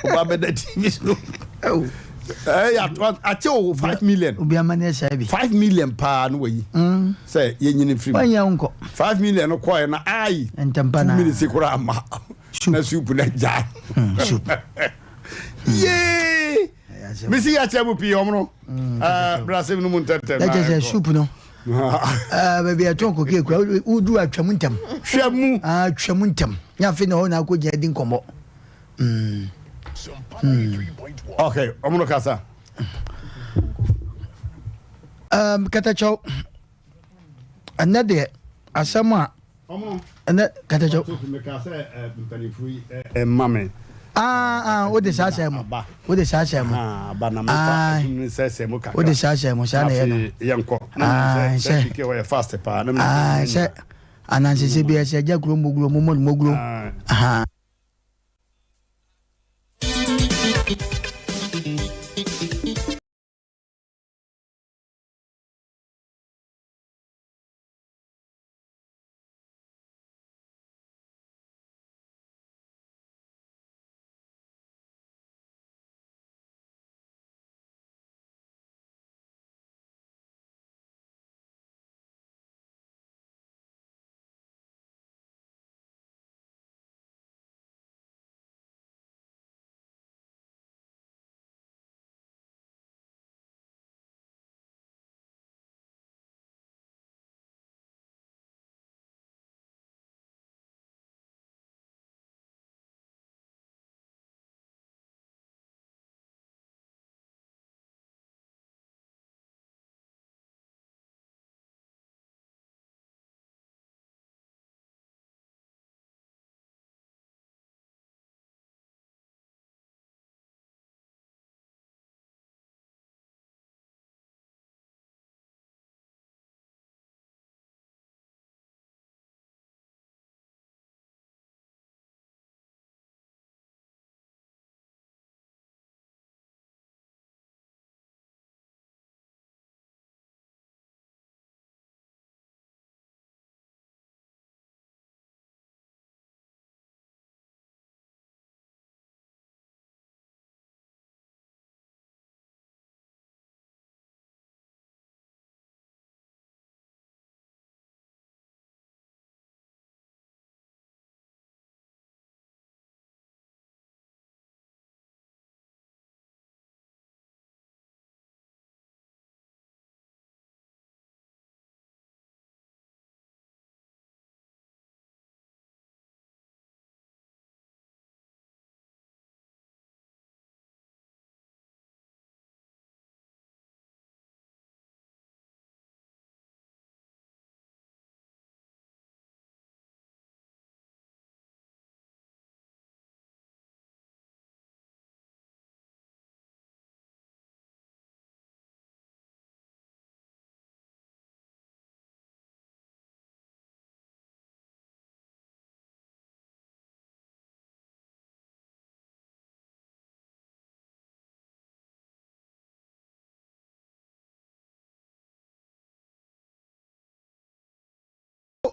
Ɔba bɛda TV so. Ɛyɛ akyɛ o 5 million. Obi ama ne ɛsɛ bi. 5 million paa no wayi. Sɛ yɛnyini firi mu. Wɔnyɛ nkɔ. 5 million no kɔɛ na ayi. Ntɛmpa 2 na. minutes koraa ama. Na soup na gya. Soup. Yee. Misi yɛ akyɛ mu pii ɔmo no. Brasem no mu ntɛntɛm. Ɛkyɛ sɛ soup no. Baabi a ɛtɔn koke kura wodu atwam ntɛm. Hwɛ mu. Atwam ntɛm. Nyafe na hɔ na akɔ gyina di nkɔmmɔ. Okay, ɔmo no kasa. Katakyɛw, ɛnɛ deɛ asɛm a ɛnɛ katakyɛw. Ɛma me. Ah ah, o de saa sɛ mo. O de saa sɛ mo. Aba na mefa adum ne sɛ sɛ mo kakra. O de saa sɛ mo saa na yɛ no. Yɛnkɔ. Ah sɛ. Sɛ wɔyɛ fast paa. Ah sɛ anansese bi ɛsɛ gya kuro moguro mo mo moguro. Aha.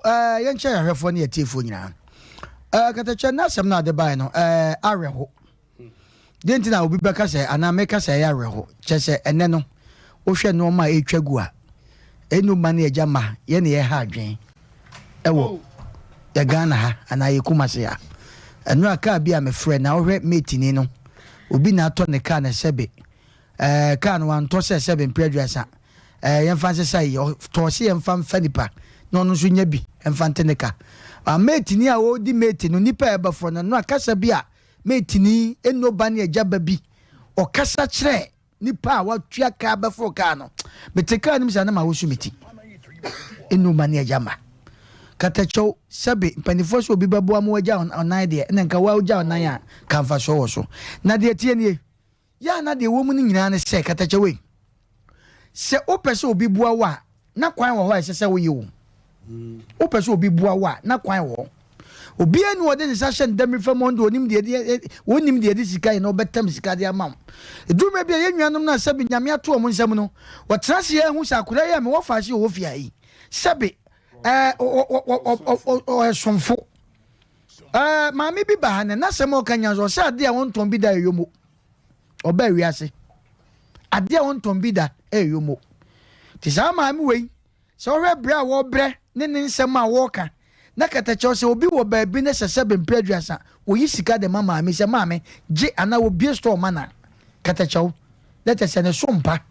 Yɛnkyɛ yɛahwɛfoɔ ne yɛtiefoɔ nyinaa. Katakyɛ n'asɛm no ade bae no awerɛho. Deɛ nti na obi bɛka sɛ anaa meka sɛ ɛyɛ awerɛho kyɛ sɛ ɛnɛ no wohwɛ nneɛma a ɛretwa gu a ɛnu ma ne agya ma yɛ ne yɛha adwen ɛwɔ yɛ Ghana ha anaa yɛ Kumasi ha. Ɛno a kaa bi a mefrɛ na wohwɛ metini no, obi na atɔ ne kaa na sɛbe kaa no wantɔ sɛ sɛbe mpere 30, yɛmfa nsesa yi, ɔtɔɔ sɛ yɛmfa mfa nipa na ɔno nso nya bi mfa nte ne ka. Metini a ɔredi mate no, nipa a ɛbɛfrɛ no no a kasa bi a metini ɛnno ba ne agya ba bi ɔkasa kyerɛ nipa a watua kaa bɛforo kaa no, mete kaa no mu sɛ na ma wosu me ti. Ɛnno ba ne agya ma katakyɛw sɛbe mpanimfoɔ sɛ obi bɛboa ma wagya ɔnan deɛ, ɛna nka wagya ɔnan a ka mfasoɔ wɔ so. Na deɛ tie nie yɛ a, na deɛ ɛwɔ mu no nyinaa ne sɛ katakyɛw yi, sɛ wopɛ sɛ obi boa wo a, na kwan wɔ hɔ a ɛsɛ sɛ woyɛ o. Wopɛ sɛ obi boa wo a, na kwan wɔ hɔ. Obiara ni wɔde ne nsa hyɛ ne dɛm fam, ɔno de onim deɛ ɛde onim deɛ ɛde sika yɛ na ɔbɛtam sika de ama wo. Eduruma bi a yɛn nuanom no a sɛbi Nyame ato wɔn nsam no, wɔtena ase yɛ ehu sɛ akwadaa yi a mewɔ faase wɔ fie ha yi, sɛbi ɔyɛ somfo. Ɛɛ maame bi ba ha nɛ n'asɛm a ɔka nyinaa nso ɔsɛ adeɛ a wɔntɔn bi da ɛyɛ yomo. Ɔbaa wiase. Adeɛ a wɔntɔn bi da ɛyɛ yomo. Nti saa maame wei Sɛ wohwɛ brɛ a wɔbrɛ ne ne nsɛm a wɔka na katakyɛw sɛ obi wɔ baabi na sɛ sɛbe mprɛ aduasa oyi sika de ma maame sɛ maame gye anaa obue store ma no a, katakyɛw na kyerɛ sɛ ne so mpa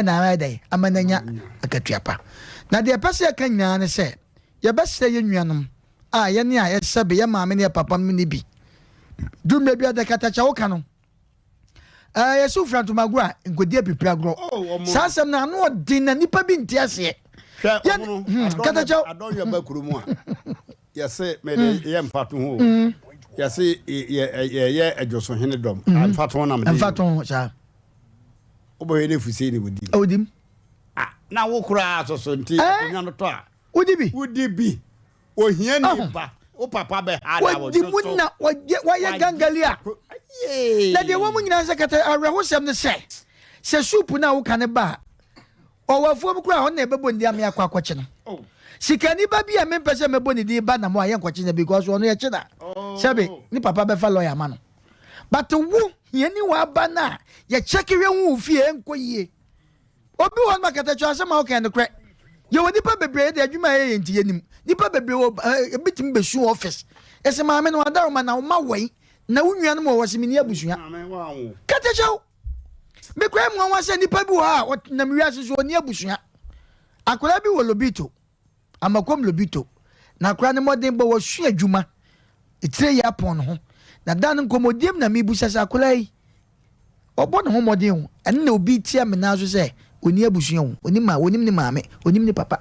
na ayɛ dɛn ama no anya akatua pa. Na deɛ yɛpɛ sɛ yɛka nyinaa ne sɛ yɛbɛsrɛ yɛn nuanom a yɛne a sɛbe yɛn maame ne yɛn papa nom nni bi du mmerɛ bi a deɛ katakyɛw ka no Ɛɛ yɛsi wofura ntomago a nkodi apipiri agorɔ. Oh, Saa asɛm no ano ɔden na nipa bi nte aseɛ. Hwɛ ɔmo no katakyɛw adɔnyɛ ba kurom a yɛse mede hmm. yɛ mfato ho hmm. yɛse yɛyɛ adwosohene dɔm hmm. mfato ho na mede mfato ho saa wobɛhwɛ ne fusei ne wɔdim ɔdim ah, na wo koraa soso nti eh? akonnwa no tɔ a wodi bi wodi bi Ohiani ba, wo papa bɛha da wɔ Wadi mu na wayɛ gangali a. Na deɛ ɛwɔ mu nyinaa sɛ kata awerɛhosɛm ne sɛ, sɛ suupu no a woka no ba a, ɔwɔ afuom koraa a ɔno na ɛbɛbɔ ne din ame akɔ akɔkye no. Oh. Sikani ba bi a mempɛ sɛ mɛbɔ ne din ba na mo a yɛnkɔkye no because ɔno yɛkye na oh. sɛbe ne papa bɛfa lɔya ama no. But wo hiani w'aba no a yɛkyɛke hwɛ hu wo fie ɛnkɔ yie. Obi wɔ hɔ nom a katakyɛ asɛm a ɔka yɛ nokorɛ. Yɛwɔ nipa bebree de adwuma a yɛyɛ nti yɛnim. Nipa bebree wɔ eh, ebi tumi bɛsu wɔ office. Ɛsɛ maame no adaroma na woma wɛn na wo nuanom wɔ hɔ sɛ menni abusua. Katakyɛ wo. Mekura mu nwanwa sɛ nipa bi wɔ hɔ a ɔnam wiase so ɔnni abusua. Akwadaa bi wɔ Lobito. Amakom Lobito, na akora no mmɔden bɔ wasua adwuma, etire yɛ apɔn ne ho. Na da no nkɔmmɔdie mu na mebusa sɛ akora yi, ɔbɔ ne ho mmɔden o, ɛno na obi tia me nan so sɛ ɔni abusua o, ɔnim ma, ɔnim ne maame, ɔnim ne papa.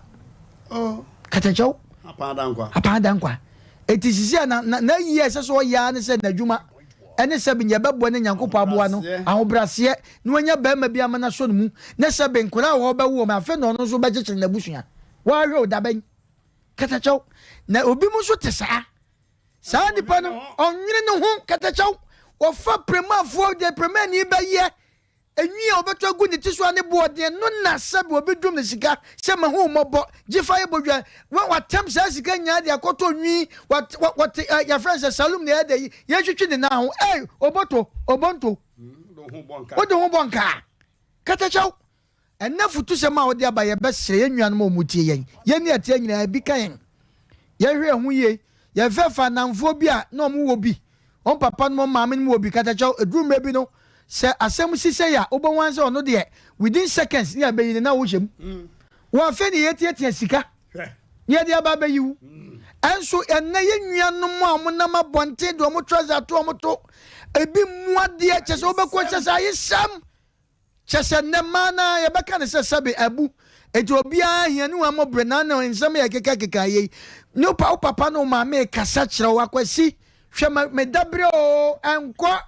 Oh. Katakyɛw. Apaa dankwa. Apaa dankwa. Eti sisi a na na n'ayi a ɛsɛ sɛ ɔyɛ ara ne sɛ n'adwuma ɛne sɛbe nea ɛbɛboa ne Nyankopɔn aboa no, ahobraseɛ, na wanya barima bi ama no asɔ ne mu, ne sɛbe nkwadaa a ɔbɛwo wɔn, afei na ɔno nso bɛkyekyere n'abusua. Woahwɛ o, dabɛn? Katakyɛw. Na obi mu nso te saa. Saa nipa no, ɔnwene ne ho katakyɛw. Wɔfa premafoɔ deɛ premani bɛyɛ Enwi a ɔbɛtɔ agu ne ti so a ne bo ɔden no na sɛbe obi dom no sika sɛ mahu wo mmɔbɔ, gye fa yɛ bodua. Wa watam saa sika nyinaa de akɔtɔ nwi, wat wa wɔte ɛ yɛfrɛ no sɛ saloon na ɛyɛ dɛ yi, yɛntwitwi ne nan ho. Ei, oboto, obonto. Wode ho bɔ nkaa. Katakyɛw. Ɛnnɛ afutusɛm a wode aba yɛbɛsrɛ yɛn nuanom a wɔtie yɛn, yɛn ne atia nyinaa ebi ka yɛn. Yɛnhwɛ yɛn ho yie. Yɛmfɛɛfɛ anamfoɔ bi a na wɔn wɔ bi, wɔn papa nom wɔn maame nom wɔ bi katakyɛw. Ɛduru mmerɛ bi no, sɛ asɛm si sei a, wobɛhu ara sɛ ɔno deɛ within seconds ne abɛyi no na wohyɛ mu. Wɔ afei ne yɛtiatia sika ne yɛde aba abɛyi wo. Ɛnso ɛnnɛ yɛn nuanom a wɔnam abɔnten de wɔn trouser ato wɔn to, ebi mmu adeɛ, kyɛ sɛ wobɛkɔ kyɛ sɛ ayesɛm. Kyɛ sɛ nnɛ mmaa no ara yɛbɛka no sɛ sɛbe abu enti obiara hia ne huammɔ bere na ne nsɛm yɛ kekakeka yei ne wo wo papa ne wo maame rekasa kyerɛ wo akwasi hwɛ ma me dabere oo ɛnkɔ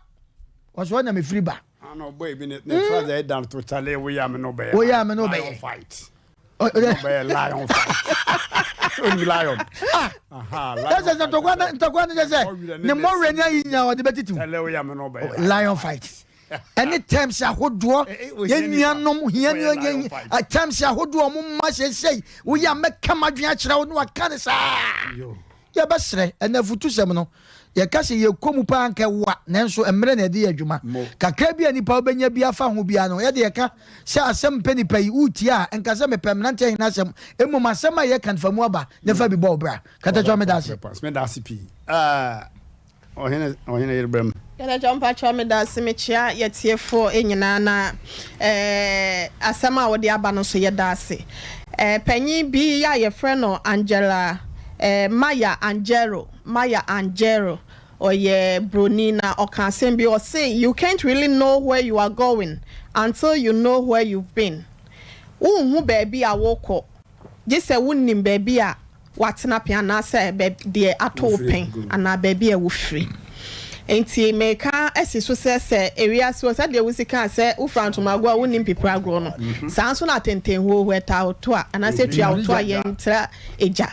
wɔsɛ ɔna mefiri ba. Ana ɔbɔ ebi ne ne trouser ɛda to kyale woyɛ ame no bɛyɛ. Woyɛ ame no bɛyɛ. Fight. Ɔbɛyɛ lion fight. Onim lion. Ah. Aha lion. Ɛsɛ sɛ ntɔkwa ntɔkwa ne kyɛ sɛ ne mmɔwerɛ ne ayi nyinaa ɔde bɛtitiw. Kyale woyɛ ame no bɛyɛ. Lion fight. Ɛne terms ahodoɔ yɛn nuanom hia ne terms ahodoɔ ɔmo mma seesei woyɛ a mɛka m'adwene akyerɛ wo na waka ne saa yɛbɛsrɛ ɛna afutusɛm no yɛka sɛ yɛkɔ mu paa nka ɛwa nanso mmerɛ na ɛde yɛ adwuma kakra bi a nipa wobɛnya bi afa ho biara no yɛde yɛka sɛ asɛm mpɛ nipa yi wotie a nka sɛ mepɛ mmeranteɛ hene asɛm mmom asɛm a yɛka no fa mu aba na fa bi bɔ wo bra katakyɛ meda ase meda ase pii ah. Ɔhene ɔhene yere bɛm. Yɛdɛkyɛw mpakyɛw medase mekyea yɛtiefoɔ nyinaa na eh asɛm a wode aba no nso yɛdaase eh panyin bi a yɛfrɛ no Angela eh Maya Angelou Maya Angelou ɔyɛ broni na ɔka asɛm bi ɔse you can't really know where you are going until you know where you've been wonhu baabi a wokɔ Gye sɛ wonim baabi a woatena pɛn anaasɛ deɛ ato wo pɛn anaa baabi a wofiri. Enti mereka asi so sɛ, sɛ ewiase wɔ sɛdeɛ wosi kaa sɛ wofira ntomago a wonnim pipire agorɔ no, saa nso na atɛntɛnhuohuo ɛtaa wo to a anaasɛ ɛtua wo to a yɛntra egya.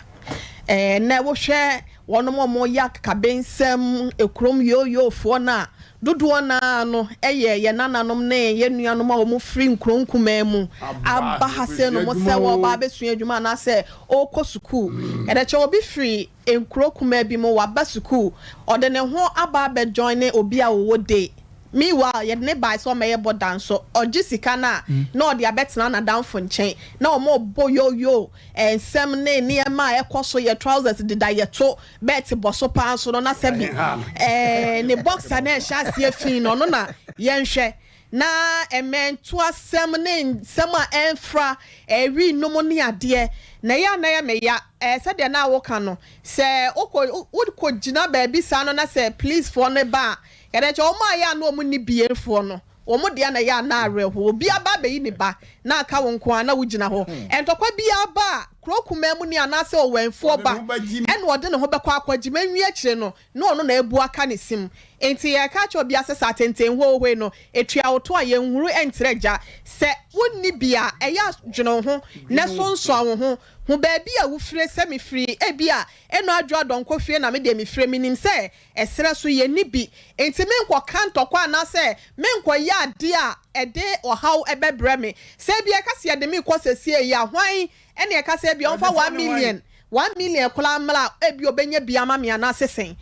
Ɛnnɛ wohwɛ. Wɔnom a wɔyɛ akakabensɛm, ekurom yooyoofoɔ no a dodoɔ no ara no yɛ yɛn nananom ne yɛn nuanom a wɔfiri nkuro nkumaa mu aba ha sei nom sɛ wɔreba abɛsua adwuma anaasɛ wɔrekɔ sukuu. Ɛdɛkyɛ obi firi nkuro kumaa bi mu waba sukuu, ɔde ne ho aba abɛ joine obi a ɔwɔ day. Meanwhile yɛde no bae sɛ ɔmmɛyɛ bɔda nso ɔgye sika no a na ɔde abɛtena n'adamfo nkyɛn na wɔrebɔ yooyoo Nsɛm ne nneɛma a ɛkɔ so yɛ trousers deda yɛto bɛɛte bɔ so paa nso no na sɛbi ɛɛ ne boxer na ɛhyɛ aseɛ fi no ɔno na yɛnhwɛ na mmɛntoasɛm ne nsɛm a ɛmfra ɛwi nom ne adeɛ na ɛyɛ a na ɛyɛ me ya ɛɛ sɛdeɛ na woka no sɛ wokɔ wokɔ gyina baabi saa no na sɛ police foɔ no ba a yɛdɛ kyɛ wɔn a ɛyɛ a na wɔn nni bie foɔ no Wɔn dea na ɛyɛ a na awerɛhoɔ. Obi aba abɛyi ne ba na aka wo nko ara na wogyina hɔ. Ntɔkwa biara ba a, kuro kumaa mu ni anaasɛ ɔwɛnfoɔ ba ɛna ɔde ne ho bɛkɔ akɔgye ma nwie akyire no na ɔno na abu aka ne sim. Enti yɛreka akyerɛ obiara sɛ sɛ atɛntɛnhohoe no ɛtua wo to a yɛnhuru ntrɛ gya. Sɛ wonni bi a, ɛyɛ a dwene wo ho na sonsɔn wo ho. Hu baabi a wofire, sɛ mefiri ebia Eno Adwo Adɔnkɔ fie na me deɛ mefire, menim sɛ Ɛserɛ so, yɛnni bi, enti menkɔka ntɔkwa anaasɛ menkɔyɛ adeɛ a ɛde ɔhaw bɛbrɛ me. Sɛ ebia ɛka sɛ yɛde me rekɔ seesei yi a, hwan na ɛka sɛ ebia ɔmfa 1 million, 1 million koraa mmra a, ebia ɔbɛnya bi ama me anaasɛ sɛn?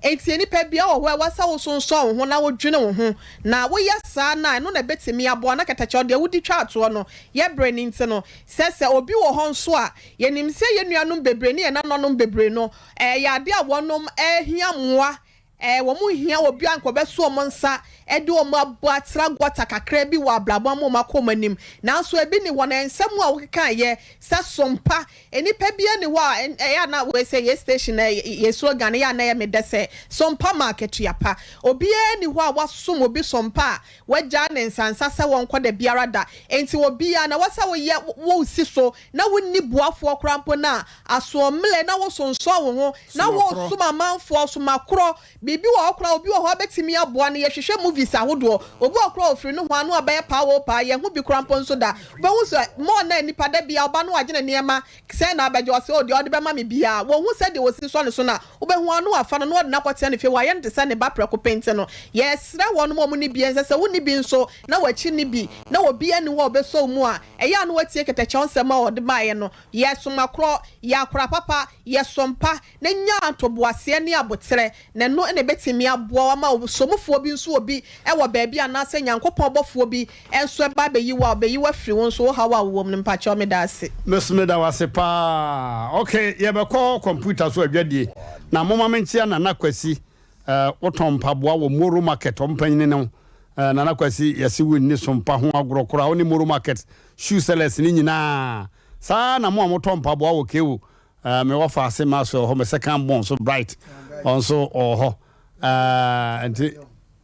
Enti nnipa biara wɔ hɔ a ɛwɔ sɛ wosonsɔn wo ho na wodwene wo ho, na woyɛ saa no a, ɛno na ɛbɛtumi aboa. Na kɛtɛkyɛw deɛ wodi twa toɔ no, yɛbrɛ no nti no, sɛ sɛ obi wɔ hɔ nso a, yɛnim sɛ yɛn nuanom bebree ne yɛn nananom bebree no, Ɛyɛ adeɛ a wɔnom hia mmoa, wɔn hia obi a anka ɔbɛso wɔn nsa de wɔn abɔ atra gɔta kakra bi wɔ abrabɔ ama wɔn akɔ wɔn anim. Nanso ebi ni hɔ no, nsɛm a wokekaeɛ sɛ som pa, nnipa biara nni hɔ a, ɛyɛ a na wei sɛ yɛ station yɛ slogan no, ɛyɛ a na ɛyɛ me dɛ sɛ som pa ma akatua pa. Obiara nni hɔ a wasom obi som pa a wagyaa ne nsansa sɛ wɔnkɔ da biara da. Enti obiara, na ɛwɔ sɛ woyɛ wosi so na wonni boafoɔ koraa mpo no a, asoɔmmerɛ na wosonsɔn wo ho na woresom amanfoɔ, somakorɔ, biribi wɔ hɔ koraa obi wɔ hɔ a bɛtumi aboa no, yɛhwehwɛ movies ahodoɔ, obi wɔ hɔ koraa ɔfiri nohoa no abɛyɛ paa oo paa, yɛnho bi koraa mpo nso da, wobɛhu sɛ more na nnipa da biara ɔba no wagye ne nneɛma sɛn na abɛgye, ɔse oh deɛ ɔde bɛma me biara, wɔnhu sɛdeɛ wɔsi sɔ ne so no a, wobɛhu a na wafa no na ɔde no akɔtena ne fie, wayɛ no te sɛ ne ba prɛko pɛ nti no, yɛsrɛ wɔnom a wɔnni bie nsɛ sɛ wonni bi nso na w'akyi nni bi na obiara nni hɔ a ɔbɛsɔ wo mu a, Ɛyɛ a na watie kɛtɛkyɛw nsɛm a ɔde baeɛ no. Yɛ somakorɔ, yɛ akora papa, yɛ sompa, na nya ntoboaseɛ ne aboterɛ, na ɛno na ɛbɛtumi aboa wo ama ɔsomufoɔ bi nso obi wɔ baabi anaasɛ Nyankopɔn bɔfoɔ bi nso ba abɛyi wo a, ɔbɛyi wo afiri wo nso wo haw a wowɔ mu no. Mpakyɛw meda ase. Me nso meda wo ase paa. Ok, yɛbɛkɔ kɔmputa so adwadie. Na momma menkyea Nana Kwasi Eh wotɔn mpaboa wɔ Moro market ɔmo panyini ne wo eh Nana Kwasi yɛse wo nni sompa ho agorɔ koraa wo ne Moro market shoe sellers ne nyinaa saa na mo a motɔ mpaboa wɔ KO eh me wɔfa ase ma so wɔ hɔ me second born so Bright ɔnso ɔwɔ hɔ eh nti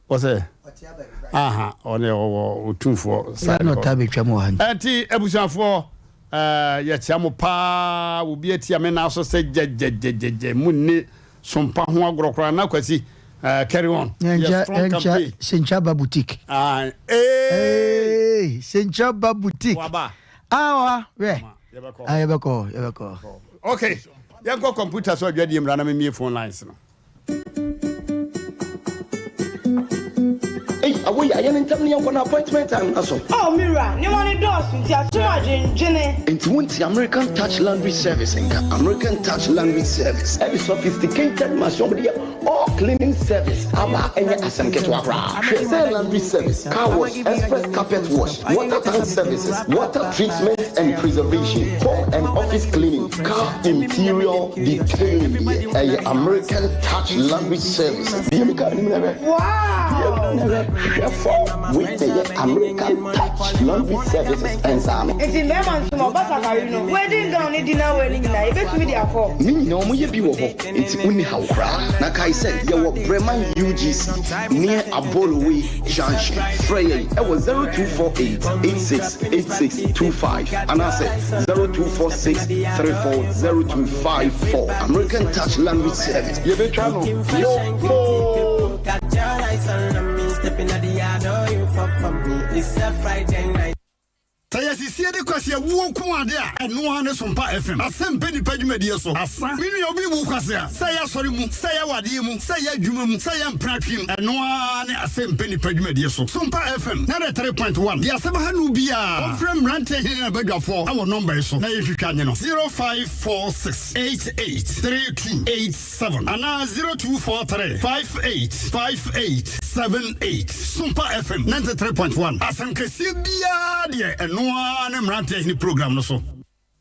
wɔsɛ aha ɔne ɔwɔ otumfoɔ side hɔ ɛnti abusuafoɔ eh yɛkyea mo paa obi atia me nan so sɛ gyɛgyɛgyɛgyɛ mo nni Sompa ho agorɔ koraa na Kwasi eh, carry on. Yɛ strong campaign. Sencha ba boutique. Ah, eh. Hey, Sencha ba boutique. Waba. Ah, wa, wɛ. Yɛbɛkɔ. Ah, yɛbɛkɔ, yɛbɛkɔ. Okay, yɛnkɔ computer so adwadie mmra na memie phone lines no. Ei awo yi ayɛ no ntɛm ne yɛnkɔ na appointment time no aso. Oh me wura, nneɛma no dɔɔso nti asom adwendwene. Enti wonte American Touch Laundry Service nka? American Touch Laundry Service ɛde sophisticated machine a wɔde yɛ all cleaning service aba a ɛnyɛ asɛm ketewa koraa. Hwɛ sɛ laundry service, car wash, express carpet wash, water tank services, water treatment and preservation, home and office cleaning, car interior detailing deɛ ɛyɛ American Touch Laundry Service. Bue me car no mu na hwɛ. Wow! Bue mu na hwɛ. Hwɛ fam. Wei na ɛyɛ American Touch Laundry Services nsa ano. Nti mmarima nso ma batakari no, wedding gown ne dinner wear no nyinaa yɛbɛtumi de akɔ. Ne nyinaa wɔyɛ bi wɔ hɔ nti wonni haw koraa. Na kae sɛ yɛwɔ Breman UGC near Abolowe Junction. Frɛ yɛn wɔ 0248 86 86 25 anaasɛ 0246 34 0254. American Touch Laundry Service. Yɛbɛtwa no yopoo. Sɛ yɛ. Sɛ yɛsisie de kwasi awuo nko ade a, ɛno ara ne Sompa FM. Asɛm pɛ nipa dwumadie so. Asa. Me nua obi wu kwasi a, sɛ ɛyɛ asɔre mu, sɛ ɛyɛ awadeɛ mu, sɛ ɛyɛ adwuma mu, sɛ ɛyɛ mpratwe mu, ɛno ara ne asɛm pɛ nipa dwumadie so. Sompa FM 93.1 deɛ asɛm ha no biara, wɔmfrɛ mmeranteɛ hene ne abadwafoɔ wɔ nɔmba yi so na yɛntwitwa nye no, 0546 88 32 7 anaa 0243 58 58 78. Sompa FM 93.1, asɛm kɛseɛ biara deɛ ɛno ara ne Mmeranteɛ Hene program no so.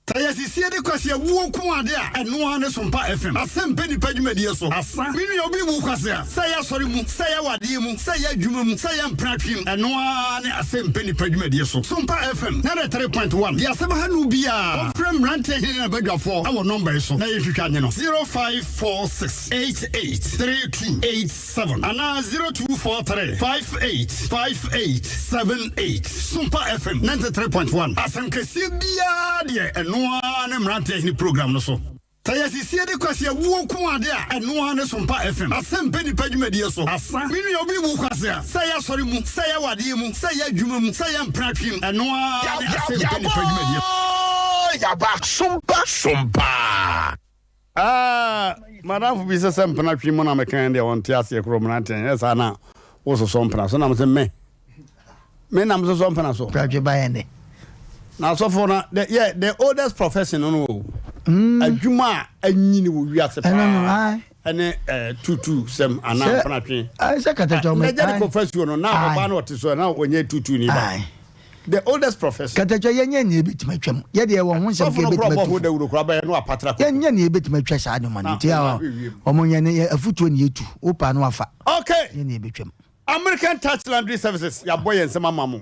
Sɛ yɛsisie de kwasi awuo nko ade a, ɛno ara ne Sompa FM. Asɛm pɛ nipa dwumadie so. Asa. Me nua obi wu kwasi a, sɛ ɛyɛ asɔre mu, sɛ ɛyɛ awadeɛ mu, sɛ ɛyɛ adwuma mu, sɛ ɛyɛ mpratwe mu, ɛno ara ne asɛm pɛ nipa dwumadie so. Sompa FM 93.1 deɛ asɛm ha no biara, wɔmfrɛ Mmeranteɛ Hene ne Abadwafoɔ wɔ nɔmba yi so na yɛntwitwa nye no, 0546 88 3287 anaa 0243 58 58 78. Sompa FM 93.1, asɛm kɛseɛ biara deɛ ɛno ara ne Mmeranteɛ Hene program no so. Sɛ yɛsisie de kwasi awuo nko ade a, ɛno ara ne Sompa FM. Asɛm pɛ nipa dwumadie so. Asa. Me nua obi wu kwasi a, sɛ ɛyɛ asɔre mu, sɛ ɛyɛ awadeɛ mu, sɛ ɛyɛ adwuma mu, sɛ ɛyɛ mpratwe mu, ɛno ara ne asɛm pɛ nipa dwumadie. Yaba Sompa Sompa. Ah, madamfo bi sɛ sɛ mpena twe mu na meka deɛ ɔnte aseɛ korɔ mmerante ɛnyɛ saa na wososɔ mpena so na mesɛ me me nam sosɔ mpena so. Pratwe ba yɛn dɛ. Na asɔfo na the yeah the oldest profession no o. Adwuma a anyini wɔ wiase paa ɛne tutu sɛm anaa mpena twe. Sɛ katakya ɔmo. N'agya de kɔ fasuo no na ɔbaa no ɔte so na ɔnyɛ tutu ni ba. The oldest profession. Katakya yɛnyɛ nea ebetumi atwam. Yɛ deɛ wɔn ho nsɛm ka Sɔfo no ebetumi kura bɔ atu ho fo. dawuro kura bɛyɛ no apatra koko. Yɛnyɛ nea ebetumi atwa saa nneɛma no Na nti a ɔma ahwɛ wiem. wɔn yɛ ne afutuo na yɛtu. Wopa no afa. Okay. Yɛ nea ebetwam. American Touch Laundry Services, yɛabɔ yɛn nsam ama mo.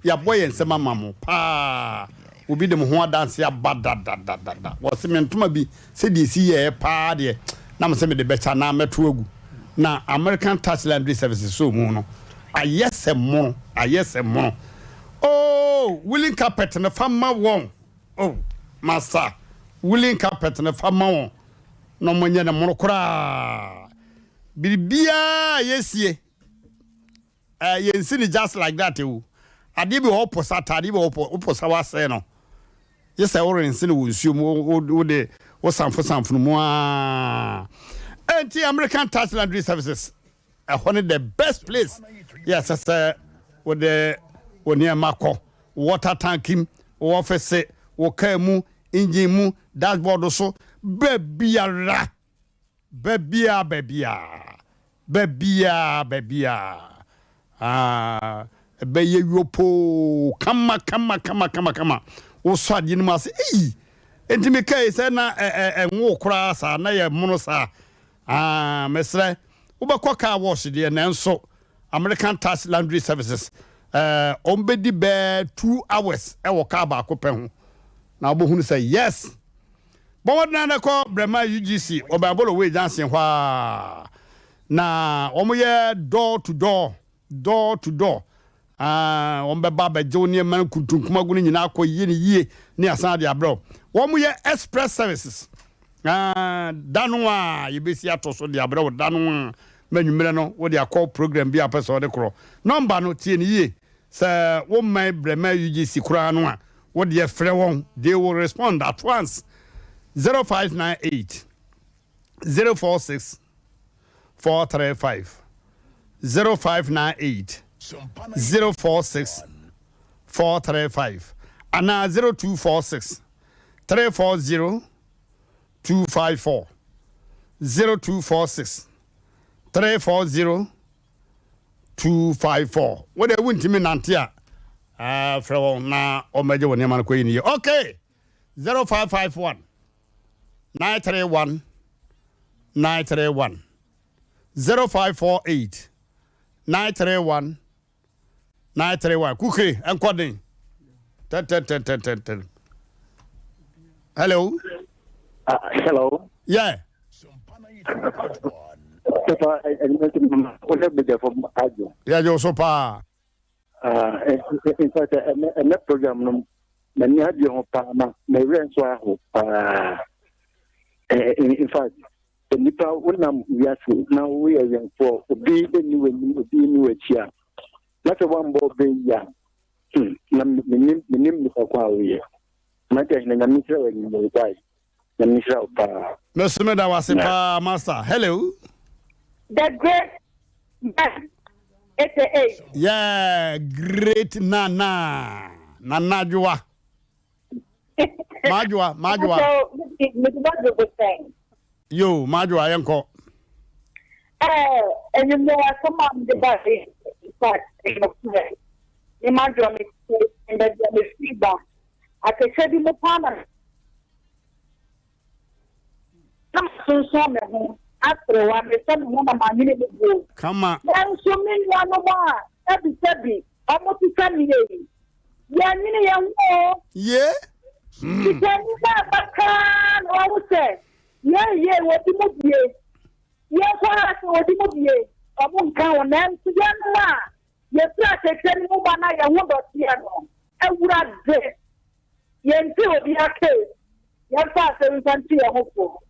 Yɛabɔ yɛn nsam ama mo paa. Obi de mo ho adanse aba dadadadada. Wɔse me ntoma bi, sɛdeɛ ɛsi yɛɛ paa deɛ, na me sɛ mede bɛkyɛ anaa mɛto agu. Na American Touch Laundry Services soo mu no, ayɛ sɛ mono, ayɛ sɛ mono. Oh, woolen carpet no fa ma wɔn. Oh, masa, woolen carpet no fa ma wɔn na wɔnyɛ no mono koraa. Biribiara a yɛsie, eh, yɛnsi no just like that o. Adeɛ bi wɔ hɔ woposa ataadeɛ bi wɔ hɔ woposa wasɛe no. Gye sɛ worense no wɔ nsuo mu, wode wo sanfo sanfo no mu aa. Enti American Tax Laundry Services, ɛhɔ ne the best place yɛ ɛsɛ sɛ wode wo nneɛma kɔ. Water tank mu, wo ɔfese, wo kaa mu, engine mu, dashboard so, baabiara. Baabiaa baabiaa baabiaa baabiaa aah ɛbɛyɛ yopoo kama kama kama kama kama wosɔ adeɛ no mu ase eyi enti mekae sɛ na ɛnwo koraa saa na yɛ mono saa aah mesrɛ wobɛkɔ car wash deɛ nanso American Tax Laundry Services ɛɛ wɔn bɛdi bɛɛ 2 hours ɛwɔ car baako pɛ ho na wobɛhunu sɛ yes. Bɔ mmɔden ara na kɔ Brɛma UGC wɔ Biabolo Junction hɔ ara. Na wɔyɛ door to door, door to door. Ah, wɔbɛba abɛgye wo nneɛma no kuntunkum agu no nyinaa akɔ yie ne yie ne asan de abrɛ wo. Wɔyɛ express services. Ah, da no a yɛbɛsi ato so de abrɛ wo da no a ma nwummerɛ no wode akɔ program bi a wopɛ sɛ wode korɔ. Nɔmba no tie no yie. Sɛ womman Brɛma UGC koraa no a, wo deɛ frɛ wɔn, they will respond at once. 0598 046 435 0598 046 435 anaa 0246 340 254 0246 340 254. Wo deɛ wontumi nante a, frɛ wɔn na wɔmmɛgye wo nneɛma no kɔ yi ne yie. Okay, 0551 931 931 0548 931 931. Kukire nkɔ den tɛntɛntɛntɛntɛn. Hello. Hello. Yeah. Papa, wone bɛgyafo adwo. Yɛgye wo so paa. In fact, ɛnɛ program no, m'ani agye ho paa na m'awerɛ nso aho paa. In fact, nipa wonam wiase na woyɛ wɛnfoɔ, obi nni w'anim, obi nni w'akyi a, na sɛ woambɔ ɔbɛ yi a, Hmm, na menim menim nipa ko a woyɛ. Mate na nyame nhyira wo anwummerɛ wae. Nyame nhyira wo paa. Me so meda wo ase paa master. Hello. The great man aka. Yeah, great Nana. Nana Adwoa. Madwoa, Madwoa. Yo, Madwoa, yɛnkɔ. Enyimire asɛm a mede ba in fact ɛyɛ nokorɛ. Me Madwoa me te baabi a mefiri ba. Atɛkyɛ bi mu paa na na masonsɔn me ho aserewa mesɛ me ho na manyene me buo. Kama. Nanso me nuanom a sɛbisɛbi wɔn te sɛ me yi, yɛnyene yɛn ho o. Ye. Sikani no aba paa na wahu sɛ yɛn yie wɔdi mu bie. Yɛn nso ara sɛ wɔdi mu bie, wɔn nka ho. Nanso yɛn a yɛfiri atɛkyɛ no mu ba na yɛn ho dɔteɛ no, Awurade, yɛnte obiara case. Yɛmfa asɛm mfa ntu yɛn ho fo.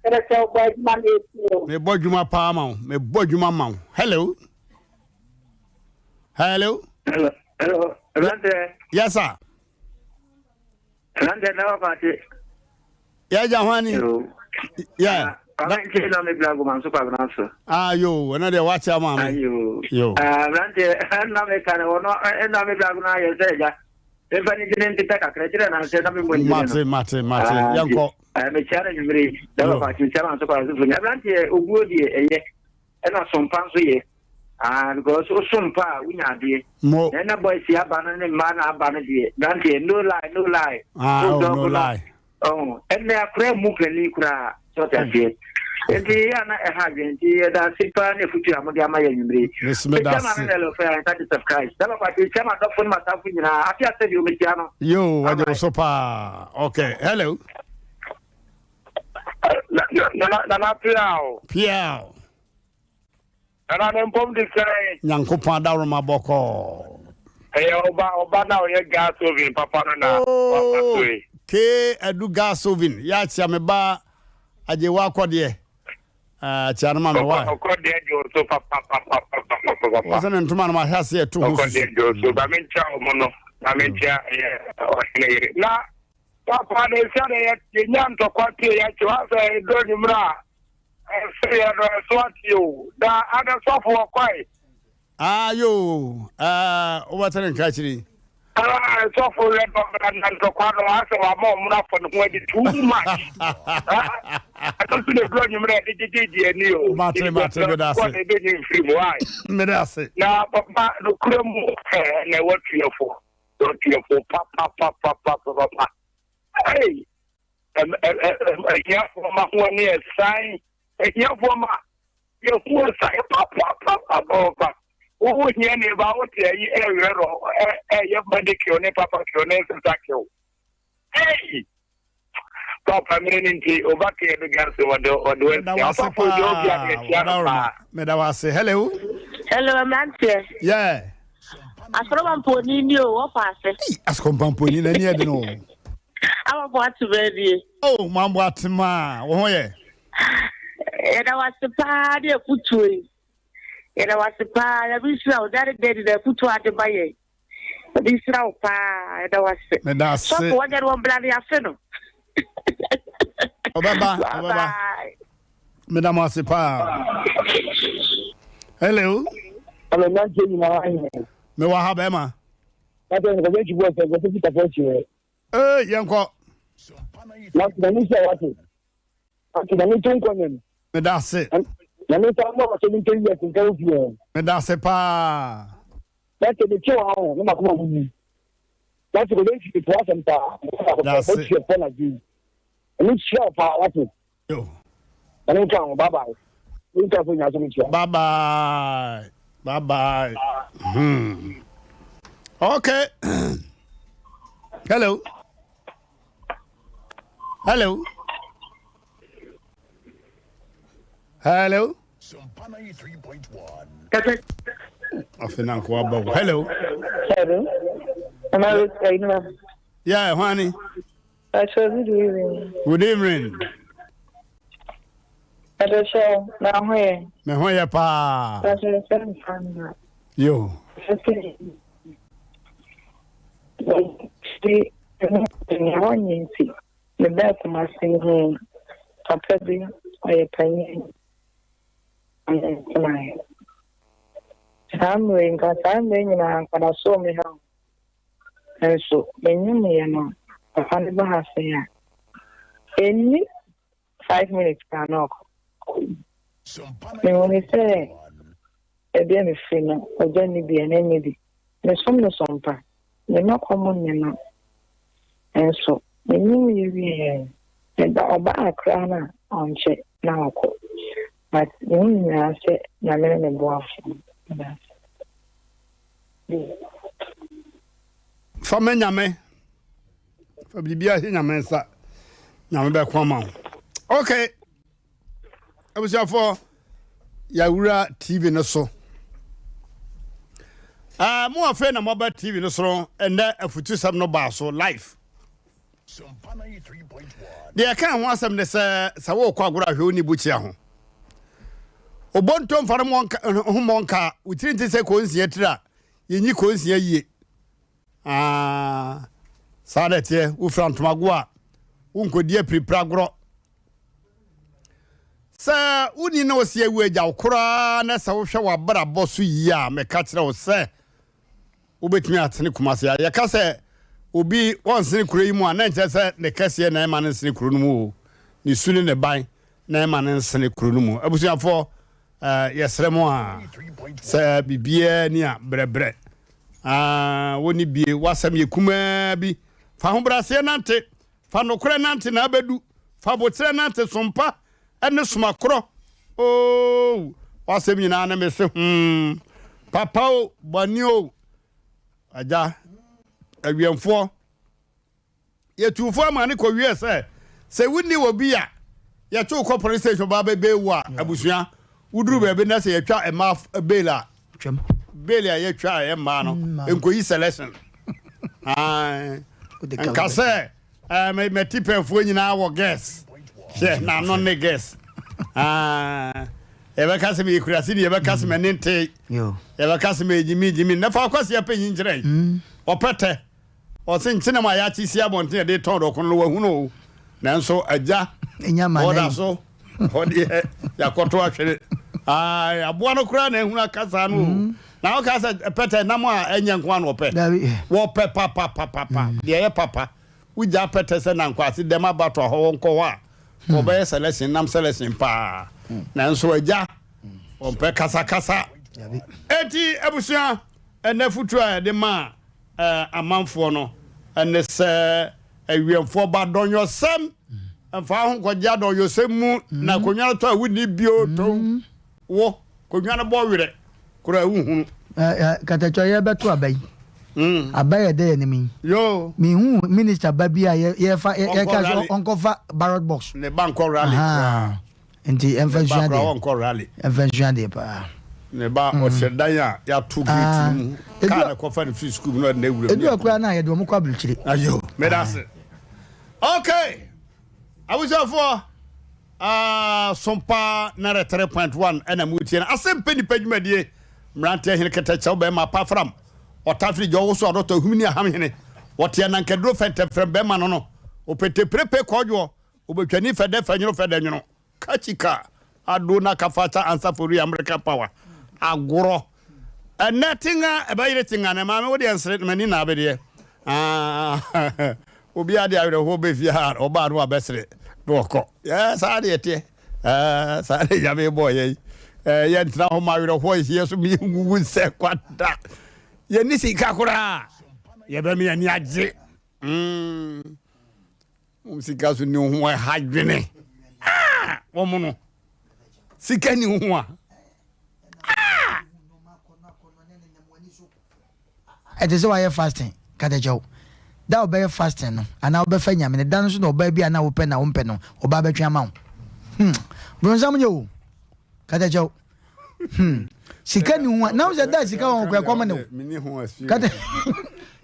Kyerɛ sɛ wobɔ adwuma na ɛtie o. Mebɔ adwuma paa ma wo. Mebɔ adwuma ma wo. Hello. Hello. Hello. Hello. Aberanteɛ. Yes sir. Aberanteɛ na wapa ate. Yɛ gya hwan ni. Yeah. Kwame nkyɛn na mebla goma nso kwabena so. Ah yo, ɛna deɛ wakyɛ ama me. Ayo. Yo. Aberanteɛ ɛna meka no wɔno ɛna mebla goma ayɛ sɛ agya. Mfa ne gyene ntetɛ kakra kyerɛ na sɛ na memmɔ ne gyene no. Mate mate mate ah, yɛnkɔ. Mekyia no anwummere yi. Na papa mekyia ma nso kwabena so. Aberanteɛ obuo deɛ ɛyɛ ɛna sompa nso yɛ. Ah, because wo som pa a wonya adeɛ. Mo. Na ɛna boys yi aba no ne mmaa na aba no deɛ. Branteɛ, no lie, no lie. Ah, oh, no lie. Oh, ɛnna akora mu panin koraa sɛ ɔte aseɛ. Nti yɛ na ɛha adwene nti yɛda ase paa ne afutu a mode ama yɛ anwummere yi. Mehyia ma no na ɛlɔfɛ a nka Jesus Christ. Dɛ papa mehyia ma dɔfo ne m'atamfo nyinaa. Afe asɛ deɛ ɔmehyia no. Yo, wɔgye wo so paa. Okay, hello. Nana Piao. Piao. Nana ne mpom de sɛn? Nyankopɔn adaworoma bɔkɔɔ. Ɛyɛ ɔba ɔba na ɔyɛ gas oven papa no na waba so yi. K Adu gas oven yɛ akyea me ba Agyewa akɔdeɛ akyea no ma me wa. Ɔkɔdeɛ gye wo so papapapapapapa. Wɔ sɛ ne ntoma no ma hwɛ ase ɛto ho susu. Ɔkɔdeɛ gye wo so ba me nkyia ɔmo no na me nkyia ɛyɛ ɔhene yere na papa na esia na yɛ yɛnya ntɔkwa tie yɛ kyɛ wa sɛ ɛdɔ nwummerɛ a Ɛseyɛ no ɛso ate o. Na ada sɔfo ɔkwae. Ah yoo eh wobɛte ne nka akyiri yi. Ah sɔfo yɛ dɔbra na ntɔkwa no asɛ wama ɔmono afɔ ne ho adi too much. Ah ɛno nso na ɛduru anwummerɛ ɛde gyegyegye ani o. Mate mate meda ase. Kɔ na ɛbɛnyi mfiri mu ae. Meda ase. Na papa nokora mu ɛɛ na ɛwɔ tuafo. Tuafo papapapapapapa. Hey! Ahiafoɔ ma ho ani ɛsan ahiafoɔ ma yɛho ɛsan papapapapapa woho hia ne ba wote ayi ɛwerɛ no ɛyɛ manicure ne papacure ne nsesacure ei papa mene ne nti ɔba kɛɛ no gase ɔde ɔde wasia ɔsɔfo deɛ obi a meakyia no paa. Meda wo ase. Hello. Hello, mmeranteɛ. Yeah. Asɔrɔmampɔni ni o, wɔfa ase. Ei, asɔrɔmampɔni n'ani yɛ den o. Amabo atema nie. Oh, mambo atema, wo ho yɛ? Yɛda wo ase paa ne afutuo yi. Yɛda wo ase paa, Nyame nhyira wo, dade dade na afutuo ade ma yɛn. Nyame nhyira wo paa, yɛda wo ase. Meda ase. Sɔfo wɔnyɛ no wɔmbra ne afe no. Ɔbɛba, ɔbɛba. Meda mo ase paa. Hello. Hello, mmeranteɛ nyinaa ahene. Mewɔ ha bɛrima. Kata nkɔfɛ nkyi bɔ sɛ nkɔfɛ fitafo akyi wɛ. Ee yɛnkɔ. Na na mi sɛ wate. Ate na mi to nkɔ nyam. Meda ase. Na mi nsa mbɔ ɔsɛ mi ntɛn yɛ nka ofi yɛ. Meda ase paa. Nate mi kye wɔn ho ne ma koma wuwu. Nate kɔfɛ nkyi fo asɛm paa. Da ase. Ɔkyerɛ fɔ na dwi. Ɛmi kyerɛ paa wate. Yo. Ɛne nka ho bye bye. Wo nka fo nya so mekyia. Bye bye. Bye bye. Hmm. Okay. Hello. Hello. Hello. Afei na nkoa bɔ wo. Hello. Hello. Am I with Yeah, Juani. Pacho, good evening. Good evening. Pacho, na ho yɛ. Me ho yɛ paa. Pacho, sɛ me Sandra. Yo. Nti nea ɔnyɛ nti mebaa Kumasi huu papa bi ɔyɛ panyin na mentenaeɛ. Saa mmerɛ yi nka saa mmerɛ nyinaa nka da so me ha o. Nanso menyemeeɛ no papa no ba ha sɛn a ɛnni 5 minutes koraa na ɔkɔ. Mehunuu sɛ baabi a mefiri no, ogya nni bi, ɛna nni bi. Mesom no som pa, memma kɔm nne no. Nso menyiniiɛ wieeɛ no, me ba ɔbaa koraa no a ɔnkyɛ na ɔkɔ. But mehu nyinaa sɛ Nyame ne me boafoɔ. Meda ase. Fa ma Nyame. Fa biribiara hyɛ Nyame nsa. Nyame bɛko ama wo. Okay. Abusuafoɔ, yɛawura TV no so. Uh, mo afei na moaba TV no so no, ɛnɛ afutusɛm no baa so live. Deɛ ɛka ho asɛm ne sɛ sɛ worekɔ agorɔ ahwɛ wo ne bukyia ho. Obonto mfa no ho mmɔ nka, wo tiri nte sɛ kɔnsia tiri a, yɛnyi kɔnsia yie. Ah, saa na ɛteɛ, wofira ntomago a, wonkɔdi apiripira agorɔ. Sɛ wonni na ɔsi awu agya wo koraa na sɛ wohwɛ w'abrabɔ so yie a, meka kyerɛ wo sɛ wobɛtumi atene Kumase a. Yɛka sɛ obi ɔnsene kuro yi mu a, na nkyerɛ sɛ ne kɛseɛ na ɛma no nsene kuro no mu o. Ne su ne ne ban na ɛma no nsene kuro no mu. Abusuafoɔ, eh, yɛsrɛ mo a, sɛ biribiara ni a, brɛbrɛ. Ah, wo ne bie, w'asɛm yɛ kumaa bi. Fa ahobrɛaseɛ nante. Fa nokorɛ nante na abɛdu, fa aboterɛ nante sompa ne soma korɔ ooh W'asɛm nyinaa ne me se hmm Papa o, bɔne o Agya, awiɛmfoɔ Yɛtuu fo ama ne kɔwiee sɛ Sɛ wonni obi a yɛtwe wo kɔ police station ba bɛ bail wo a Abusua, woduru baabi na sɛ yɛtwa mmaa bail a Bail a yɛtwa a ɛyɛ mmaa no nkɔyi selection Ae. Nka sɛ eh, mati pɛnfoɔ nyinaa wɔ gas. Hwɛ, n'ano ne gas. Ah, yɛbɛka sɛ meyɛ kurase ni, yɛbɛka sɛ m'ani nte. Yɛbɛka sɛ meyɛ gyimi gyimi. Na fa akwasi apɛ nyi nkyerɛ. Mm. Ɔpɛ tɛ. Ɔse nkyenam a yɛakye si abɔnten yɛde tɔn dɔkono no wahunu o. Nanso agya ɔda so hɔ deɛ yɛakɔto ahwere. Aboa no koraa na ehunu aka saa no o. Mm. Na woka sɛ pɛtɛ nam a ɛnyɛ nko a na ɔpɛ. Wɔpɛ papapapapa. Mm. Deɛ ɛyɛ papa. Wogya pɛtɛ sɛ nankwase dɛm abato ahɔ wɔnkɔ hɔ a mm. wɔbɛyɛ selection nam selection paa. Nanso agya wɔmpɛ kasakasa. Eti abusua ɛnɛ futuo a yɛde maa amanfoɔ no ne sɛ awiɛmfoɔ ba dɔnyɔsɛm mfa ho nkɔgye adɔnyɔsɛm mu na akonnwa no tɔ a wonni bio tɔw wo konwa no bɔ werɛ koraa wohunu. Katakyɛ yɛbɛto aba yi mm. aba yɛ dɛ yɛ ne mi yo mehu minister ba bi a yɛfa yɛka sɛ ɔnkɔfa ballot box ne ba nkɔ rally koraa Nti ɛmfa nsua deɛ. Ɔnkɔ rally. Ɛmfa nsua deɛ paa. Ne ba mm. ɔhyɛ dan a yɛato gate no mu. Ah. Kaa na kɔfa no firi sukuu mu na ɔde no awura mu. Edu akura na yɛde wɔn kɔ aburukyire. Ayo, meda ase. Okay. Abusuafoɔ, uh, Sompa 93.1 ɛna mu tie no. Asɛm pɛ nipa dwumadie. Mmeranteɛ hene kɛtɛkyɛw bɛrima apafram. Ɔtafiri gya ɔwoso adɔtɔ ahum ne aham hene. Wɔte anankaduro fɛntɛmfrɛm bɛrima no no. Ɔpeteprepe kɔɔdwoɔ. Obotwani fɛdɛ fɛnwono fɛdɛ nwono kachika ado na kafacha ansa for real American power agorɔ ɛnɛ tenga ɛbɛyere tenga na maame wo deɛ nsere m'ani na abedeɛ ah obi ade awerɛhoɔ bɛ fie ha ɔbaa no abɛsere na ɔkɔ ɛɛ saa deɛ teɛ ɛɛ saa deɛ nyame bɔɔ yɛ yi ɛɛ yɛntena hɔ ma awerɛhoɔ nhyɛ so mi ngugu nsɛ kwada yɛni sika koraa yɛbɛmi ani agye mm. Wɔn sika so ni ho ɛha dwene. Ah! Wɔn no sika ni ho a. Ah! Ɛte sɛ wayɛ fasting katakyɛw. Da a wobɛyɛ fasting no anaa wobɛfa nyame no da no so na ɔbaa bi a na wopɛ na wompɛ no ɔbaa bɛtwe ama wo. Hmm. Bronsam nyɛ o. Katakyɛw. Hmm. Sika ni ho a na sɛ da sika wɔn kura kɔm ne wo. Mini ho asu. Kata.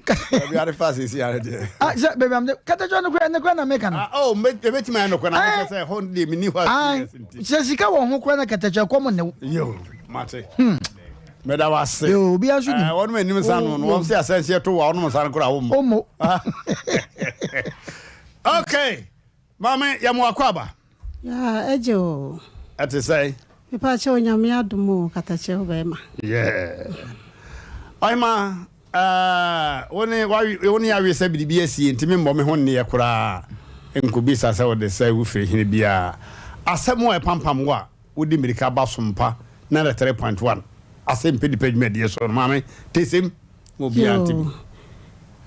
Baabi ade fa sisi ade deɛ. Ah sɛ baabi am de katakyɛw no kura ne kura na meka no. Ah oh me ebetumi ayɛ no kura na meka sɛ hɔ deɛ mini ho asu. Ah sɛ sika wɔ ho kura na katakyɛw kɔm ne wo. Yo mate. Hmm. Meda wo ase. Yoo, obiara nso nim. Eh, wɔnom anim nsa no no, wɔn se asɛnseɛ to wa, wɔnom nsa no koraa wɔmmɔ. Ɔmmɔ. Okay, maame yɛ mo akɔ aba. Yaa ɛgye o. Ɛte sɛn? Mepa kyɛw Nyame adom o katakyɛ wo bɛɛma. Yeah. Ɔhema, eh, wo ne wo ne awe sɛ biribi asie nti memmɔ me ho nneɛ koraa nkɔbisa sɛ wode sɛ wofiri hene biara. Asɛm a ɛpampam wo a wode mmirika ba Sompa 93.1 asɛmpɛ nipa dwumadie so no maame tesem ma obiara nte bi. Yoo.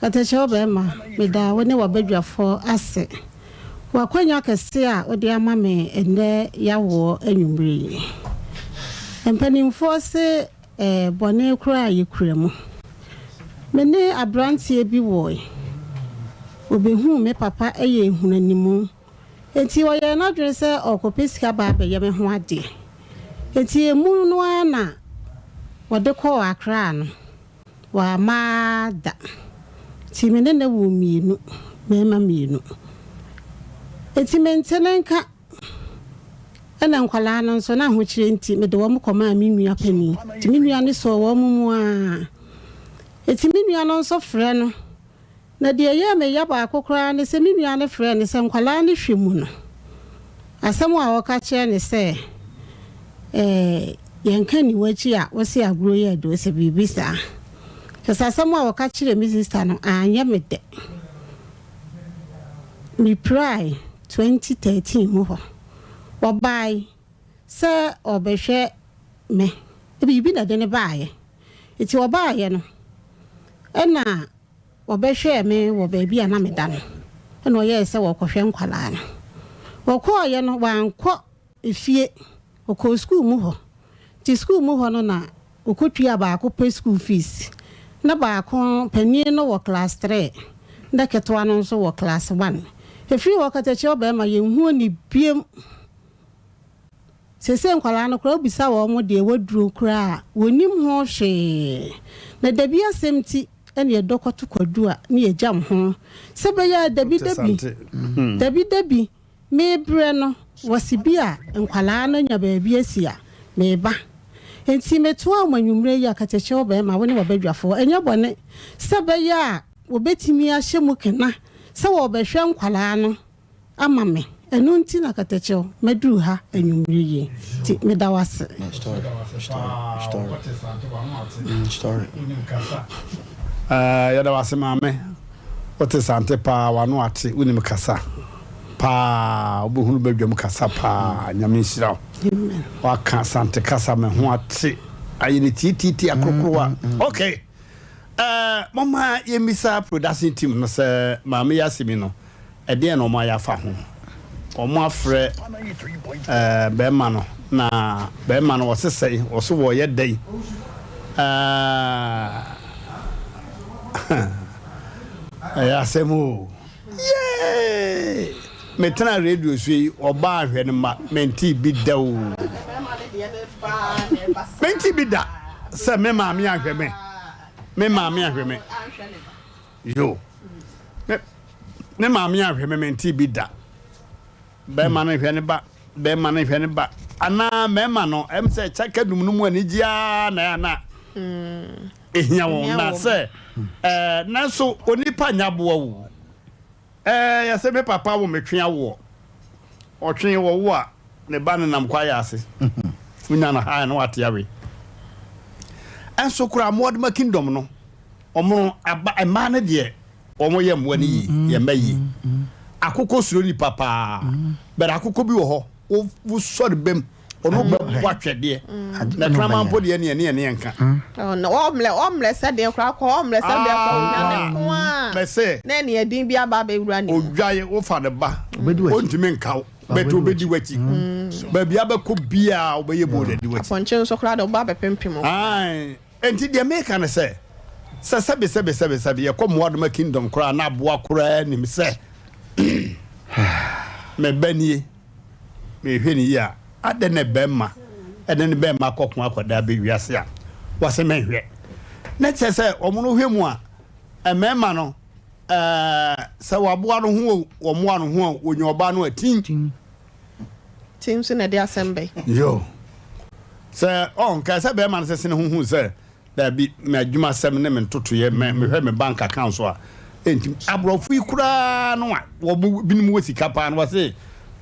Katakyɛw bɛɛma, meda wo ne w'abadwafoɔ ase wɔ akwanya kɛse a wode ama me ɛnnɛ y'awoɔ anwummere yi. Mpanimfoɔ se eh, bɔne koraa yɛkura mu. Me ne abranteɛ bi woe. Ɔbɛhuu me papa yɛ nhunanimu. Enti ɔyɛɛ n'adwene sɛ ɔrekɔpɛ sika aba abɛyɛ me ho adeɛ. Enti emu no ara na wɔde kɔɔ Accra no, wamma ara da. Enti me ne no woo mmienu, mmarima mmienu. Enti mente ne nka. Ɛna nkwadaa no nso, na ahokyerɛ nti, mede wɔn kɔmaa me nua panin. Enti me nua no sɔɔ wɔn mu ara. Enti me nua no nso frɛ no. Na deɛ ɛyɛɛ me ya baako koraa ne sɛ me nua no frɛɛ no sɛ nkwadaa no hwɛ mu no, asɛm a ɔka kyerɛɛ no sɛ, Ɛɛ, yɛnka nni w'akyi a wose agorɔ yi adu, sɛ biribi saa. Kyerɛ sɛ asɛm a ɔka kyerɛɛ me sista no anyɛ me dɛ. Mepirae 2013 mu hɔ. Ɔbae sɛ ɔrebɛhwɛ me, biribi na ɛde no baeɛ. Nti ɔbaeɛ no, ɛna Wɔbɛhwɛɛ me wɔ baabi a na meda no, ɛnna ɔyɛɛ sɛ ɔrekɔhwɛ nkwadaa no. Ɔkɔeɛ no, wankɔ efie, ɔkɔɔ sukuu mu hɔ. Nti sukuu mu hɔ no na ɔkɔtuaa baako pɛ sukuu fees. Na baako, panin no wɔ class three, na ketewa no nso wɔ class one. Ɛfiri hɔ, katakyie ɔbarima, yɛnhuu no bio. Seesei nkwadaa no koraa wobisa wɔn deɛ waduro koraa a, wɔnnim ho hwee. Na dabi asɛm nti na yɛdɔ kɔto kwadu a ne yɛgyam ho sɛ ɛbɛyɛ a dabi dabi, dabi dabi merebrɛ no wɔse bi a nkwadaa no anya baabi asi a, meba. Enti metoaa mo anwummerɛ yi akatakyie ɔbarima wo ne w'abadwafoɔ ɛnyɛ bɔne sɛ ɛbɛyɛ a wɔbɛtumi ahyɛ mu kena sɛ wɔrebɛhwɛ nkwadaa no. ama me, ɛno nti na katakyɛw maduru ha anwummere yi, nti meda wo ase. Yɛda wo ase maame, wote sante paa, w'ano ate, wonim kasa paa, wobɛhunu badwam kasa paa, Nyame nhyira wo. Waka sante kasa me ho ate, ayɛ ne tiitiiti akorokorowa. Okay, uh, momma yɛmmisa production team no sɛ maame yi asɛm yi no, Ɛdeɛn na wɔayɛ afa ho? Wɔafrɛ ɛɛ bɛrima no, na bɛrima no ɔse sɛn? Ɔse wɔyɛ dɛn? Ɛɛ ɛyɛ asɛm o. Yee! Metena radio so yi, ɔbaa ahwɛ no ma mente bi da o. Mente bi da sɛ me maame ahwɛ me. Me maame ahwɛ me. Yo. Me ne maame ahwɛ me mente bi da. Bɛrima no hwɛ ne ba, bɛrima no hwɛ ne ba. Anaa mmarima no, ɛm sɛ kyaka dum no mu anigye ara na ɛyɛ na ehia wɔn na sɛ ɛɛ nanso onipa nya aboa wo. Ɛɛ yɛsɛ me papa wo metwe awoɔ. Ɔtwe wɔ wo a ne ba nenam kwaeɛ ase. Wonya no ha na wate awe. Ɛnso koraa mmoadoma kingdom no Wɔn aba mmaa no deɛ wɔn yɛ mmoa no yie yɛ mma yie. Akokɔ suro nipa paa but akokɔ bi wɔ hɔ wo wo sɔre bɛm ɔno bɛ bɔ atwɛdeɛ na kraman mpo deɛ neɛ neɛ neɛ nka. Ɔmlɛ ɔmlɛ sɛ deɛ koraa kɔ ɔmlɛ sɛ deɛ kɔ ɔnya ne nko a mɛsɛ na ɛne ɛdin bi aba abɛwura ne mu. Odwae wofa ne ba ɔntumi nka wo but ɔbɛdi w'akyi baabi abɛkɔ biaa ɔbɛyɛ bold adi w'akyi. Apɔnkye nso koraa deɛ ɔba abɛpempem wo. Ae. Enti deɛ meka ne sɛ, sɛ sɛbesɛbesɛbesɛbe yɛkɔ mmoadoma kingdom koraa na aboa koraa nim sɛ me ba nie, mehwɛ no yie a, adɛn na bɛrima ɛne ne bɛrima akɔko akɔda abɛ wiase a wɔse menhwɛ? Na kyerɛ sɛ wɔn no hwɛ mu a, mmarima no ɛɛ sɛ wɔaboa no ho o, wɔmmoa no ho a, wɔnya ɔbaa no a, tin. Ti nso na ɛde asɛm bɛn. Yo. Sɛ ɔn nka sɛ bɛrima no sese ne ho hu sɛ daabi m'adwumasɛm ne me ntotoeɛ mɛ mehwɛ me bank account so a ɛntim aborɔfo yi koraa no a wɔn binom wɔ sika paa no wɔse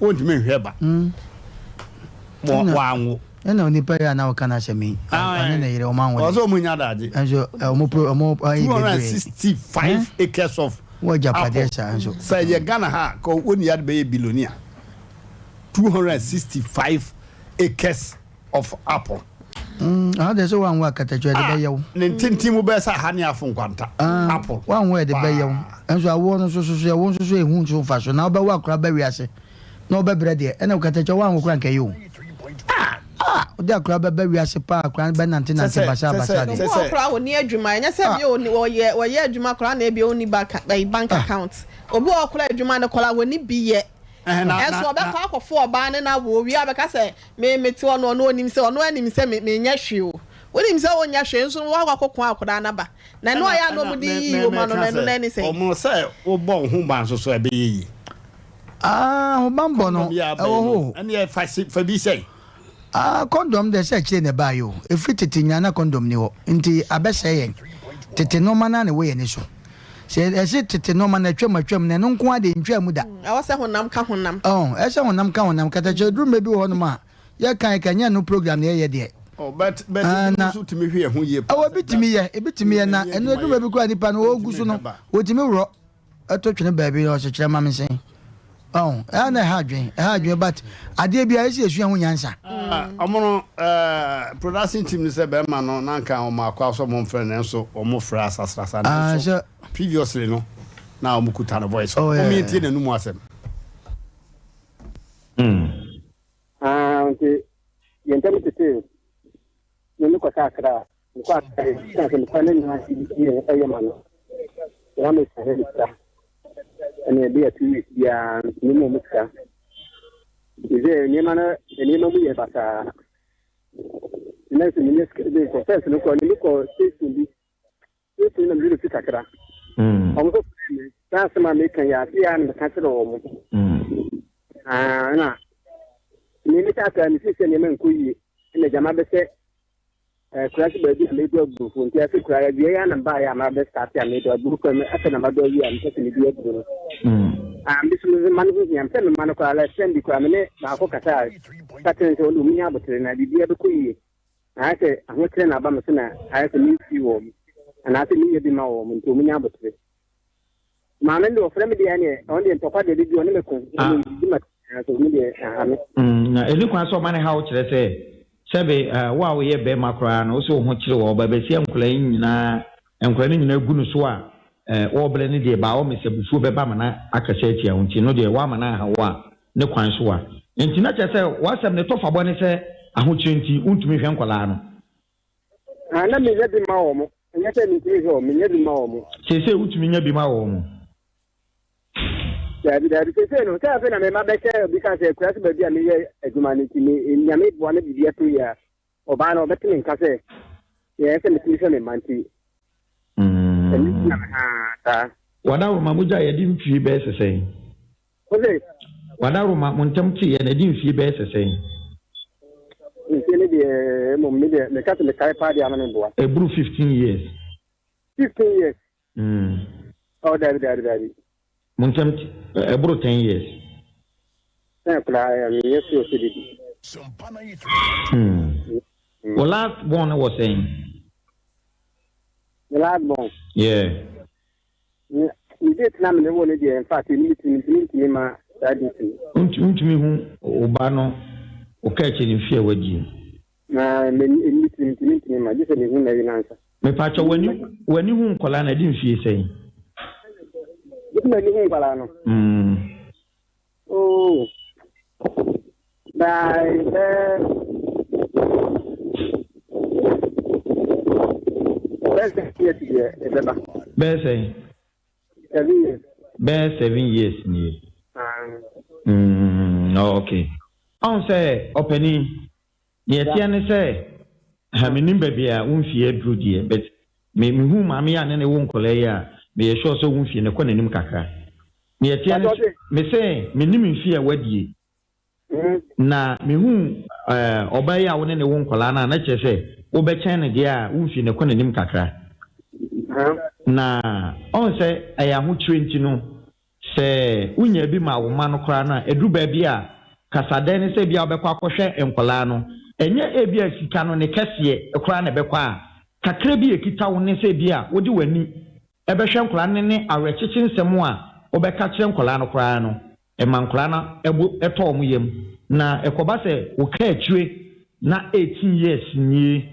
wɔntumi nhwɛ ba wɔ wɔanwo. Ɛna onipa yi a na ɔka n'asɛm yi ɔne ne yere wɔn anwo de. Ɔsɛ wɔn nya adagye. Nso wɔn pro wɔn ayi bebree. 265 acres of wɔ agyapadeɛ saa nso. Sɛ yɛ Ghana ha a ka wɔn yard bɛyɛ billionaire. 265 acres of apple. Mm, aha deɛ sɛ woanwo akatakyi ɛde bɛyɛ wo. Ne ntenten mu bɛyɛ sɛ aha ne afo nkwanta. Ah, apple. Woanwo ɛde bɛyɛ wo. Nso awoɔ no nso so so ɛwo nso so ehu nso mfa so na wobɛwo akora ba wiase na wobɛbrɛ deɛ ɛna akatakyi woanwo kora nka ɛyɛ o. Ah, ah, wode akora bɛba wiase paa akora no bɛnante nante basaa basaa deɛ. Obi wɔ koraa ɔni adwuma ɛnyɛ sɛ bi ɔyɛ ɔyɛ adwuma koraa na ebi ɔni bank account obi wɔ koraa adwuma no koraa wɔni bi yɛ. Nanso ɔbɛkɔ akɔfo ɔbaa ne no awo, owie a ɔbɛka sɛ, Me, mete hɔ no, ɔno ɔnim sɛ, ɔno anim sɛ me, menyɛ hwee o. Wonim sɛ wonyɛ hwee nso no, woakɔ akɔko akwadaa no aba. Na ɛno a ɛyɛ a na wɔde yiyi wɔn ano no, ɛno no ɛne sɛn? Wɔn sɛ wobɔ wo ho ban nso so a, ɛbɛyɛ yie. Ah, ahobanbɔ no, Kɔndɔm yi a aba ɛwɔ yi hɔ no, o. ɛnneɛ fa si, fa bi sɛn? Ah kɔndɔm deɛ sɛ akyire na ɛbaeɛ o, ɛfiri tete nyinaa na kɔndɔm nni hɔ nti abɛsɛe yɛn. Tete nnoɔma no ara na ɛwɔ yɛn ani so. Sɛ yɛse tete nnoɔma no atwam atwam na ɛno nko ara deɛ ɛntwaa mu da. Ɛwɔ sɛ honam ka honam. Ɔn, ɛsɛ sɛ honam ka honam. Katakyɛ ɛduru mmerɛ bi wɔ hɔnom a, yɛka yɛka ɛnyɛ ɛno program na yɛyɛ deɛ. Oh, but but Ah, ebinom na nso tumi hwɛ ɛho yie paa ɛwɔ sɛ ebi tumi yɛ, ebi tumi yɛ na ɛnyɛ ɛno adwuma ɛduru mmerɛ yɛ. bi koraa nipa no ɔgu Ɔntumi so no, nhwɛ ba. ɔtumi worɔ. Ɛto twene baabi na ɔsɛ kyerɛ ma me nsen. Ɔn, ɛha na ɛha adwene, ɛha adwene but adeɛ bi a ɛsɛ yɛsua ho nyansa. Ɔmo no production team no sɛ bɛrima no na nka ɔmo akɔ asɔ ɔmo mfrɛ nanso ɔmo frɛ asasrasa nanso previously no na ɔmo kuta no voice. Oh, Ɔmo yɛntie n'anum asɛm. Ah, nti yɛn ntam tetee ne me kɔhyɛ Accra. Mekɔ Accra yi, ɛsiane sɛ mekɔ ne nyinaa yɛ ɛyɛ ma no. Wɔn me sɛ ne sika. Ɛna ebi yɛ 2 weeks biara ne mu ɔmo sika. Sɛ nneɛma no nneɛma mu yɛ basaa. Ɛna sɛ menyɛ sika bi kɔ first no kɔ ne mekɔ station bi. Station na mewere fi kakra. Ɔmo nso frɛ me saa asɛm a meka yi ase a na meka kyerɛ wɔn. Ah, na me me saa kaa me fi sɛ nneɛma nkɔ yie. Ɛna gyama bɛsɛ Akura so baabi a medu aburofo nti afei kura awia yi a na mbaeɛ a mabɛ start a medu aburo kura me afei na madɔ awie a mepɛ sɛ medi aburo no. Ah, me so me ma no ho hia sɛ me ma no koraa last time bi koraa me ne baako kasa a ka kyerɛ sɛ ɔde ɔmu nya abotere na biribiara bɛkɔ yie. Na ayɛ sɛ ahokyerɛ na aba me so na ayɛ sɛ memfiri wɔn anaasɛ menyɛ bi ma wɔn nti ɔmu nya abotere. Maame no deɛ ɔfrɛ me deɛ ɛneɛ ɔno deɛ ntɔkwa deɛ de bi ɔne me ko ɔno di ma so me deɛ aha me. Na ɛni kwan sɛ ɔma ne haw kyerɛ sɛ sɛbe wo a woyɛ barima koraa no wose wo ho kyere wɔ ɔba basia nkwadaa yi nyinaa nkwadaa no nyinaa gu no so a wɔrebrɛ no deɛ by all means abufuo bɛba ma no akasa atia wo nti no deɛ woama no aha wo a ne kwan so a nti na kyerɛ sɛ w'asɛm ne tɔfabɔ ne sɛ ahokyere nti wontumi nhwɛ nkwadaa no. Ah, na menya bi ma wɔn. Ɛnyɛ sɛ mintumi nhwɛ wɔn, menya bi ma wɔn. Seesei wotumi nya bi ma wɔn? Daabi, daabi. Seesei no, sɛ afei na me mma bɛhyɛ obi ka sɛ akura so baabi a meyɛ adwuma no nti, me Nyame boa na biribi ato yie a, ɔbaa no ɔbɛte me nka sɛ yɛyɛ sɛ metumi hwɛ me mma nti. Ɛno nti na me ha saa. Wadaworoma mogya yɛde mfie bɛyɛ sɛ sɛn? Ose. Wadaworoma mo ntam teeɛ no ɛde mfie bɛyɛ sɛ sɛn? Mfie no deɛ mmom me deɛ meka sɛ mekae paa deɛ ama me boa. Ɛboro 15 years. 15 years? Mm. Oh, dabi dabi dabi. Mo ntam te ɛboro 10 years. Sɛ koraa ɛyɛ menyɛ sure sɛ didi. Hmm. Wo last born no wɔ sɛn? Me last born? Yeah. Me me date na me ne wo no deɛ in fact ɛni me tirim nti mentumi ma saa date no. Wontumi hu wo ba no wo ka akyire mfie a wadi. Na me ɛni me tirim nti mentumi ma gye sɛ mehu n'ayi no ansa. Mepakyɛ w'ani w'ani hu nkwadaa no adi mfie sɛn? Gye sɛ m'ani hu nkwadaa no. Mm. Oh. By bɛyɛ 7 years deɛ ɛbɛba. Bɛyɛ sɛn? 7 years. Bɛyɛ 7 years nie. Mm, oh, okay. Ɔn sɛ ɔpanin, deɛ ɛteɛ ne sɛ, ha menim baabi a wo mfie aduru deɛ, but me mehu maame yi a ne ne wo nkɔla yi a, meyɛ sure sɛ wo mfie no kɔ n'anim kakra. Deɛ ɛteɛ ne sɛ, me se menim mfie a wadie. Na mehuu ɔbaa yi a wo ne ne wo nkwadaa no a, na kyerɛ sɛ wobɛkyɛn no deɛ a, womfii no kɔ n'anim kakra. Na ɔhu sɛ ɛyɛ ahokyerɛ nti no, sɛ wonya bi ma wo mma no koraa no a, ɛduru baabi a, kasadɛn ne sɛ ebia wobɛkɔ akɔhwɛ nkwadaa no. Ɛnyɛ ebia sika no ne kɛseɛ koraa na ɛbɛkɔ a, kakra bi a ɛkita wo ne sɛ ebia wode w'ani bɛhwɛ nkwadaa no ne awerɛkyekye nsɛm a wobɛka akyerɛ nkwadaa no koraa no, Ɛma nkwadaa no bo tɔ wɔn yam. Na ɛkɔba sɛ wo kaakyire na 18 years nie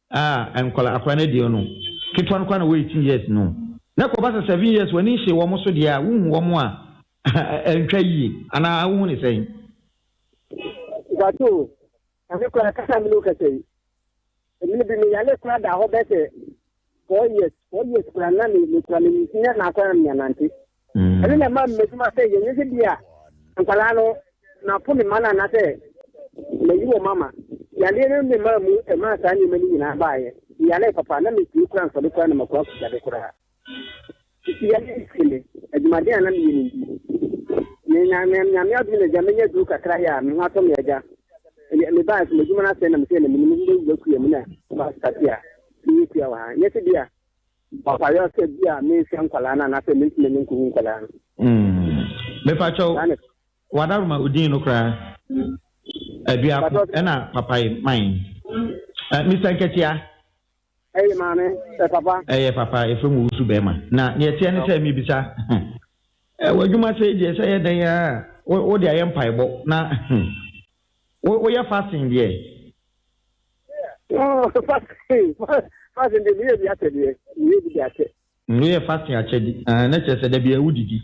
a nkwadaa akwadaa no adi no, ketewa no koraa na wɔ 18 years no, na ɛkɔba sɛ 7 years w'ani nhyee wɔn so deɛ a, wonhu wɔn a, ɛntwa yie anaa wohu ne sɛn? Mpakyɛ o, na me koraa kasa a me ne wo kasa yi, mene bi me yale koraa da hɔ bɛyɛ sɛ 4 years, 4 years koraa na me me kura me nya na akora na me nante. Ɛno na ɛma m'adwuma sɛ yɛnyɛ sɛ bi a nkwadaa no napo me ma no anaasɛ mayi wɔ mama. Yadeɛ no ne maa mu ɛmaa saa nneɛma no nyinaa baeɛ. Meyaree papa na metumi kora nsɔre koraa na makɔ akɔdware koraa. Nti yadeɛ no firi me, adwumaden a na meyɛ no nti. Me na me Nyame adom na agya menya aduru kakra yɛ a me ho atɔ me agya. Mebaeɛ so m'adwuma no asɛe na mesɛ na menim ho bɛwura kua mu na mastate a meyɛ kua wɔ ha. Nyɛ sɛ bi a Ɔpayɔ sɛ bi a menhwɛ nkwadaa no anaasɛ mentumi ne nkohu nkwadaa no. Mepakyɛw, wadaroma odin no koraa. Aduako ɛna papaye man. Mister Nketia. Ɛyɛ maame, ɛ papa. Ɛyɛ papa, efrɛ mu owusu bɛrima. Na nea ɛteɛ ne sɛ mebisa, w'adwuma sɛ deɛ sɛ ɛyɛ dɛn a, wode ayɛ mpaebɔ na woyɛ fasting deɛ? Oh, fasting, fasting de meyɛ bi akyɛ deɛ, meyɛ bi de akyɛ. Woyɛ fasting akyɛ di, ah, na kyerɛ sɛ da biara wodidi.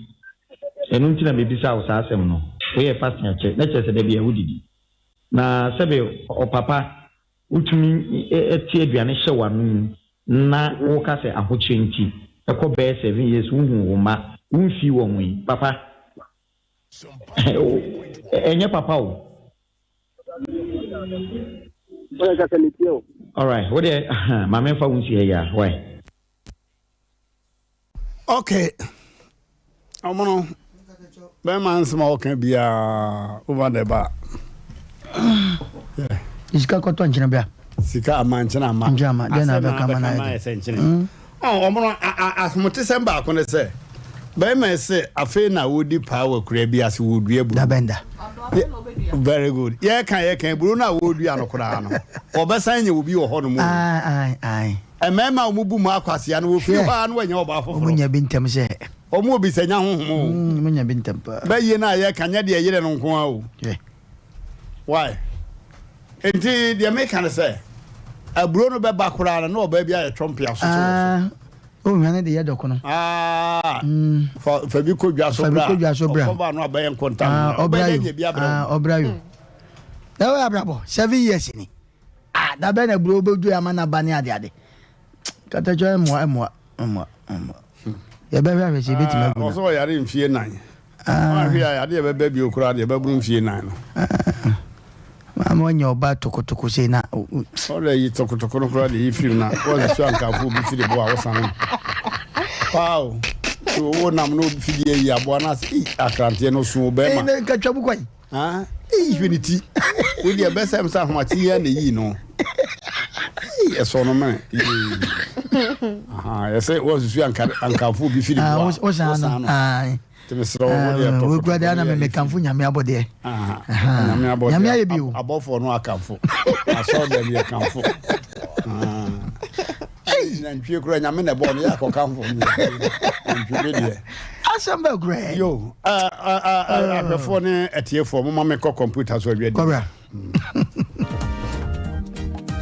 Ɛno nti na mebisa wo saa asɛm no. Woyɛ fasting akyɛ, na kyerɛ sɛ da biara wodidi. Na sɛbe ɔpapa, wotumi te aduane hyɛ w'ano mu na woka sɛ ahokyerɛ nti, ɛkɔ bɛyɛ 7 years wonhuu wo mma, womfii wɔn yi, papa, ɛnyɛ papa o. Wọ́n kasa mi tie o. Alright, wo deɛ maame nfa wo nsi ha yi a, why? Okay, ɔmo no bɛrima nsɛm a ɔka biara over the bar. Sika kɔtɔ nkyene bra. Sika ama nkyene ama. Nkyene ama deɛ na abɛka ma na ayɛ sɛ nkyene. Ɔmo no ahomotesɛm baako ne sɛ bɛrima sɛ afei na wodi paa wɔ akura bi ase wɔdua buru. Dabɛnda. Very good. Yɛka yɛka buru no a wɔdua no koraa no wɔbɛsan nya obi wɔ hɔ nom. Mmarima a wɔn bu mu akwasea no wɔfiri hɔ a na wɔanya ɔbaa foforɔ. Wɔn nya bi ntɛm sɛ. Wɔn obi sɛ nya honhom o. Wɔn nya bi ntɛm paa. Bɛyie no a yɛka nyɛ deɛ yere no nko ara o. Why? Nti deɛ meka ne sɛ aburo no bɛba koraa no na ɔbaa bi ayɛ twɔmpe asoso wɔ so. Ohwa ne de yɛ dɔkono. Ah, fa fa bi kɔ dwa so bra. Fa bi kɔ dwa so bra. Ɔkɔba no abɛyɛ nkontam. Ah, ɔbra yo. Ah, ɔbra yo. Na wɔ abrabɔ 7 years ni. Ah, da bɛn na aburo bɛdu ama na ba ne ade ade. Katakya mmoa mmoa mmoa mmoa. Yɛbɛhwɛ ahwɛ sɛ ebɛtumi agu no. Ɔsɛ ɔyare mfie 4. Ahwɛ a adeɛ bɛbɛ bio koraa deɛ bɛboro mfie 4 no. Maama ɔnyɛ ɔba tokotoko sei na. Ɔdɛ yi tokotoko no koraa deɛ yi firim na wɔde so ankaafo obi firi bo a wosan no. Paa so wo nam no fidie yi aboa no ase akranteɛ no so bɛrima. Ɛnna nkatwa mu kwan. Ah, eyi hwɛ ne ti. Wo deɛ bɛsɛm sɛ ahomakye yi na eyi no. Eyi ɛsɔ no mene. Aha, yɛsɛ wɔsusu anka ankanfo obi firi bo a. Wosan no. Nti mesrɛ wo wo deɛ tɔ. Wo kura deɛ na me mekanfo Nyame abɔdeɛ. Nyame abɔdeɛ. Nyame ayɛ bi o. Abɔfoɔ no akanfo. Asɔre dɛm yɛ kanfo. Nantwie kura Nyame na ɛbɔɔ no yɛ akɔkanfo. Nantwie bi deɛ. Asɛm bɛ kura. Yo, ahwɛfoɔ ne atiefoɔ moma mekɔ kɔmputa so adwa di. Kɔbra.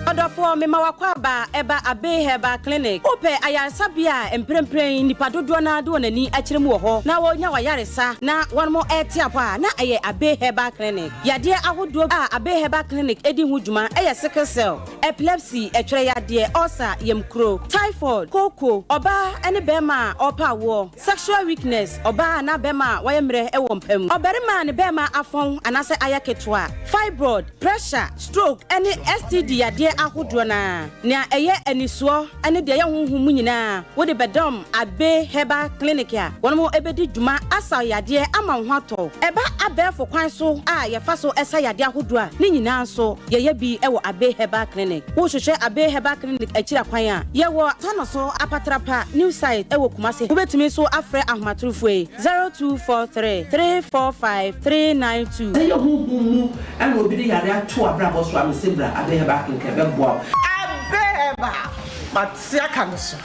Ɔdɔfoɔ, mema w'akwaaba ɛba Abbey Herbal Clinic. Wopɛ ayaresabea a mprempren nnipa dodoɔ no ara de wɔn ani akyerɛ mu wɔ hɔ na wɔnya w'ayaresa na wɔnom rete apɔ a, na ɛyɛ Abbey Herbal Clinic. Yadeɛ ahodoɔ a Abbey Herbal Clinic di ho dwuma yɛ sickle cell, epilepsy, ɛtwerɛ yadeɛ, ulcer, yamkuro, typhoid, kooko, ɔbaa ne barima a ɔrepɛ awoɔ, Sexual weakness, ɔbaa anaa bɛrima a wayɛ mmerɛ wɔ mpa mu, ɔbarima a ne bɛrima afɔn anaasɛ ayɛ ketewa, fibroid, pressure, stroke ne STD yadeɛ ahodoɔ. ahodoɔ no ara, nea ɛyɛ anisoɔ ne deɛ ɛyɛ honhom mu nyinaa, wode bɛdɔm Abbey Herbal Clinic a wɔn bɛdi dwuma asa wo yadeɛ ama wo ho atɔ wo. Ɛba abɛɛfo kwan so a yɛfa so sa yadeɛ ahodoɔ a, ne nyinaa nso yɛyɛ bi wɔ Abbey Herbal Clinic. Wohwehwɛ Abbey Herbal Clinic akyiri akwan a, yɛwɔ Tanoso Apatrapa New Site wɔ Kumasi. Wobɛtumi nso afrɛ ahomatorofoɔ yi, 0243 345 392. Sɛ ɛyɛ honhom mu na obi de yare ato w'abrabɔ so a, mese bra Abbey Herbal Clinic ɛbɛboa wo. Abbey Herbal, mate aka no so.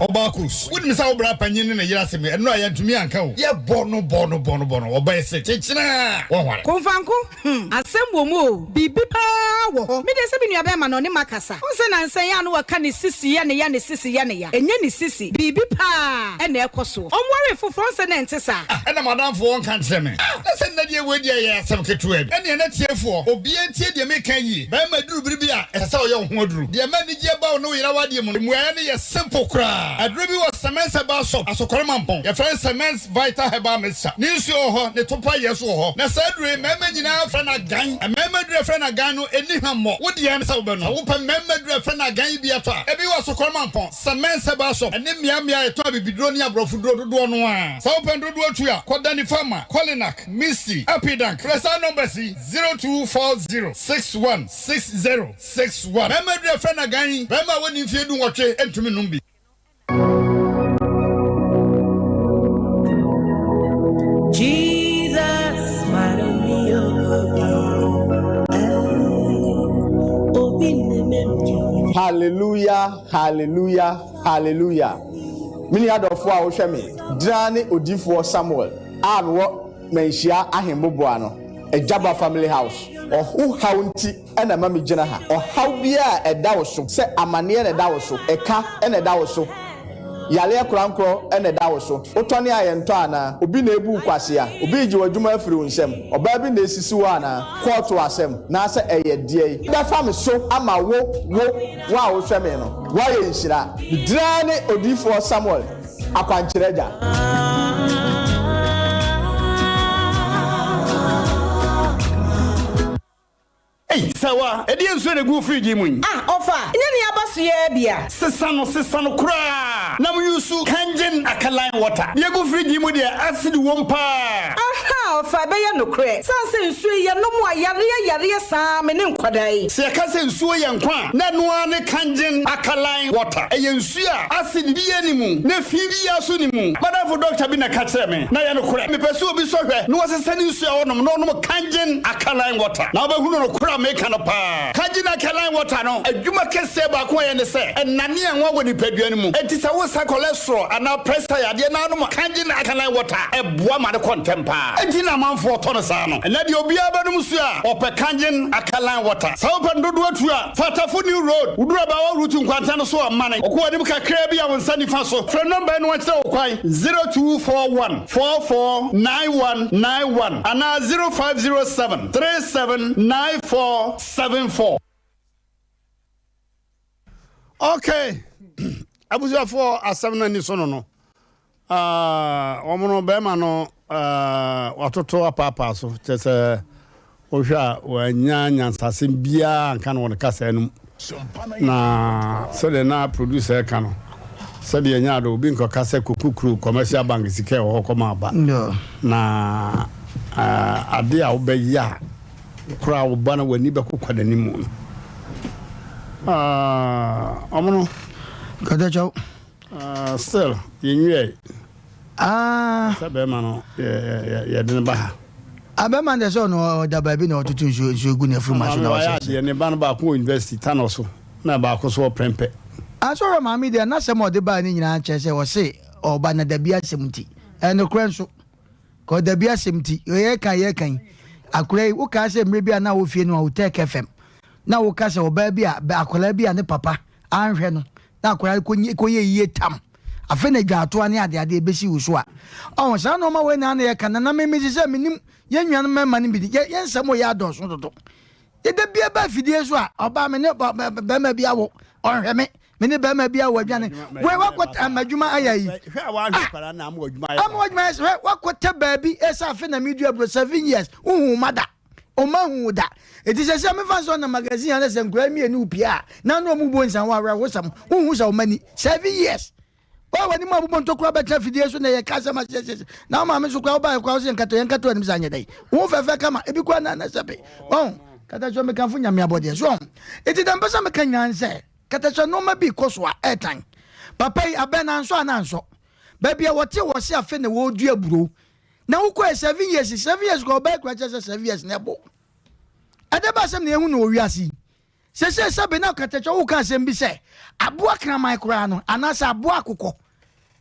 Ɔbaa Kus, wonim sɛ wo bra panyin ne ne yere asɛm yi, ɛno a yɛantumi anka o. Yɛbɔ no bɔ no bɔ no bɔ no, ɔbɛyɛ se kyekyena a, wɔnware. Komfanko, hmm, asɛm wɔ mu o, biribi paa wɔ hɔ. Me deɛ sɛ me nua bɛɛma no ɔne makasa. Wohu sɛ nansa yi a na wɔka ne sisi yɛ ne ya, ne sisi yɛ ne ya. Ɛnyɛ ne sisi, biribi paa na ɛkɔ soɔ. Ɔnwaree foforɔ, wohu sɛ na ɛnte saa. Ah, ɛna m'adamfo ɔnka nkyerɛ me. Ah, na sɛ nnɛ deɛ wei deɛ ɛyɛ asɛm ketewa bi. Ɛnneɛ na tiefoɔ, obiara ntie deɛ meka yie. Bɛɛma aduru bere bi a, ɛsɛ sɛ ɔyɛ wo ho aduru. Deɛ ɛma anigyeɛ ba wo ne wo yere awadeɛ mu no, mmuaeɛ no yɛ simple koraa. Aduro bi wɔ Semens Herbal Shop, Asokore Mampong. Yɛfrɛ no Semens Vital Herbal Mixture. Ne nsuo wɔ hɔ, ne topa yɛ nso wɔ hɔ. Na saa aduro yi, mmarima nyinaa frɛ no agan. Mmarima aduro a yɛfrɛ no agan no, ɛnni hwammɔ. Wo deɛ ne sɛ wobɛnom. Sɛ wopɛ mmarima aduro a yɛfrɛ no agan yi bi atɔ a, ebi wɔ Asokore Mampong, Semens Herbal Shop, ne mmeammea a yɛtɔn abibiduro ne aborɔfoduro dodoɔ no ara. Sɛ wopɛ no dodoɔ tu a, kɔ Danny Pharma, Kolinak, Misty, Apidank. Frɛ saa numbers yi, 0240 61 60 61. Barima aduru a yɛfrɛ no agan yi, barima a wadi mfeɛ dunwɔtwe ntumi nnom bi. Hallelujah, hallelujah, hallelujah. Me nua dɔfo a wohwɛ me, gyina ne odiyifoɔ Samuel a mewɔ Manhyia Ahemboboa no, Agyaba Family House. Ɔho haw nti na ɛma migyina ha. Ɔhaw biara a ɛda wo so, sɛ amaneɛ na ɛda wo so, ɛka na ɛda wo so, yareɛ korankorɔ na ɛda wo so, wotɔne a yɛntɔ anaa, obi na ebu wo kwasea, obi regye w'adwuma afiri wo nsam, ɔbaa bi na esisi wo anaa, kɔɔto asɛm, naasɛ ɛyɛ deɛn bɛfa me so ama wo, wo, wo a wohwɛ me no, woayɛ nhyira. Me din ara ne Odiyifoɔ Samuel. Akwankyerɛ Agya. Ei, Sawa, ɛdeɛn nsuo na ɛgu wo fridge yi mu yi? Ah, ɔfa, nyɛ nea aba so yi ara bi a. Sesa no, sesa no koraa na mo use Kangen alkaline water. Deɛ ɛgu fridge yi mu deɛ, acid wom paa. Ahaa, ɔfa, ɛbɛyɛ nokorɛ. Sane sɛ nsuo yi yɛnom a, yareɛ yareɛ saa me ne nkwadaa yi. Sɛ yɛka sɛ nsuo yɛ nkwa a, na ɛno ara ne Kangen alkaline water. Ɛyɛ nsuo. A acid biara nni mu na fi biara nso nni mu. M'adamfo dɔkta bi na ɛka kyerɛɛ me, na ɛyɛ nokorɛ. Mepɛ sɛ obi sɔ hwɛ na ɔsesa ne nsuo a ɔnom na ɔnom Kangen alkaline water, na wobɛhunu nokorɛ a meka no paa. Kangen alkaline water no adwuma kɛseɛ baako a ɛyɛ ne sɛ, ɛnane anwa wɔ nipadua no mu. Enti sɛ wosa cholesterol anaa pressure yadeɛ na wonom Kangen alkaline water a, ɛboa ma no kɔ ntɛm paa. Enti na amanfoɔ tɔ no saa no. Ɛnnɛ deɛ obiara bɛnom nsuo a, ɔpɛ Kangen alkaline water. Sɛ wopɛ no dodoɔ tu a, Fa Tafo New Road, woduru Abaawa Route nkwanta no so a, mane kɔ w'anim kakraa bi a wo nsa nifa so. Frɛ nɔmba yi na wɔnkyerɛ wo kwan, 0241 44 9191 anaa 0507 37 9474. Okay, abusuafoɔ asɛm no ani so no no. Ah, wɔn no bɛrima no ah, watoto apaapaa so kyerɛ sɛ wohwɛ a wanya nyansasɛm biara nka no wɔ ne kasa no mu na sɛdeɛ na producer ka no sɛdeɛ nya do obi nkɔka sɛ kokukuru commercial bank sika ɛwɔ hɔ kɔma aba na ah, ade a wobɛyɛ a koraa wo ba no w'ani bɛkokɔ n'anim no ah, ɔmo no kɔtɛkyɛw Ah still yɛnwiɛe. Ah. Sɛ bɛrima no yɛde no ba ha. Ah bɛrima no deɛ sɛ ɔno ɔda baabi na ɔtoto nsuo nsuo gu n'afuru so na ɔhyɛ. Maame adeɛ ne ba no baako wɔ university Tano so na baako so wɔ Prempeh. Ah sɔrɔ maame deɛ n'asɛm a ɔde baa ne nyinaa kyerɛ sɛ ɔse ɔba na dabi asɛm nti ɛnokorɛ nso kɔ dabi asɛm nti yɛka yɛka yi akora yi wokaa sɛ mmerɛ bi a na wɔ fie no a wotɛk fm na woka sɛ ɔbaa bi a akwadaa bi a ne papa anhwɛ no na akwadaa no kɔnyi kɔyɛ yie tam afei na dwaatoa ne adeade ɛbɛsi wo so a ɔho saa nneɛma wei na na yɛka na na meme sɛ menim yɛn nuanom mmarima no bi de yɛ yɛn nsɛm yɛ adɔɔso dodo. Yɛda bia ba afidie so a, ɔbaa me ne bɛrima bi awo, ɔnhwɛ me, me ne bɛrima bi awo adwane. Wei wakɔ ama adwuma ayɛ yi. Hwɛ a wahwɛ kwara na ama adwuma ayɛ. Ama adwuma ayɛ hwɛ wakɔtɛ baabi ɛsɛ afe na medu aburo 7 years, wohu ma da. Ɔma hu da. Eti sɛ sɛ mefa sɛ ɔna magazine ana sɛ nkura mmienu pie a, na na ɔmu bɔ nsan wɔ awerɛhosɛm, wohu sɛ ɔma ni 7 years. Wa w'anim abobɔ ntokura bɛtena afidie so na yɛka asɛm ahyɛhyɛhyɛ na wo maame nso koraa wobaeɛ koraa wo sɛ yɛnkato yɛnkato anim sɛ anyɛ dɛn wo fɛfɛ kama ebi koraa na na sɛpe ɔn katakyɛ mekamfo nyame abɔdeɛ so ɔn enti dɛ mpɛ sɛ meka nyinaa ne sɛ katakyɛ nneɛma bi kɔ so a ɛɛtan papa yi abɛn na ansɔ ana ansɔ baabi a wɔte wɔ se afe na wɔredua aburo na wokɔɛ 7 years 7 years kɔ ɔbɛyɛ koraa kyerɛ sɛ 7 years na ɛbɔ ɛdɛ ba asɛm na yɛhu no wɔ wiase yi. Seesei sɛbe na katakyɛ woka asɛm bi sɛ aboa kraman koraa no anaasɛ aboa akokɔ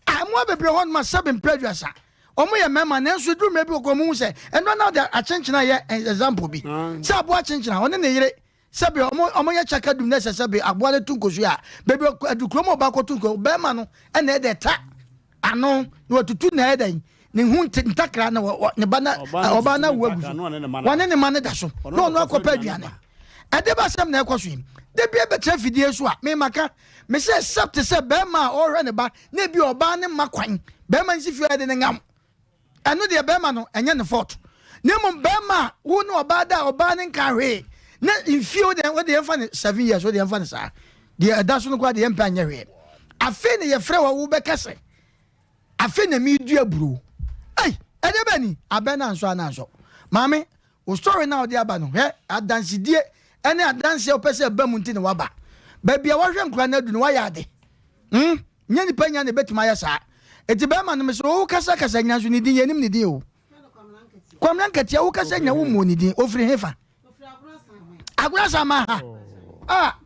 a mmoa bebree hɔ nom a sɛbe mpɛ aduasa wɔn yɛ mmarima nanso eduru mmerɛ bi wɔ kɔ wɔn hu sɛ ɛno na ɔde akyenkyena yɛ example bi sɛ aboa akyenkyena ɔne ne yere sɛbe wɔn wɔn yɛ kyaka dum na ɛsɛ sɛbe aboa no tu nkosua a beebi adukurom ɔba akɔto nkosua bɛrima no ɛna ɛdɛ ta ano na watutu na ɛyɛ dɛn ne ho ntakra na ne ba na ɔbaa na awu agu so wɔne ne ma no da so na ɔno akɔpɛ aduane ɛde ba sɛm na ɛkɔ so yi de bi ɛbɛkyerɛ fidie so a memaka me sɛ except sɛ bɛrima a ɔrehwɛ ne ba na ebi ɔbaa ne mma kwan bɛrima nsi fie ɛde ne ngam ɛno deɛ bɛrima no ɛnyɛ ne fault na mmom bɛrima a wo ne ɔbaa da a ɔbaa ne nka hwee na mfie wo deɛ wo deɛ yɛmfa ne 7 years wo deɛ yɛmfa ne saa deɛ ɛda so no koraa deɛ yɛmpɛ anyɛ hwee afei na yɛfrɛ wɔ wo bɛka sɛ afei na meredua aburo ei ɛdeɛ bɛ ni abɛn na ansɔ ana ansɔ maame wo story na ɔde aba no hwɛ adansedie ɛne adanseɛ wopɛ sɛ ɛba mu nti na waba baabi a wahwɛ nkora no adu no wayɛ ade Nyɛ nipa nya na ebetumi ayɛ saa. Eti bɛrima no mesrɛ wo kasa kasa nyina nso ne din yɛnim ne din o. Kwamina Nkatia wo kasa nyina wo mmuo ne din ofiri hefa? Agona Sama ha. Ah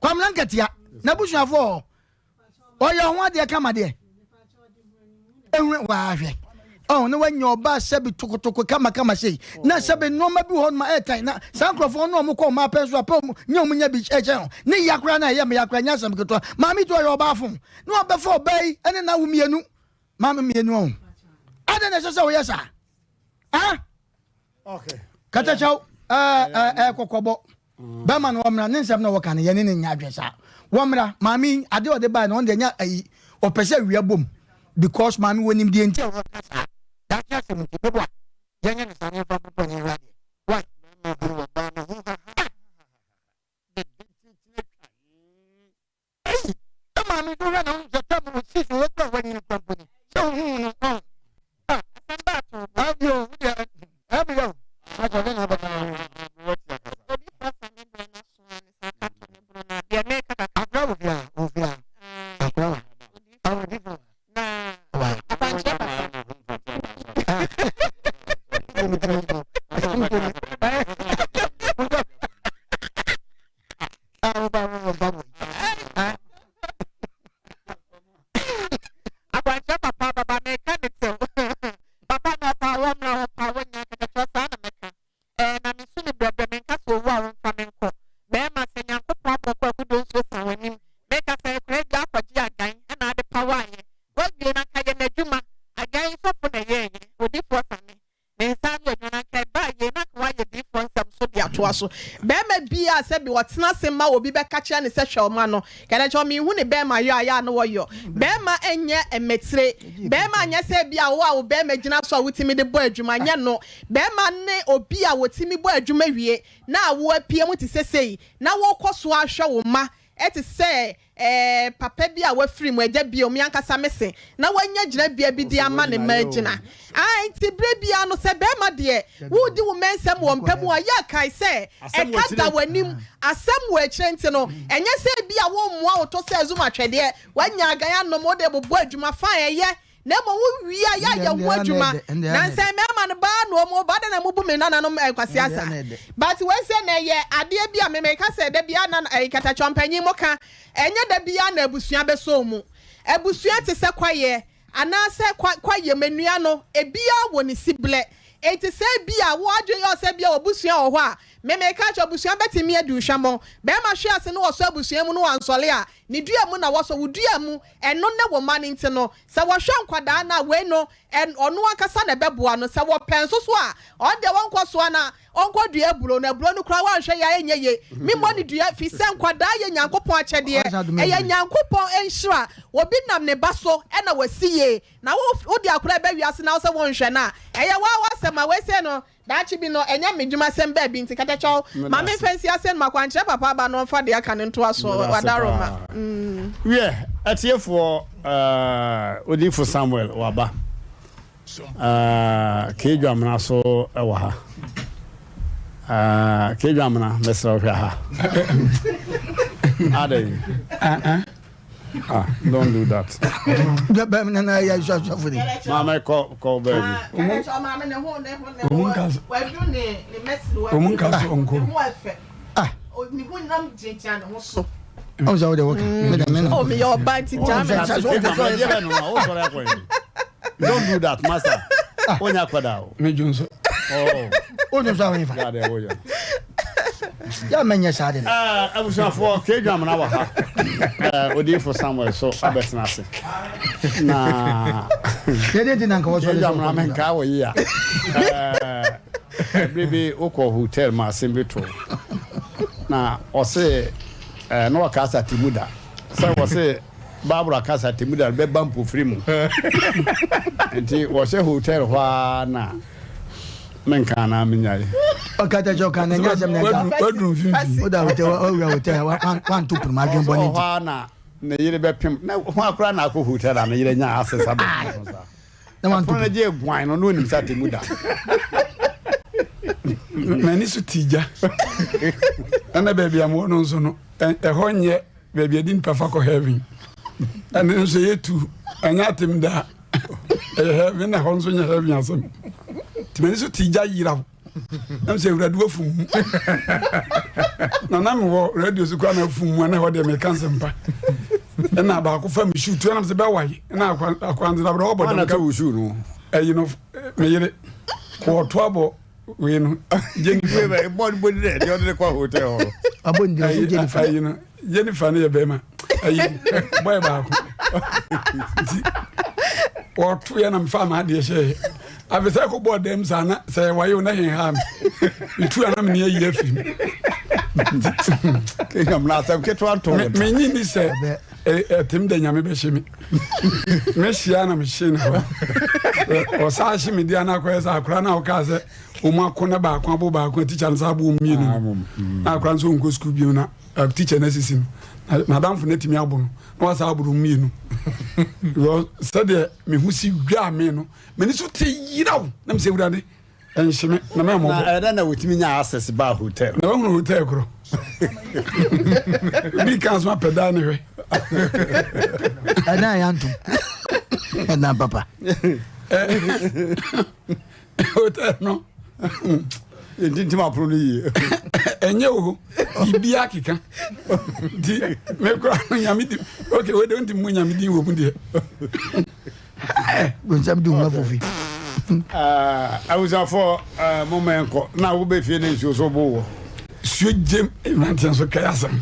Kwamina Nkatia n'abusuafoɔ hɔ ɔyɛ ho adeɛ kama deɛ. Ehun wahwɛ. Oh, na wanya ɔbaa sɛbi tokotoko kamakama sei na sɛbi nneɛma bi wɔ hɔ nom a ɛɛtan na saa nkurɔfoɔ no a wɔkɔ ɔmo apɛn so apɛ ɔmo nyɛ ɔmo nya bi ɛkyɛn ho ne ya koraa na ɛyɛ me ya koraa nyɛ asɛm ketewa maame tu ɔyɛ ɔbaa fo na wabɛfa ɔbaa yi ɛne n'awo mmienu maame mmienu ɔho adɛn na ɛsɛ sɛ woyɛ saa ah katakyɛw ɛɛ ɛɛ kɔkɔbɔ bɛrima no ɔmmra ne nsɛm na wɔka no yɛne ne nya adwene saa wɔmmra maame yi adeɛ ɔde bae no ɔno deɛ nya ayi ɔpɛ sɛ awia bom because maame wɔ nimdeɛ nti a wɔka saa daakye asɛm nti bɛbɔ a yɛnyɛ ne saa ne yɛmfa mpopɔ ne nhwɛ adeɛ why Ei, sɛ maame bi hwɛ na wohu sɛ tam osisi wɔ kura wanyini kura mpo ni sɛ wohu no ɔn ah asɛm ba ato wo ah bio wo deɛ ɛyɛ me yɛ o akyɛ ɔde na abɛka Obi fa fa ne brɛ na so a ne saa ka to ne bro na deɛ meka kakra. Akora wɔ fie a wɔ fie a akora wɔ ha ɔwɔ di fo na akwankyerɛ papa. Akwankyerɛ papa baba meka ne tew papa na ɔpa wɔ mmra ɔpa wɔ nya kɛkɛkyerɛ saa na mɛka ɛɛ na mesu ne brɛbrɛ menka sɛ owu a wɔmfa me nkɔ bɛrima sɛ Nyankopɔn abɔ kwaku do nsuo sa w'anim meka sɛ akura dwa akɔgye agan ɛna ade pa waayɛ wawie na nka yɛ n'adwuma agan sɔfo na ɛyɛɛyɛ odifoɔ same Ne nsa ano adwuma no anka ɛbaa yie na anka wayɛ diyifoɔ nsɛm so de atoa so. Barima bi a sɛbi ɔtena ase ma obi bɛka kyerɛ no sɛ hwɛ ɔma no, kɛdɛ kyɛ ɔmenhu ne barima yɔ a yɛ a na wɔyɔ. Barima nyɛ mmetire. Barima nyɛ sɛ ebi a wo a wo barima gyina so a wotumi de bɔ adwuma, nyɛ no. Barima ne obi a wɔtumi bɔ adwuma wie na awo apue mu te sɛ sei na wokɔ so ara hwɛ wo mma te sɛ Ɛɛ, papa bi a wafiri mu, agya bio, me ankasa mese, na wanya gyinabea bi de ama ne mma agyina. Ae, enti berɛ biara no, sɛ barima deɛ, woredi wo mma nsɛm wɔ mpa mu a, yɛ a kae sɛ, ɛka da w'anim, asɛm wɔ akyire nti no, ɛnyɛ sɛ ebia woremmoa wo to sɛ azum atwɛdeɛ, woanya agan anom, wode rebobɔ adwuma, fine, ɛyɛ, Na mmom wo wie a yɛ yɛ ho adwuma. Nansa yi mmarima no baa na wɔn ba adɛn na mo bu me nananom nkwasea saa. But wei sɛ na ɛyɛ adeɛ bi a me meka sɛ da biara na ɛyi katakyɛ mpanyin mo ka ɛnyɛ da biara na abusua bɛsɔ mu. Abusua te sɛ kwaeɛ anaasɛ kwa kwaeɛ mu nnua no ebiara wɔ ne siblɛ. Enti sɛ ebi a wo adwene yɛ wo sɛ ebia w'abusua wɔ hɔ a. Me meka akyerɛ wo, abusua bɛtumi adi wo hwammɔ. Barima hwe ase na wɔsɔ abusua mu na wansɔre a, ne dua mu na wɔsɔ, wo dua mu, ɛno ne wo mma no nti no, sɛ wɔhwɛ nkwadaa no a, wei no, ɛ, ɔno ankasa na ɛbɛboa no. Sɛ wɔpɛ nso so a, ɔno deɛ wɔnkɔ soa na ɔnkɔ dua aburo no, aburo no koraa woanhwɛ yie a ɛnyɛ yie. Memmɔ no dua, firi sɛ nkwadaa yɛ Nyankopɔn akyɛdeɛ, ɛyɛ Nyankopɔn nhyira. Obi nam ne ba so na wasi yie, na wo, wode akwadaa reba wiase na wo sɛ wonhwɛ no a, ɛyɛ wo ara w'asɛm a, wei sei no, Daakye bi no, ɛnyɛ me dwumasɛm baabi nti, katakyɛw, ma memfa nsi ase no makwankyerɛ papa aba na ɔmfa deɛ aka no ntoa so, Wadaroma. Mm. Wiɛ, atiefoɔ, eh, Odiyifo Samuel waba. Eh, Kay Dwamena so wɔ ha. Eh, Kay Dwamena, mesrɛ wo hwɛ ha. Adɛn? Ah, don't do that. Maame kɔ kɔ baabi. Omu nka so nko. Ah. Ɔn sɛ wode woka. Oh, meyɛ ɔba nti gyaa me. Don't do that, master. Wonya akwadaa o. Me dwonso. Oh. Wo dwonso a wohefa. Yɛ mɛnyɛ saa de no. Eh, abusuafoɔ, K. Dwamena wɔ ha. Eh, Odiyifo Samuel so abɛtena ase. Na Yɛde nti na nka wɔsɔre K. sɛ Dwamena wɔkɔ menkaa wɔ yi a. Eh, bere bi wokɔ hotel ma asɛm bi to. Na ɔse, eh, na ɔka sɛ atemmuda. Sɛ wɔse Bible aka sɛ atemmuda no bɛba mpofiri mu. Nti wɔhyɛ hotel hɔ ara na menka anaa menyae. Ɔka kyɛ ɔka na ɛnyɛ asɛm na ɛka. Waduru mfimfini. Woda hotel wawura hotel wanto pono mu adwene bɔne nti. Ɔhɔ ara na ne yere bɛpem na ho akora na akɔ hotel a ne yere nya asesa bɛpem so saa. Na wanto Ɛpono no gye guan no na onim sɛ atemu da. M'ani so ti gya. Ɛna baabi a mewɔ no nso no ɛhɔ nyɛ baabi a ɛde nipa fa kɔ heaven. Ɛno nso ɛyɛ tu ɛnyɛ atem da. Ɛyɛ heaven na ɛhɔ nso nyɛ heaven asɛm. Nti m'ani so te gya yeraw. Na sɛ awurade wafum mu. Na na mewɔ radio so koraa na afum mu a na ɛhɔ deɛ meka nsɛmpa. Ɛna baako fa me shoe tu ɛna sɛ bɛwae ɛna akwanzena berɛ ɔbɔ dɛm ka wo shoe no. Ɛyi no me yere kɔɔto abɔ wei no Jennifer. Bɔ bɔ di dɛ deɛ ɔde ne kɔ hotel hɔ. Abɔ ndi ɔsɛ Jennifer. Ɛyi no Jennifer no yɛ bɛrima. Ayi bɔyɛ baako nti wɔto yɛ na mefa ma adeɛ hyɛ afei sɛ kɔbɔɔ dɛm saa na sɛ wɔyɛ wo na henha me metu a na mene ayi afiri mu menye ni sɛ ɛtem da nyame bɛhye me mehyia na mehye ne hɔ ɔsaa hye me deɛ no akɔyɛ sɛ akora no a wokaa sɛ ɔmu ako na baako abo baako tikya no sɛ aboɔ mmienu na akora no sɛ ɔnkɔ sukuu bio na Teacher no asisi no na n'adamfo no atumi abo no na wasa aboro mmienu because sɛdeɛ me ho si dwaa me no m'ani so te yeraw na mesɛ awurade ɛnhye me na mɛmmɔbɔ. Na ɛdɛ na wɔtumi nya access baa hotel. Na wahunu hotel korɔ bi ka so apɛ dan ne hwɛ. Ɛdan yɛ antom ɛdan papa. Hotel no. Yɛntintim apono no yie. Ɛnyɛ o, biribiara keka. Nti me kora no nyame di ok wei de nti mu nyame din wɔ mu deɛ. Bonsam di ho afofi. Abusuafoɔ momma yɛnkɔ na wobɛ fie ne nsuo so bo wɔ. Suo gyem mmeranteɛ nso kae asɛm.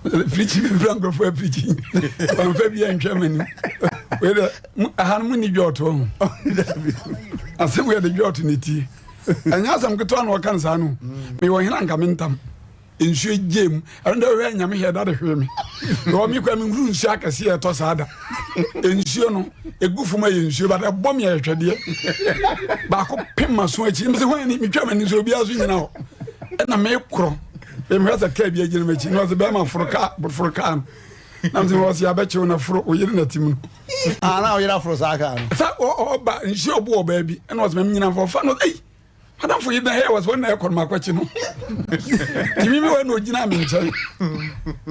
Pirikyi bi fira nkurɔfoɔ apirikyi. Wɔmfa bi antwa m'anim. Wei dɛ Aha no munni dwɔɔto ho. Asɛm yɛ de dwɔɔto ne tie. Ɛnyɛ asɛm ketewa na ɔka no saa no. Mewɔ hena nka me ntam. Nsuo gye mu. Ɛno deɛ wohwɛ nyame hɛ da de hwee me. Wɔ me kura menhuru nsuo akɛseɛ ɛtɔ saa da. Nsuo no ɛgu fam ɛyɛ nsuo but ɛbɔ me ɛyɛ twɛdeɛ. Baako pem m'aso akyi. Mesɛ hwan ni metwa m'ani so obiara so nyina hɔ. Ɛna mekorɔ. Mehwɛ sɛ kaa bi agyina m'akyi na ɔsɛ bɛrima foro kaa foro kaa no. Na mesɛ ɔsɛ abɛkyew na foro wo yere na tim no. Ah, na ɔyere aforo saa kaa no. Sɛ ɔba nsuo ɔbo wɔ baabi ɛna ɔsɛ mɛm nyina fɔ fa no ei madamfo yi na ɛyɛ wɔ sɛ wɔn na ɛkɔ no makɔkye no tìmí mi wɔ na ogyina mi nkyɛn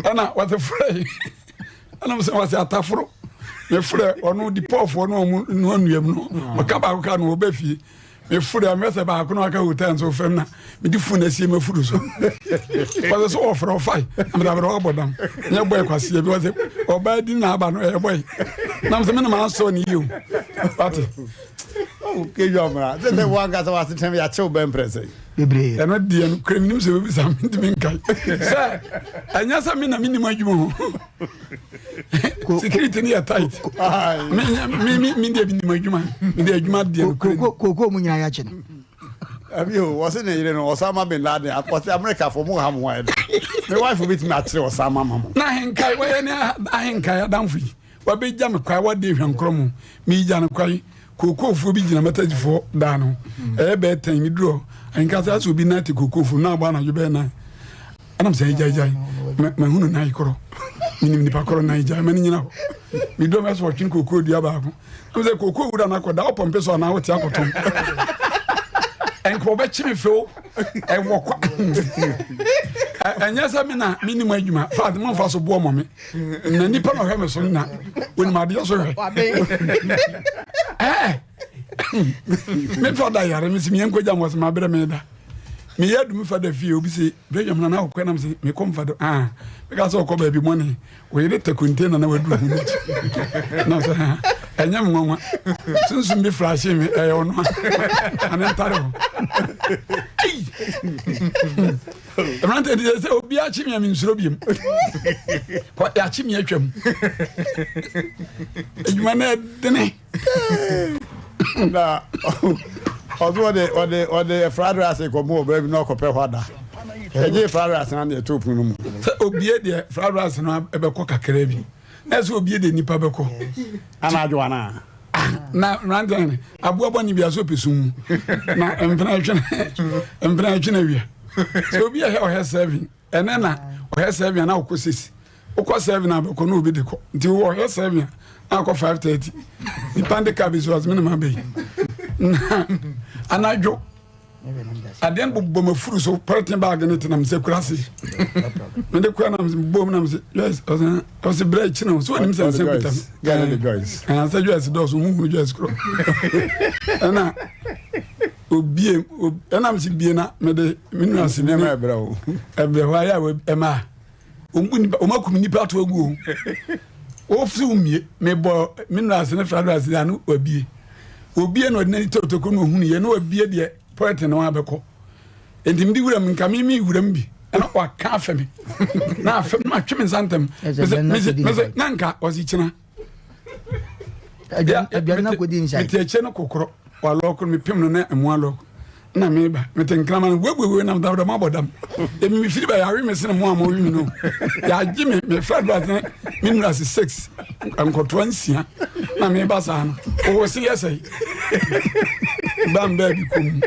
ɛna wɔte frɛ yi ɛna sɛ wɔsɛ ataforo mefrɛ ɔno di pɔɔfoɔ no ɔmo no anua mu no ɔka baako ka no ɔbɛ fie meforo a mɛsɛ baako na aka hotel nso fam na mede fon asie mafuru so wɔsɛ sɛ wɔfrɛ ɔfae na mede abrɛ wabɔ dam nyɛ bɔe kwaseɛ bi wɔsɛ ɔbaa di na aba no ɛyɛ bɔe nam sɛ me na maasɔ ne yie o wate kɛdwa mmara sɛ sɛ woankasa wasetena yɛakyew bɛmprɛ sɛ. Bebree. Ɛno deɛ no kura menim sɛ bɛbisa mentumi nkae sɛ ɛnyɛ sɛ me na menim adwuma ho. Security no yɛ tight. Me deɛ menim adwuma. Mede adwuma deɛ no kura. Kookoo mu nyinaa yɛakye no. Abi o, wɔse ne yere no Osama bin Laden, wɔse America fo mo ha mo ayɛ dɛ. Me wife betumi akyerɛ Osama ma mo. Na ahenkae wɔyɛ ne ahenkae adamfo yi. Wabɛgya me kwae wade hwankorɔ mu meegya no kwae kookoofoɔ bi gyina mɛtɛgyefoɔ daa no ɛyɛ bɛɛ tɛn meduru hɔ ahenka sɛ asɛ obi nan te kookoofoɔ na abɔ anadwo bɛɛ nan ɛnam sɛ agyaegyae mahunu nan korɔ menim nipa korɔ nan gyae ma no nyina hɔ meduru mɛ sɛ ɔtwene kookoo dua baako ɛm sɛ kookoo wura no akɔda wopɔmpe so anaa wote akɔtɔn ɛnka wɔbɛkye me few ɛwɔ kwa ɛnyɛ sɛ me na menim adwuma faat momfa so boɔ mɔ me na nipa na ɔhwɛ me so na onim adeɛ so hwɛ ɛɛ me fa da yare me si me nkɔgya mo sɛ mabrɛ me da meyɛ adum fa da fie obi se brɛ dwam na na ɔkɔ nam se mekɔ mfa do ah meka sɛ ɔkɔ baabi mɔne oyere tɛ container na waduru ho n'akyi na sɛ ɛnyɛ me nwanwa sunsum bi flashe me ɛyɛ ɔno a ane ntare hɔ mmerante nti sɛ obi akye me a mensuro biom yɛakye me atwam adwuma no ɛdene na ɔso ɔde ɔde ɔde fried rice kɔmu wɔ baabi na ɔkɔpɛ hɔ ada ɛgye fried rice na deɛ ɛtɔ pono no mu sɛ obie deɛ fried rice no ɛbɛkɔ kakra bi na sɛ obie deɛ nipa bɛkɔ anadwo anaa na mmeranteɛ no aboa bɔne bi aso pɛ sum mu na mpena ɛtwene mpena ɛtwene awia sɛ obi ɛhɛ ɔhɛ seven ɛnɛ na ɔhɛ seven ana ɔkɔ six wokɔ seven abɛkɔ na obi de kɔ nti ɔhɛ seven a na akɔ 5:30 nipa de ka bi so asɛm ne ma bɛyi na anadwo adeɛ no bobɔ m'afuru so pɔlɛten baage no tenam sɛ kura se mede kura nam sɛ bom nam sɛ Joyce ɔsɛ ɔsɛ brɛ akyi no so onim sɛ nsɛ kuta me sɛ Joyce dɔɔso ho hunu Joyce korɔ ɛna obie ɛna m sɛ bie na mede me nua se ne ɛbrɛ hɔ ayɛ a ɛma wɔn akum nipa ato agu o wɔfi wo mmie mebɔ me nua ase ne fried rice ano wabie obie na ɔde n'ani tɔ toko na ohunu yɛ na wabie deɛ pɔlɛtin na wabɛkɔ nti mede wura mu nka me me wura mu bi ɛna waka afɛ me na afɛ me matwe me nsa ntɛm mese mese mese na nka ɔsi kyena aduane no akɔdi nsa mete akyire no kokorɔ walɔɔko no mepem no na ɛmu alɔɔko na meba mete nkrama no wuebuewe nam dam dam abɔ dam emi mefiri ba yɛawe me sene mo a mowe me no yɛagye me me fried rice ne me nnura se six nkɔtoa nsia na meba saa no ɔwɔ se yɛ sɛe bam baabi kɔ mu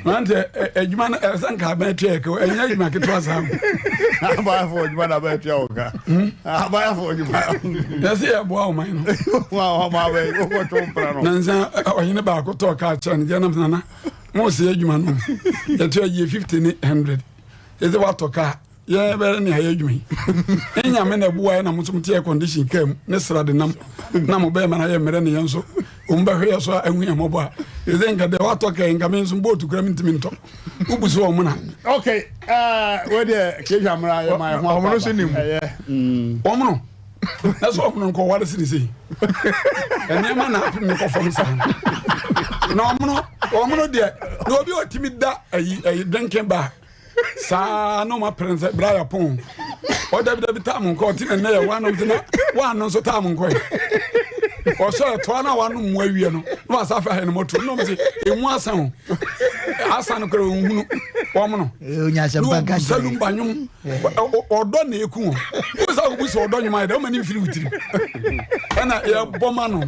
nante adwuma no ɛsɛ nka abɛn atua ɛkɛ ɛnyɛ adwuma ketewa saa o abayafo adwuma na abɛn atua wɔ ka hmm? abayafo adwuma yɛsɛ yɛboa ɔman no nansa ɔhene baako tɔɔ kaa kyerɛ no gyɛ nam nana mo sɛ adwuma no yɛtua yie 50 ne 100 yɛsɛ woatɔ kaa yɛn bɛrɛ ne ayɛ adwuma yi ne nyame na ɛboa yɛ na mo nso mo te air condition kaa mu ne sra de nam na mo bɛrima na yɛ mmerɛ ne yɛn nso wɔn bɛhwɛ yɛ so a ɛhu yɛn mmɔbɔ a ɛsɛ nka deɛ watɔ kɛn nka me nso bootu kura me ntumi ntɔ wobu so wɔn na. ok ɛɛ wei deɛ kehwa mmara yɛ ma ɛho akɔ aba ɛyɛ. Wɔn no na sɛ wɔn no nkɔ ware sini sei nneɛma na apem ne kɔ fam saa na wɔn no wɔn no deɛ na obi a ɔtumi da ayi ayi drinking bar. saa na ɔma pere sɛ bra yɛ pon ɔdabidabi taa mo nkɔ ɔte na nnɛ yɛ wanom te na wano nso taa mo nkɔ yɛ ɔsɔ ɛtoa na wanom mu awie no na wasa afɛ ahɛ no mɔto na ɔmo sɛ emu asa o asa no kora ɔnhunu wɔn no na ɔbu salum ba nwom ɔdɔ na eku wɔn wo sɛ ɔbu sɛ ɔdɔ nwom ayɛ dɛ ɔma ne mfiri wotiri ɛna yɛbɔ ma no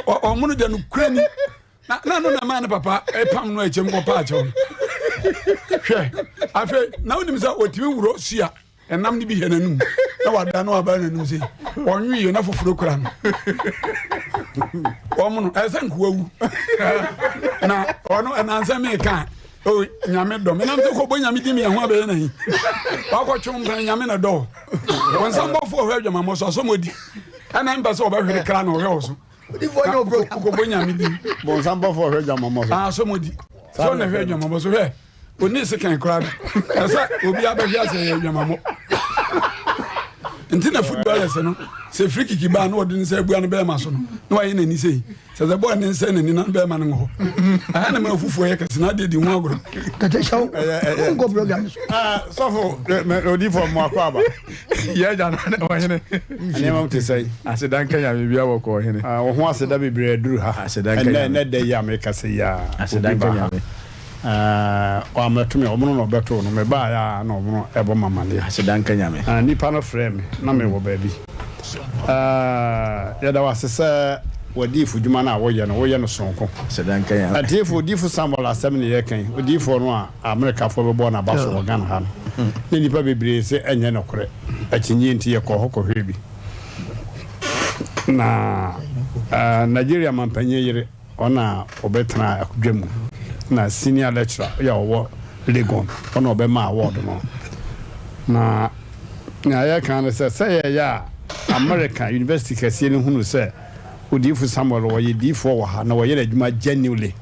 ɔmo no deɛ no kura ni na na no na maa ne papa pam no akyɛm kɔpa akyɛw no hwɛ afei na wonim sɛ ɔtumi wurɔ sua ɛnam no bi hɛ n'anum na wada na waba n'anum sɛ ɔnwe yɛ na foforɔ kura no wɔn no ɛsɛ nkoa wu na ɔno ɛnansɛ meka o nyame dɔ me nam sɛ kɔbɔ nyame di me ɛho abɛyɛ na yi wakɔtwe mpɛn nyame na dɔ wɔn nsɛmbɔfoɔ ɔhwɛ adwamammɔ so asɔmɔdi ɛna mpɛ sɛ ɔbɛhwere kra na ɔhwɛ wɔ so Odifoɔ nyɛ obro. Kɔbɔ nyame din. Bɔnsam bɔfo ɔhwɛ dwamamɔ so. Ah so mo di. So na hwɛ dwamamɔ so hwɛ. Oni sekan koraa no. Ɛsɛ obi abɛhwɛ asɛ yɛ dwamamɔ. Nti na footballers no sɛ free kick ba na ɔde ne nsa abua no bɛrima so no na wayɛ n'ani sei. Sɛ sɛ bɔɔ ne nsɛ n'ani na bɛrima no wɔ hɔ. Ɛha na ma afufuo yɛ kɛse na adeɛ di ho agorɔ. Kɛtɛ hyɛ wo wonkɔ program so. Sɔfo odifoɔ mo akɔ aba. Yɛ agya no ɔhene. Nneɛma mu te sɛ. Aseda nka Nyame bia wɔkɔ ɔhene. Wo ho aseda bebree aduru ha. Aseda nka Nyame. Ɛnɛ ɛnɛ da yi a meka sɛ yi a. Aseda nka Nyame. Wammɛto me, ɔmono na ɔbɛtoo no. Mebaeɛ a na ɔmono ɛbɔ me amaneɛ. Aseda nka Nyame. Nnipa no frɛɛ me, na mewɔ baabi. Yɛda wo ase sɛ w'adiyifo dwuma no a woyɛ no, woyɛ no sononko. Aseda nka Nyame. Atiefo, Odiyifo Samuel asɛm na yɛreka yi, odiyifoɔ no a Amerikafoɔ bɛbɔɔ n'aba so wɔ Ghana ha no. Na nnipa bebree se ɛnyɛ nokorɛ. Akyinnyeɛ nti yɛkɔɔ hɔ kɔhwɛɛ bi. Na Nigeria mampanyin yere. Ɔna ɔbɛtena akdwa mu na senior lecturer yɛ ɔwɔ Legon ɔna ɔbɛma award no. Na nea yɛka ne sɛ sɛ yɛyɛ a America university kɛseɛ no hunu sɛ Odiyifo Samuel ɔyɛ diyifoɔ wɔ ha na ɔyɛ n'adwuma genuinely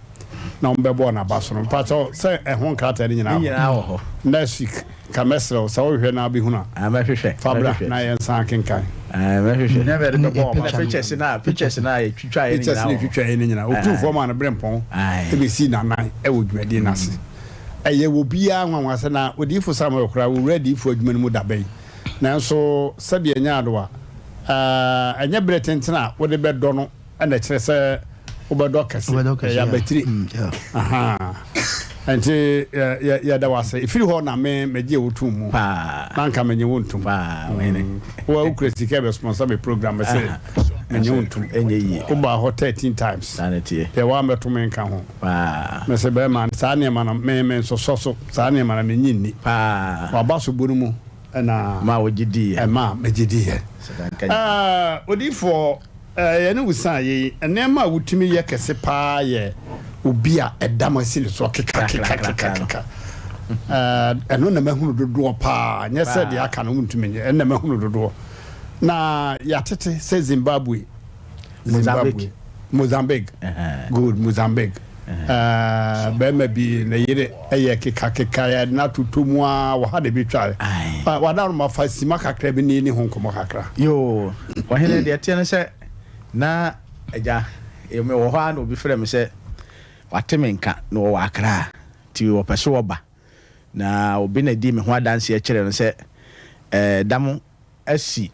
na wɔbɛbɔɔ n'aba so no. Mpakyɛw sɛ ɛho nkrataa no nyinaa wɔ hɔ. Next week Nka mɛsrɛ wo sɛ wohwehwɛ na wobɛhunu a, Ah, mɛhwehwɛ. fa bra mɛhwehwɛ. na yɛnsan akenkan. Ah, mɛhwehwɛ. Nyɛ bɛ de bɛbɔ ɔma. Na pictures na pictures na yɛtwitwa yɛ ne Pictures nyinaa na wɔ hɔ. ɛtwitwa yɛ no nyinaa. Otumfoɔ maa no berempɔn bɛsii n'anan wɔ dwumadie no ase. Ɛyɛ obiara nwanwa sɛ na Odiyifo Samuel koraa wɔwura adiyifoɔ adwuma no mu da bɛn. Nanso sɛdeɛ ɛnyɛ adowa, ɛnyɛ berɛ tenten a wode bɛdɔ no na ɛkyerɛ sɛ wobɛdɔ kɛse. Ɛyɛ abatiri. Nti yɛda wo ase. Ɛfiri hɔ na me megye wo tom mu. Na nka menye wo ntom. Wo a wokura sika bɛ sponsor me program sɛ menye wo ntom. Wobaa hɔ 13 times. Deɛ woammɛto me nka ho. Mese bɛrima saa nneɛma no me mensosɔ so. Saa nneɛma no menye nni. Waba so bu no mu na ɛma megye diiɛ. Odiyifoɔ. Yɛne wo san yei. Nneɛma a wotumi yɛ kɛse paa yɛ obi a ɛdam asi ne so kekakekakekaka. Ɛno na mahunu dodoɔ paa, nyɛ sɛ deɛ aka no wontumi nyɛ, ɛno na mahunu dodoɔ. Na yɛatete sɛ Zimbabwe, Zimbabwe, Mozambique, good, Mozambique. Barima bi ne yere yɛ kekakeka, yɛde no atoto mu ara, wɔ ha na ɛbɛtwaeɛ. Wada no mafa sima kakra bi ne yɛni ho nkɔmmɔ kakra. Yoo, ɔhene, deɛ ɛteɛ ne sɛ, na agya, mewɔ hɔ ara na obi frɛ me sɛ wate me nka na ɔwɔ Accra, nti ɔpɛ sɛ ɔba. Na obi na dii me ho adanseɛ kyerɛɛ no sɛ, ɛɛ, da mo asi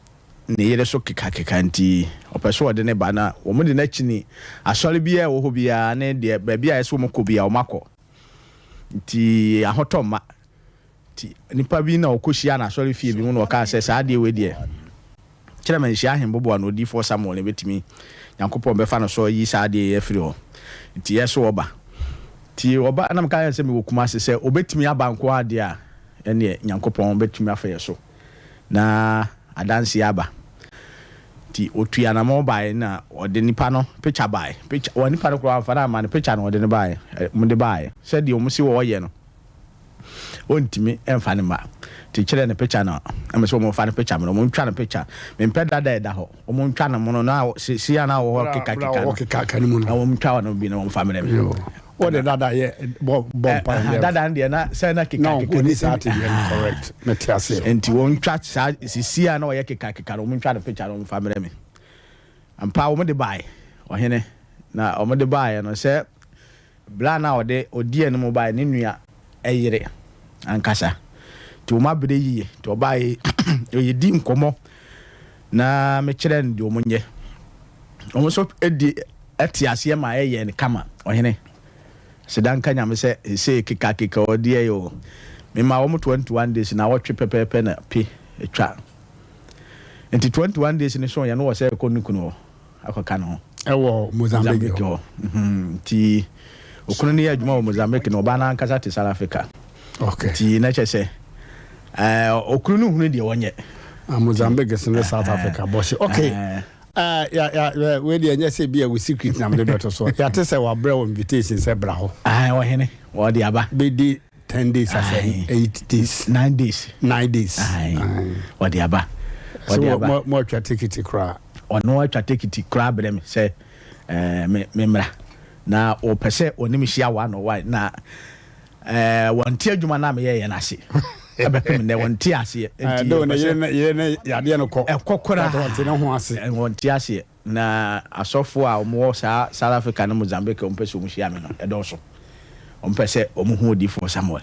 ne yere so kekakeka nti ɔpɛ sɛ ɔde no ba na wɔde no akyini asɔre biara a ɛwɔ hɔ biara ne deɛ baabi a ɛsɛ wɔn kɔ biara wɔn akɔ nti ahotɔ mma nti nipa bi na ɔkɔ hyia no asɔre fie bi mu na ɔkaa sɛ saa adeɛ wei deɛ kyerɛ ma nhyia ahemboboa na odiifoɔ Samuel na ɛbɛtumi Nyankopɔn bɛfa no so ayi saa adeɛ yi afiri hɔ nti yɛ so ɔba nti ɔba na meka yɛn sɛ mewɔ Kumase sɛ ɔbɛtumi aba nko adeɛ a ɛneɛ Nyankopɔn bɛtumi afa yɛ so na adanseɛ aba. Nti ɔtui anamɔn baeɛ na ɔde nipa no picture baeɛ. Picture, wɔ nipa no koraa wamfa no amma no, picture na ɔde no baeɛ, wɔde baeɛ. Sɛdeɛ wɔn si wɔyɛ no, ɔntumi mfa no mma. Nti kyerɛ no picture no, ɛmɛ sɛ wɔn mfa no picture no, wɔn ntwa no picture. Mempɛ dada ɛda hɔ, wɔn ntwa no mono na si a na wɔ hɔ keka keka no, na wɔn ntwa no bi na wɔn mfa mmerɛ me. Wode dada yɛ bɔ bɔ mpa yɛ. Dada no deɛ na sɛ na keka keka. No, oni saa te deɛ no correct. Me te aseɛ. Nti wɔn twa saa sisi a na ɔyɛ keka keka no wɔn twa no picture no wɔn fa mmerɛ me. Ampa wɔn de bae ɔhene na wɔn de baeɛ no sɛ bla na ɔde ɔdi anim bae ne nua ɛyere ankasa. Nti wɔn abere yie nti ɔbae ɔyɛ di nkɔmɔ na mekyerɛ no deɛ wɔn nyɛ. Wɔn nso di te aseɛ ma ɛyɛ no kama. Ɔhene, aseda nka Nyame sɛ seesei kekakeka ɔdi ɛyɛ o. Mema wɔn 21 days, naawɔtwe pɛpɛɛpɛ na pe twa. Nti 21 days no so yɛ no wɔ sɛ ɛkɔ ne kunu hɔ akɔka ne ho. Ɛwɔ Mozambique hɔ. Nti okunu no yɛ adwuma wɔ Mozambique na ɔbaa no ankasa te South Africa. Okay. Nti na kyerɛ sɛ ɛɛ okunu no hunu deɛ wɔnyɛ. Ah, Mozambique ne South Africa bɔhyɛ. Okay. Ah, ya ya wei deɛ ɛnyɛ sɛ bi a wo secret na mede bɛto so. Yɛate sɛ wabrɛ wo invitation sɛ bra hɔ. Ah, ɔhene, wɔde aba. Bɛdi 10 days asɛ 8 days. 9 days. 9 days. Wɔde aba. Wɔde aba. Mo atwa tikiti koraa. Ɔno atwa tikiti koraa brɛ me sɛ ɛɛ me me mmra. Na ɔpɛ sɛ ɔne me hyia one on one na ɛɛ wɔnte adwuma no a meyɛyɛ no ase. Ɛbɛpem nnɛ wɔnte aseɛ. Nti yɛpɛ sɛ yere ne yadeɛ no kɔ. Ɛkɔ koraa. Wɔnte ne ho ase. Wɔnte aseɛ. Na asɔfoɔ a wɔwɔ saa South Africa ne Mozambique a wɔpɛ sɛ wɔhyia me no, ɛdɔɔso. Wɔpɛ sɛ wɔhu Odiyifoɔ Samuel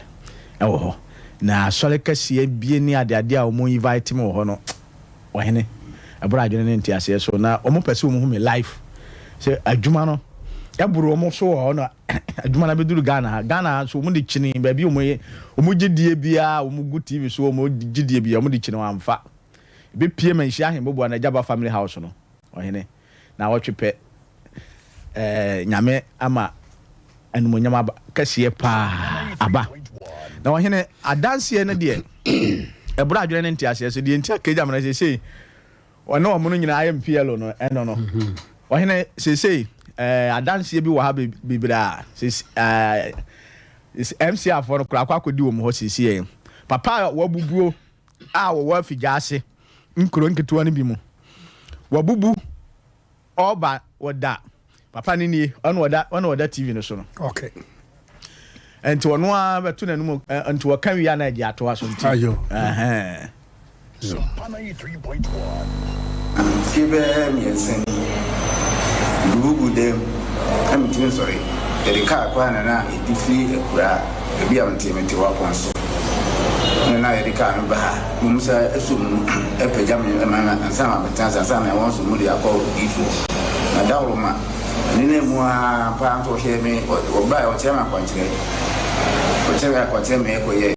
wɔ hɔ. Na asɔre kɛseɛ bie ne adeadeɛ a wɔn invite me wɔ hɔ no, ɔhene, ɛboro adwene ne nteaseɛ so. Na wɔpɛ sɛ wɔhu me live. Sɛ adwuma no ɛboro wɔn so wɔ hɔ na adwuma no abɛduru Ghana ha. Ghana ha nso wɔde kyini baabi wɔn wɔn gyedie biara wɔn gu TV so wɔn gyedie biara wɔde kyini wɔn amfa. Ebepue Manhyia Ahemboboa no Agyaba Family House no, ɔhene, naawɔtwe pɛ, ɛɛ, Nyame ama animuonyam aba, kɛseɛ paa aba. Na ɔhene, adanseɛ no deɛ, ɛboro adwene ne nteaseɛ so, deɛ nti a Kagya Mena seesei, ɔne wɔn no nyinaa ayɛ MPLO no, ɛno no. Ɔhene, seesei, ɛɛ, adanseɛ bi wɔ ha bebree a, seesei, ɛɛ, MCR foɔ no koraa akɔ akɔdi wɔn hɔ seesei. Papa a wabubuo a wɔwɔ afigya ase nkuro nketewa no bi mu. Wɔabubu ɔba wɔda papa no nie ɔna ɔda ɔna ɔda TV no so no. Okay. Nti ɔno ara bɛto n'anum nti wɔka wie a na agye atoa so nti. Ayo. Ɛhɛn. Mfeɛ bɛyɛ mmiɛnsa ni, mebubu dan mu na mentumi nsɔre. Yɛde kaa kwan na na yɛde firi akuraa baabi a mete mete hɔ apɔn so na na yɛde kaa no ba ha. Mmom sɛ ɛsɔ mu pagya me ma me ansa na mabɛtena ase ansa na wɔn nso mu de akɔ odiyifoɔ. Na dawuroma ne nan mu ara paa nso ɔhwɛɛ me ɔbaeɛ ɔkyerɛ me akwankyerɛ ɔkyerɛ me akwankyerɛ ma yɛkɔyɛɛ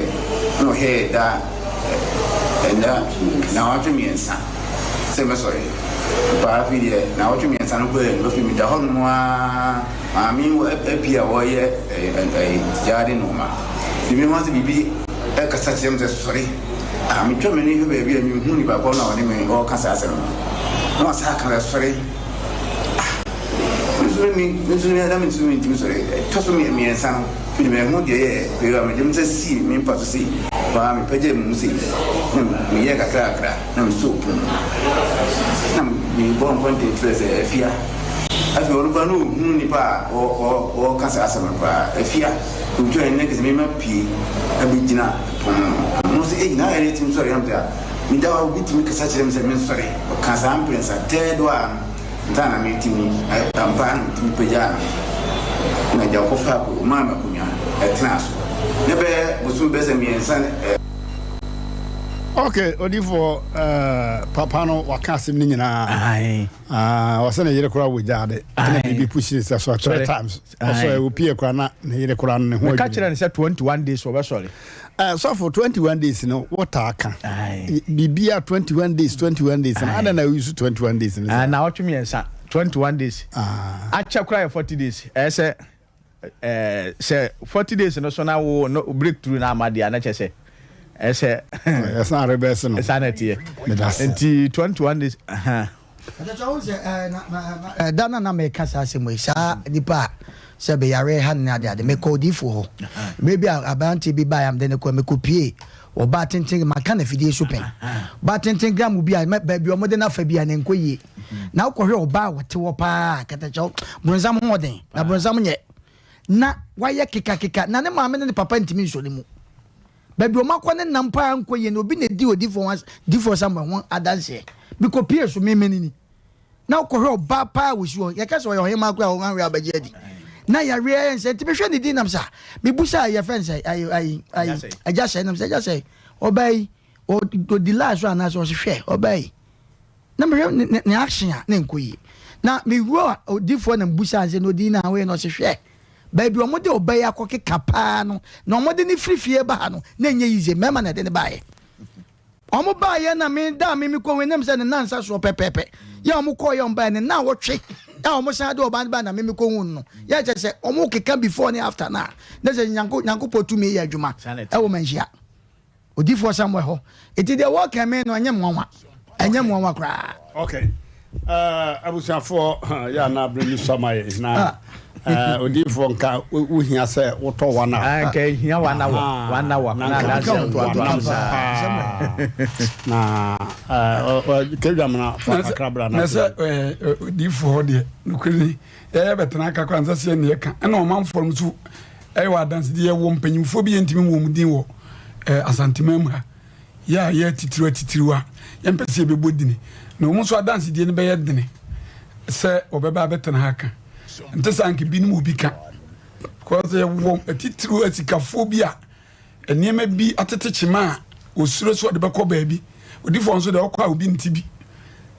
na ɔhwɛɛ da Ɛnna nnawɔtwe mmiɛnsa sɛ mɛsɔre. Ampa ara afei deɛ nnawɔtwe mmiɛnsa no kɔɔ anim. Afei meda hɔnom ara, maame apue a ɔreyɛ gyaade nnoɔma. Nti mehu ara sɛ biribi rekasa kyerɛ me sɛ sɔre. Ah, metwa m'ani hwɛ baabi a menhu nipa korɔ no a ɔne me ɔreka saa asɛm no. Na wasan aka sɛ sɔre. Ah, me nso me nso na me nso mentumi sɔre. Ɛtɔ so mmiɛnsa no. Afei manhu deɛ ɛyɛɛ, afei a mede me nsa sii me mpa so sei, hɔ ara mepagyaa me mu sei, na meyɛɛ kakrakra na mesɔɔ pono mu, na mebɔɔ nkɔntɛn frɛɛ sɛ, Afia. Afei ɔno koraa na ɔnhunu nipa a ɔreka saa asɛm no koraa, Afia. Ɔtwaa n'ani na kyerɛ sɛ me mapue abɛgyina pono no ano. Na ɔse, Ei, na ayɛ dɛ tumi sɔre? Na mese, Ah, meda hɔ a obi tumi kasa kyerɛ me sɛ mensɔre. Ɔkaa saa mprɛnsa, third one no. Ansa na meretumi, ampa ara na metumi pagyaa me ho, na agya kɔfaa ɔmaa me akonnwa tenaa so. Na ɛbɛyɛ bosome bɛyɛ sɛ mmiɛnsa. Ok, odifoɔ eh, papa no waka asɛm no nyinaa. Ah, ɔsɛ ne yere koraa wɔ gyaade. Ɛna biribi push ne sɛ sɔre three times. Ɔsɔ ɛ opie koraa na ne yere koraa no ne ho adwiri. Meka kyerɛ no sɛ 21 days ɔbɛsɔre. Eh, sɔfo 21 days no wotaa ka. Biribiara 21 days 21 days no adɛn na woyi so 21 days no saa? Naawɔtwe mmiɛnsa 21 days. Akyɛ koraa yɛ 40 days. Ɛyɛ sɛ eh, sɛ 40 days no so na wo no break through na ama deɛ a na kyerɛ sɛ ɛsɛ. Ɛsan rebɛs no. Ɛsan na ɛteɛ. Nti 21 days. Ɛkyɛkyɛ wohu sɛ ɛɛ na na na ɛda no a na meka saa asɛm yi saa nipa a sɛ bɛyare ha ne ade ade mekɔ odiifoɔ hɔ mmerɛ bi a aberanteɛ bi baeɛ a mede no kɔ mekɔpie ɔbaa tenten maka no afidie so pɛn ɔbaa tenten gram bi a baabi a wɔde no afa bi a na nkɔ yie na wokɔhwɛ ɔbaa a wɔte hɔ paa kɛtɛkyɛw bronsam ho ɔden na bronsam nyɛ na wayɛ kekakeka na ne maame ne ne papa ntumi nsɔ ne mu Baabi a wɔakɔ ne nam paa nkɔ yie no, obi na edi odiyifoɔ ho diyifoɔ Samuel ho adanseɛ. Mekɔpie so, me mene ni. Na wokɔhwɛ ɔbaa paa a wɔsi hɔ, yɛka sɛ ɔyɛ ɔhemaa koraa a wɔanwe abɛgye adi. Na yareɛ ayɛ nsɛ, nti mehwɛ ne din nam sɛ, mebu sɛ yɛfrɛ no sɛ, ayi, ayi, ayi, agya sɛ, nam sɛ agya sɛ, ɔbaa yi, ɔdi laa so anaasɛ ɔse hwɛ, ɔbaa yi. Na mehwɛ ne, ne action a, na ɛnkɔ yie. Na mewura odiyifoɔ na mebusaa no sɛ, na ɔdin no a woyɛ no, ɔse hwɛ, Baabi a wɔde ɔbaa yi akɔkeka paa no, na wɔde no firi fie ba ha no, na ɛnyɛ yize. Mmarima na ɛde no baeɛ. Wɔn baeɛ na me da a me mekɔ nam sɛ ne nan nsa soɔ pɛpɛɛpɛ. Yɛ wɔn kɔɔ yɛ wɔn baeɛ ne nan wɔtwe a wɔn san de ɔbaa no baeɛ na me mekɔ hu no. Yɛ kyɛ sɛ wɔn keka before ne after na na sɛ nyanko nyankopɔn tumi yɛ adwuma ɛwɔ manhyia. Odiyifoɔ Samuel hɔ. Enti deɛ wɔreka me no, ɛnyɛ me nwanwa. Ɛnyɛ me nwanwa koraa. Okay. Uh, abusuafoɔ yɛ ana abere ni sɔ ma yɛ na ah. eh, odiyifoɔ nka wohia sɛ wotɔ one hour. Ah, nka ehia one hour one hour na adansi ntoatoa so saa. Na kedwamina fa kakra bra na. Na sɛ odiyifoɔ hɔ deɛ nukuri ni yɛyɛ bɛtena aka koraa nsɛ sɛ yɛn ka ɛna ɔmanfoɔ no nso ɛyɛ wɔ adansedie yɛwɔ mpanyinfoɔ bi yɛntumi wɔ wɔn din wɔ ɛɛ asanteman mu ha yɛ a yɛ atitiriw atitiriw a yɛmpɛ sɛ yɛbɛbɔ dini na wɔn nso adansedie no bɛyɛ dene. sɛ ɔbɛba abɛtena ha ka. Nte sɛ anka binom obi ka. Because yɛwɔ atitiriw asikafoɔ bi a nneɛma bi atete kyema a osuro sɛ ɔde bɛkɔ baabi. Odifoɔ nso deɛ ɔkɔ a obi nte bi.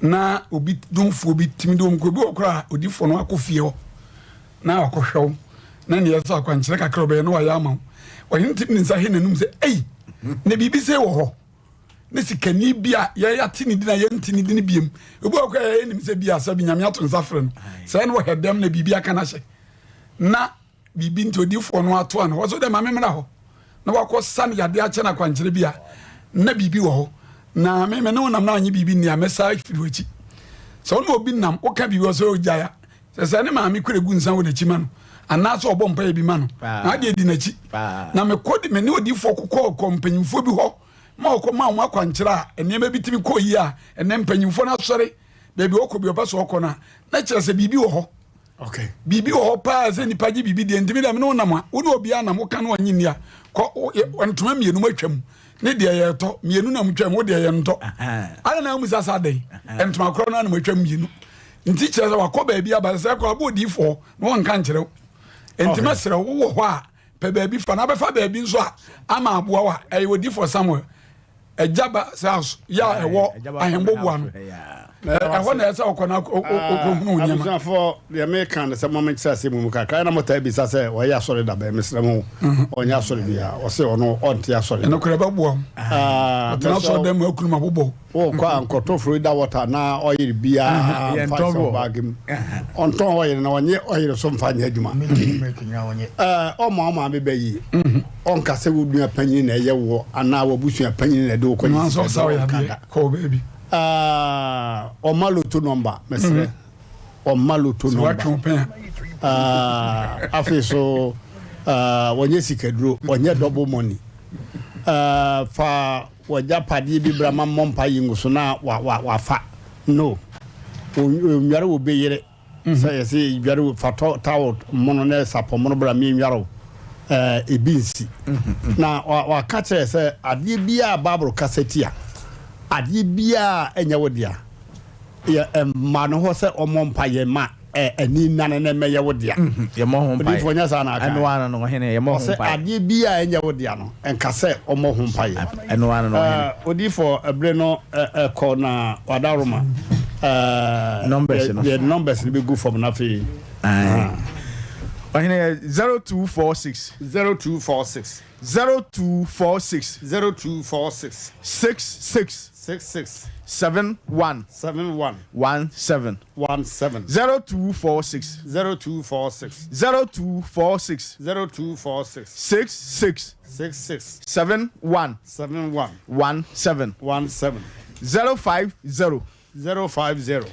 Na obi domfoɔ bi tumi de wɔn kɔ. Obi wɔ koraa a odifoɔ no akɔ fie hɔ na wakɔhwɛ wo na neɛ ɛsɛ akwankyerɛ kakra ɔbɛyɛ na wayɛ ama wo. Ɔhene tumi de nsa he n'anum sɛ ei na biribi sei wɔ hɔ. Ne sikani bi a yɛate ne din a yɛnte ne din biem. Obi wɔ koraa a yɛnim sɛ bi a sɛbi Nyame ato nsa frɛ no. Sɛ ɛna ɔhɛ dɛm na biribi aka no ahyɛ. Na biribi nti odiyifoɔ no atoa no hɔ so dɛ ma me mmra hɔ na wakɔ sa no yadeɛ akyɛ no akwankyerɛ bi a na biribi wɔ hɔ na me me ne wo nam na anye biribi nni a mɛsa firi w'akyi sɛ wo ne obi nam woka biribi wɔ sɛ ogyae a sɛ sɛ ne maame kura gu nsa wɔ n'akyi ma no anaasɛ ɔbɔ mpaeɛ bi ma no na adeɛ di n'akyi na mekɔ de me ne odiyifoɔ kokɔɔ kɔ mpanyimfoɔ bi hɔ ma ɔkɔ ma wɔn akwankyerɛ a nneɛma bi tumi kɔ yie a ɛnɛ mpanyimfoɔ no asɔre baabi ɔkɔ bi ɔpɛ so ɔkɔ no a na kyerɛ sɛ biribi wɔ hɔ Okay. Biribi wɔ hɔ paa sɛ nipa gye biribi deɛ ntumi dɛ mene wo nam a wo ne obiara nam woka no ɔnye nni a kɔ ntoma mmienu mu atwam ne deɛ yɛtɔ mmienu na mutwam wo deɛ yɛntɔ ana na amusa sa dɛn ntoma korɔ no ana matwam mmienu nti kyerɛ sɛ wakɔ baabi aba sɛ kɔ abɔ odiifoɔ na wɔnka nkyerɛ wo nti mɛsrɛ wo wɔ hɔ a pɛ baabi fa na bɛfa baabi nso a ama aboa wo a ɛyɛ odiifoɔ Samuel Agyaba house yɛ a ɛwɔ ahemboboa no ɛhɔ na ɛsɛ ɔkɔ na ɔkɔhunu nneɛma. Abusuafoɔ deɛ meka no sɛ moma menkyerɛ aseɛ mu mu kakra ɛna motaa bisa sɛ ɔyɛ asɔre da bɛn mesrɛ mo ɔnyɛ asɔre biara ɔse ɔno ɔnte asɔre da. Ɛnokorɛ bɛboa wo ɔtena asɔre dɛm ma akunu ma bobɔ wo. Wokɔ a nkɔtɔ Florida water na ɔyere biara mfa nhyɛ wo baage mu ɔntɔn ɔyere na ɔnye ɔyere so mfa nyɛ adwuma ɔma wo maame bɛ yie. Ɔnka sɛ wo nua panyin na ɛyɛ woɔ anaa w'abusua panyin na ɛde wo kɔgye sika bi, ɔnka da. Ah, ɔmma loto nɔmba, mesrɛ. Ɔmma loto nɔmba. Ah, afei so, ah, wɔnyɛ sikaduro, wɔnyɛ double money. Ah, fa w'agyapadeɛ bi bra ma mmɔ mpa yi ngu so na wa, wa, wafa. No. Onnware wo be yere. Sɛ yɛse dware o, fa tɔ towel mono ne sapɔ mono bra menware wo, ɛɛ, ebi nsi. Na waka kyerɛ sɛ adeɛ biara a Bible kasa tia, adeɛ biara a ɛnyɛ wo dea, yɛ mma no hɔ sɛ ɔmmɔ mpaeɛ ma ani nnane na ɛmmɛyɛ wo dea. Yɛmmɔ ho mpaeɛ. Odiyifoɔ nyɛ saa na aka? Ɛno ara no, ɔhene, yɛmmɔ ho Ɔsɛ mpaeɛ. adeɛ biara a ɛnyɛ wo dea no, nka sɛ ɔmmɔ ho mpaeɛ. Ɛno ara no, ɔhene. Odiyifoɔ, ɛbere no kɔ na wadaroma. Numbers no. Yɛ numbers no bɛgu fam na afei. Ɔhene yɛ 0246. 0246. 0246. 0246. 66. 66. 71. 71. 17. 17. 0246. 0246. 0246. 0246. 66. 66. 71. 71. 17. 17. 050. 050. 050.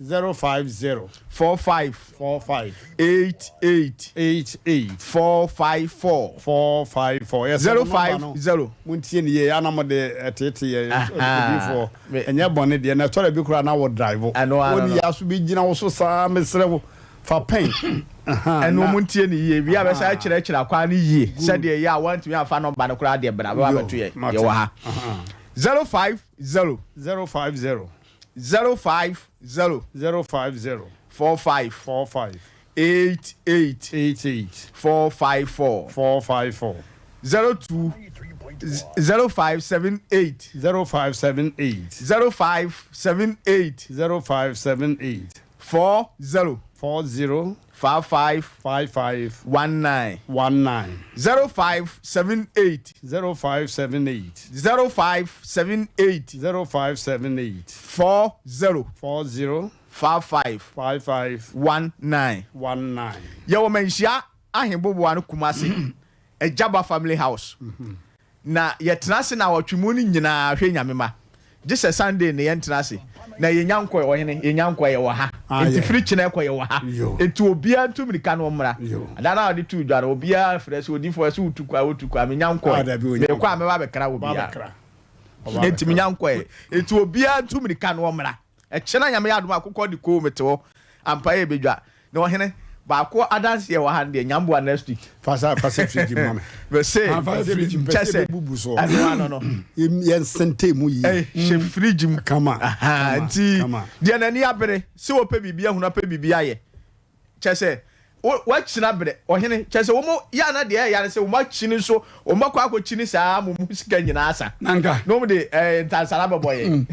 050. 45. 45. 88. 88. 454. 454. Yes, 050. Muntie ne yie ana mo de ɛtete yɛ odiifoɔ ɛnyɛ bɔne deɛ na ɛtɔrɔ bi koraa na wɔ drive. Ɛno ara Wɔn no. yɛ aso bi gyina wo so saa mesrɛ wo fa pɛn. Ɛno mo ntie ne yie wie a bɛsa akyerɛkyerɛ akwan no yie sɛdeɛ ɛyɛ a wɔntumi amfa nɔmba no koraa deɛ bra bɛba bɛto yɛ yɛwɔ ha 050 050 050 050 45 45 88 88 454 454 02 0578 0578 0578 0578 40 40 55 55 19 19 0578 0578 0578 0578 40 40 55 55 19 19. Yɛwɔ Manhyia Ahemboboa no Kumasi, Agyaba Family House. Na yɛtena ase naawɔtwe mu no nyinaa hwɛ Nyame ma. Gye sɛ Sunday na yɛntena ase. Na yɛnya nkɔɛ, ɔhene, yɛnya nkɔɛ, yɛwɔ ha. Ah, Enti yeah. firi kyena ɛkɔ yɛwɔ ha. Yo. Enti obiara ntu mirika na ɔmmra. Yo. Ada no a wɔde too dwa no, obiara frɛ sɛ, Odiyifoɔ, ɛsɛ wotu kwan, wotu kwan. Menya Ah, nkɔɛ. dabi, onya Merekɔ a nkɔɛ. mɛba abɛkra Ɔba obiara. abɛkra. Ɔba Enti abɛkra. menya nkɔɛ. Enti obiara ntu mirika na ɔmmra. Ɛkyena Nyame yɛ adom a, akokɔ de koo mete hɔ. Ampa yɛbɛdwa. Na ɔhene, Baako adanseɛ wɔ ha no deɛ nyamboa next week. Fasa fasa fridge mu ma me. Mese kyɛ sɛ ɛno ano no. Yɛn sente mu yie. Hyɛ fridge mu. Kama. Nti deɛ n'ani abere sɛ wɔpɛ biribi ahunu apɛ biribi ayɛ kyɛ sɛ wakyina berɛ ɔhene kyɛ sɛ wɔn yɛ ana deɛ ɛyɛ sɛ wɔn akyini nso wɔn akɔ akɔkyini saa mo mu sika nyinaa asa. Nanka. Na wɔn de ɛɛ ntansara bɛbɔ yɛ.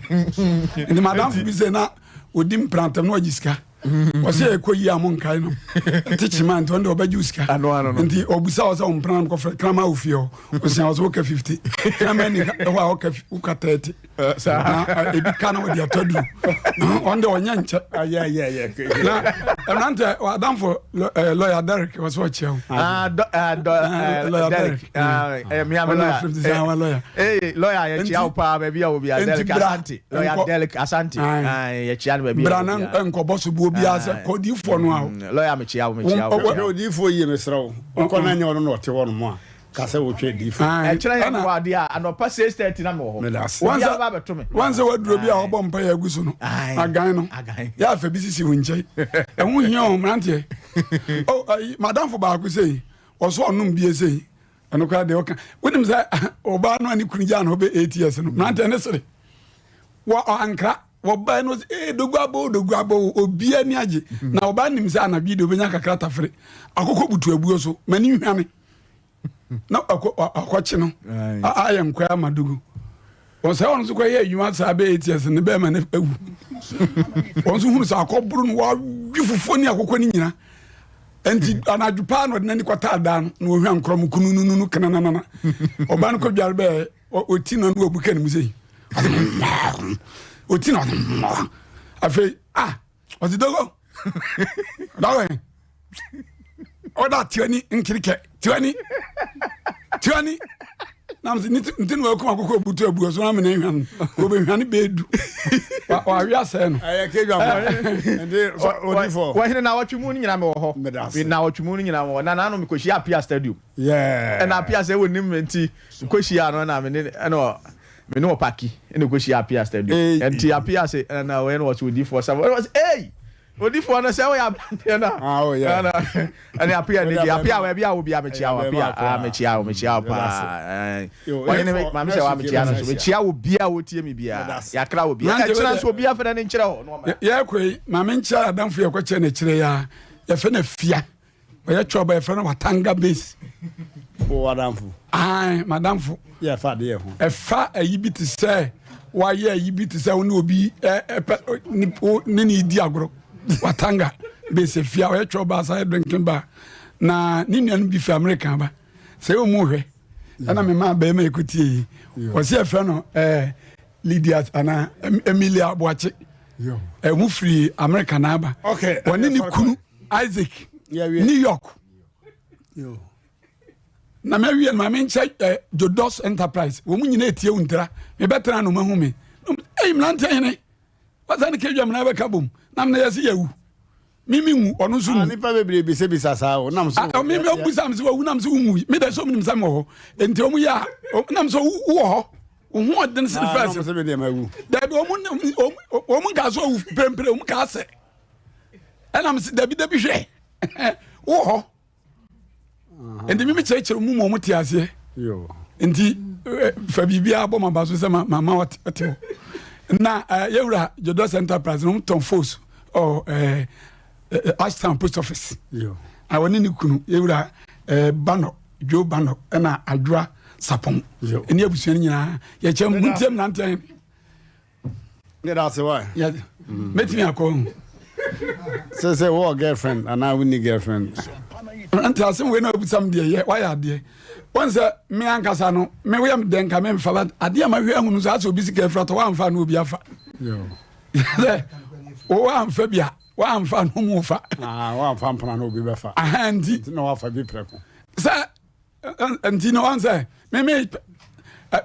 Nti madamfo bi sɛ na odi mprantam na ɔgye sika. Ɔsɛ ɛkɔ yi a mo nkae no ɛte kyima nti ɔno deɛ ɔbɛgye wo sika nti ɔbusa wɔ sɛ wo mpena no kɔfrɛ kraman wɔ fie hɔ ɔsia wɔ sɛ woka 50 kraman ni hɔ a woka woka 30 na ebi ka na wɔde atɔ duru ɔno deɛ ɔnyɛ nkyɛ na ɛmrantɛ adamfo lɔya Derek wɔ sɛ ɔkyea wo lɔya Derek lɔya lɔya yɛkyea wo paa baabi a wɔ bia Derek Asante Lɔya Derek Asante yɛkyea no baabi a bra na nkɔbɔ so buo biara sɛ kɔ odiifoɔ no a lɔya mekyea wo mekyea wo hwɛ odiifoɔ yie mesrɛ wo wokɔ na nyɛ ɔno na ɔte hɔ nom a ka sɛ wotwɛ diifoɔ ɛkyerɛ yɛ kɔ adeɛ a anɔpa 6:30 na mewɔ hɔ obiara ba bɛto me wɔn sɛ waduro bi a wɔbɔ mpa yɛ agu so no agan no yɛ afɛ bi sisi wo nkyɛn ɛho hia o mmeranteɛ madamfo baako sei ɔso ɔnom bie sei ɛno koraa deɛ ɔka wonim sɛ ɔbaa no a ne kunu gyaa no hɔ bɛ eight years no mmeranteɛ ne sere wɔ ankra wɔbaa no ee dogu abɔ dogu abɔ obi ani agye mm. na ɔbaa nim sɛ anadwo deɛ obɛnya kakra tafere akokɔ butu abuo so m'ani hwane na akɔkye no ayɛ nkwa ama dogu wɔn sɛ wɔn nso kɔyɛ adwuma saa bɛ eight years ne bɛrima no awu wɔn nso hunu sɛ akɔboro no wɔawe fufuo ne akokɔ no nyina nti anadwo paa na ɔde n'ani kɔtaa daa no na ɔhwa nkorɔ mu kunununu kananana ɔba no kɔdware bɛɛ ɔti no no wabuka ne mu sei ɔti no afei ah ɔse dogo dawɛ ɔda tiwani nkirikɛ tiwani tiwani nam sɛ nti na wakum akokɔ abutu abu so amene hwan wɔbɛhwane bɛɛdu wawe asɛe no wɔhene na wɔtwe mu no nyina mewɔ hɔ na wɔtwe mu no nyina mewɔ na naano mekɔhyia apia stadium ɛna apia sɛ wɔnim me nti mekɔhyia no na mene ɛna me ne ɔpaki ɛna ɛkɔhyia apia stadium nti apia sɛ ɛna wɔyɛ no wɔsɛ odifoɔ sɛ wɔsɛ ei Odifoɔ no sɛ woyɛ aberanteɛ no a oh, yeah. ɛne apia ne deɛ apia baabi a wo bia mekyia wo apia ah, mekyia wo mekyia wo paa ɔhene me maame sɛ wa mekyia no so mekyia wo bia wotie me bia yɛakra wo bia ɛkyerɛ nso obia fɛ ne nkyerɛ hɔ yɛkɔ yi maame nkyerɛ adamfo yɛkɔkyɛ no kyerɛ yɛ a yɛfɛ no afia Ɔyɛ twɔba yɛfrɛ no Watanga base. Wo wadamfo? Ae, madamfo. Yɛ ɛfa adeɛ ho. Ɛfa ayi bi te sɛ wayɛ ayi bi te sɛ wo ne obi ɛpɛ ne ne di agorɔ. Watanga base efia ɔyɛ twɔba asa yɛ drinking bar na ne nua no bi fi America ba sɛ ɛwɔ mu hwɛ ɛna me maa bɛrima ɛkɔtie yi wɔsi ɛfrɛ no ɛɛ Lydia anaa Emilia Aboakye ɛho firi America na aba wɔne ne kunu Isaac New York na mawie no ma menkyɛ eh, Jodos Enterprise wɔn mu nyinaa etie wo ntira mebɛtena no mahu me ɛyi mmeranteɛ hene wasa ne kedwa mena bɛka bom na mena yɛse yɛwu mimi nwu ɔno nso nwu. Ah, nipa bebree bisabisa saa o nam so. Ah, mi mi obusa mi sɛ wawu nam so nwu mi dɛ sɛ ɔmo nim sɛ mi wɔ hɔ nti ɔmo yɛ a nam so wɔ hɔ ohun ɔden sɛ fɛs. Dabi ɔmo ɔmo nka so owu mprempren ɔmo ka asɛ. Ɛna mi sɛ dabi dabi hwɛ wɔ hɔ nti mi mi kyerɛkyerɛ mu ma ɔmo te aseɛ nti fa biribiara bɔ ma ba so sɛ ma ma ma ɔte hɔ na yɛwura Jodos Enterprise na ɔmo tɔn fos ɔ ɛɛ Ashtown post office a wɔne ne kunu yɛwura ɛɛ Banɔ Joe Banɔ ɛna Adwoa Sapɔn ɛne abusua no nyinaa yɛkyɛ mu ntiam nanteɛ. Ne da ase wa. Mɛtumi akɔ ho. Sɛ sɛ wowɔ girlfriend anaa wonni girlfriend. Nti asɛm wei na wabisa me deɛ yɛ wayɛ adeɛ. Wɔn sɛ me ankasa no me woyɛ me dɛn nka memfa but adeɛ a mahwɛ ahunu sɛ asɛ obi sika afira tɔ woamfa no obi afa. Sɛ woamfa bi a woamfa no mu fa. Ah, woamfa mpena no obi bɛfa. Aha nti. Nti na woafa bi prɛko. Sɛ nti no ɔn sɛ meme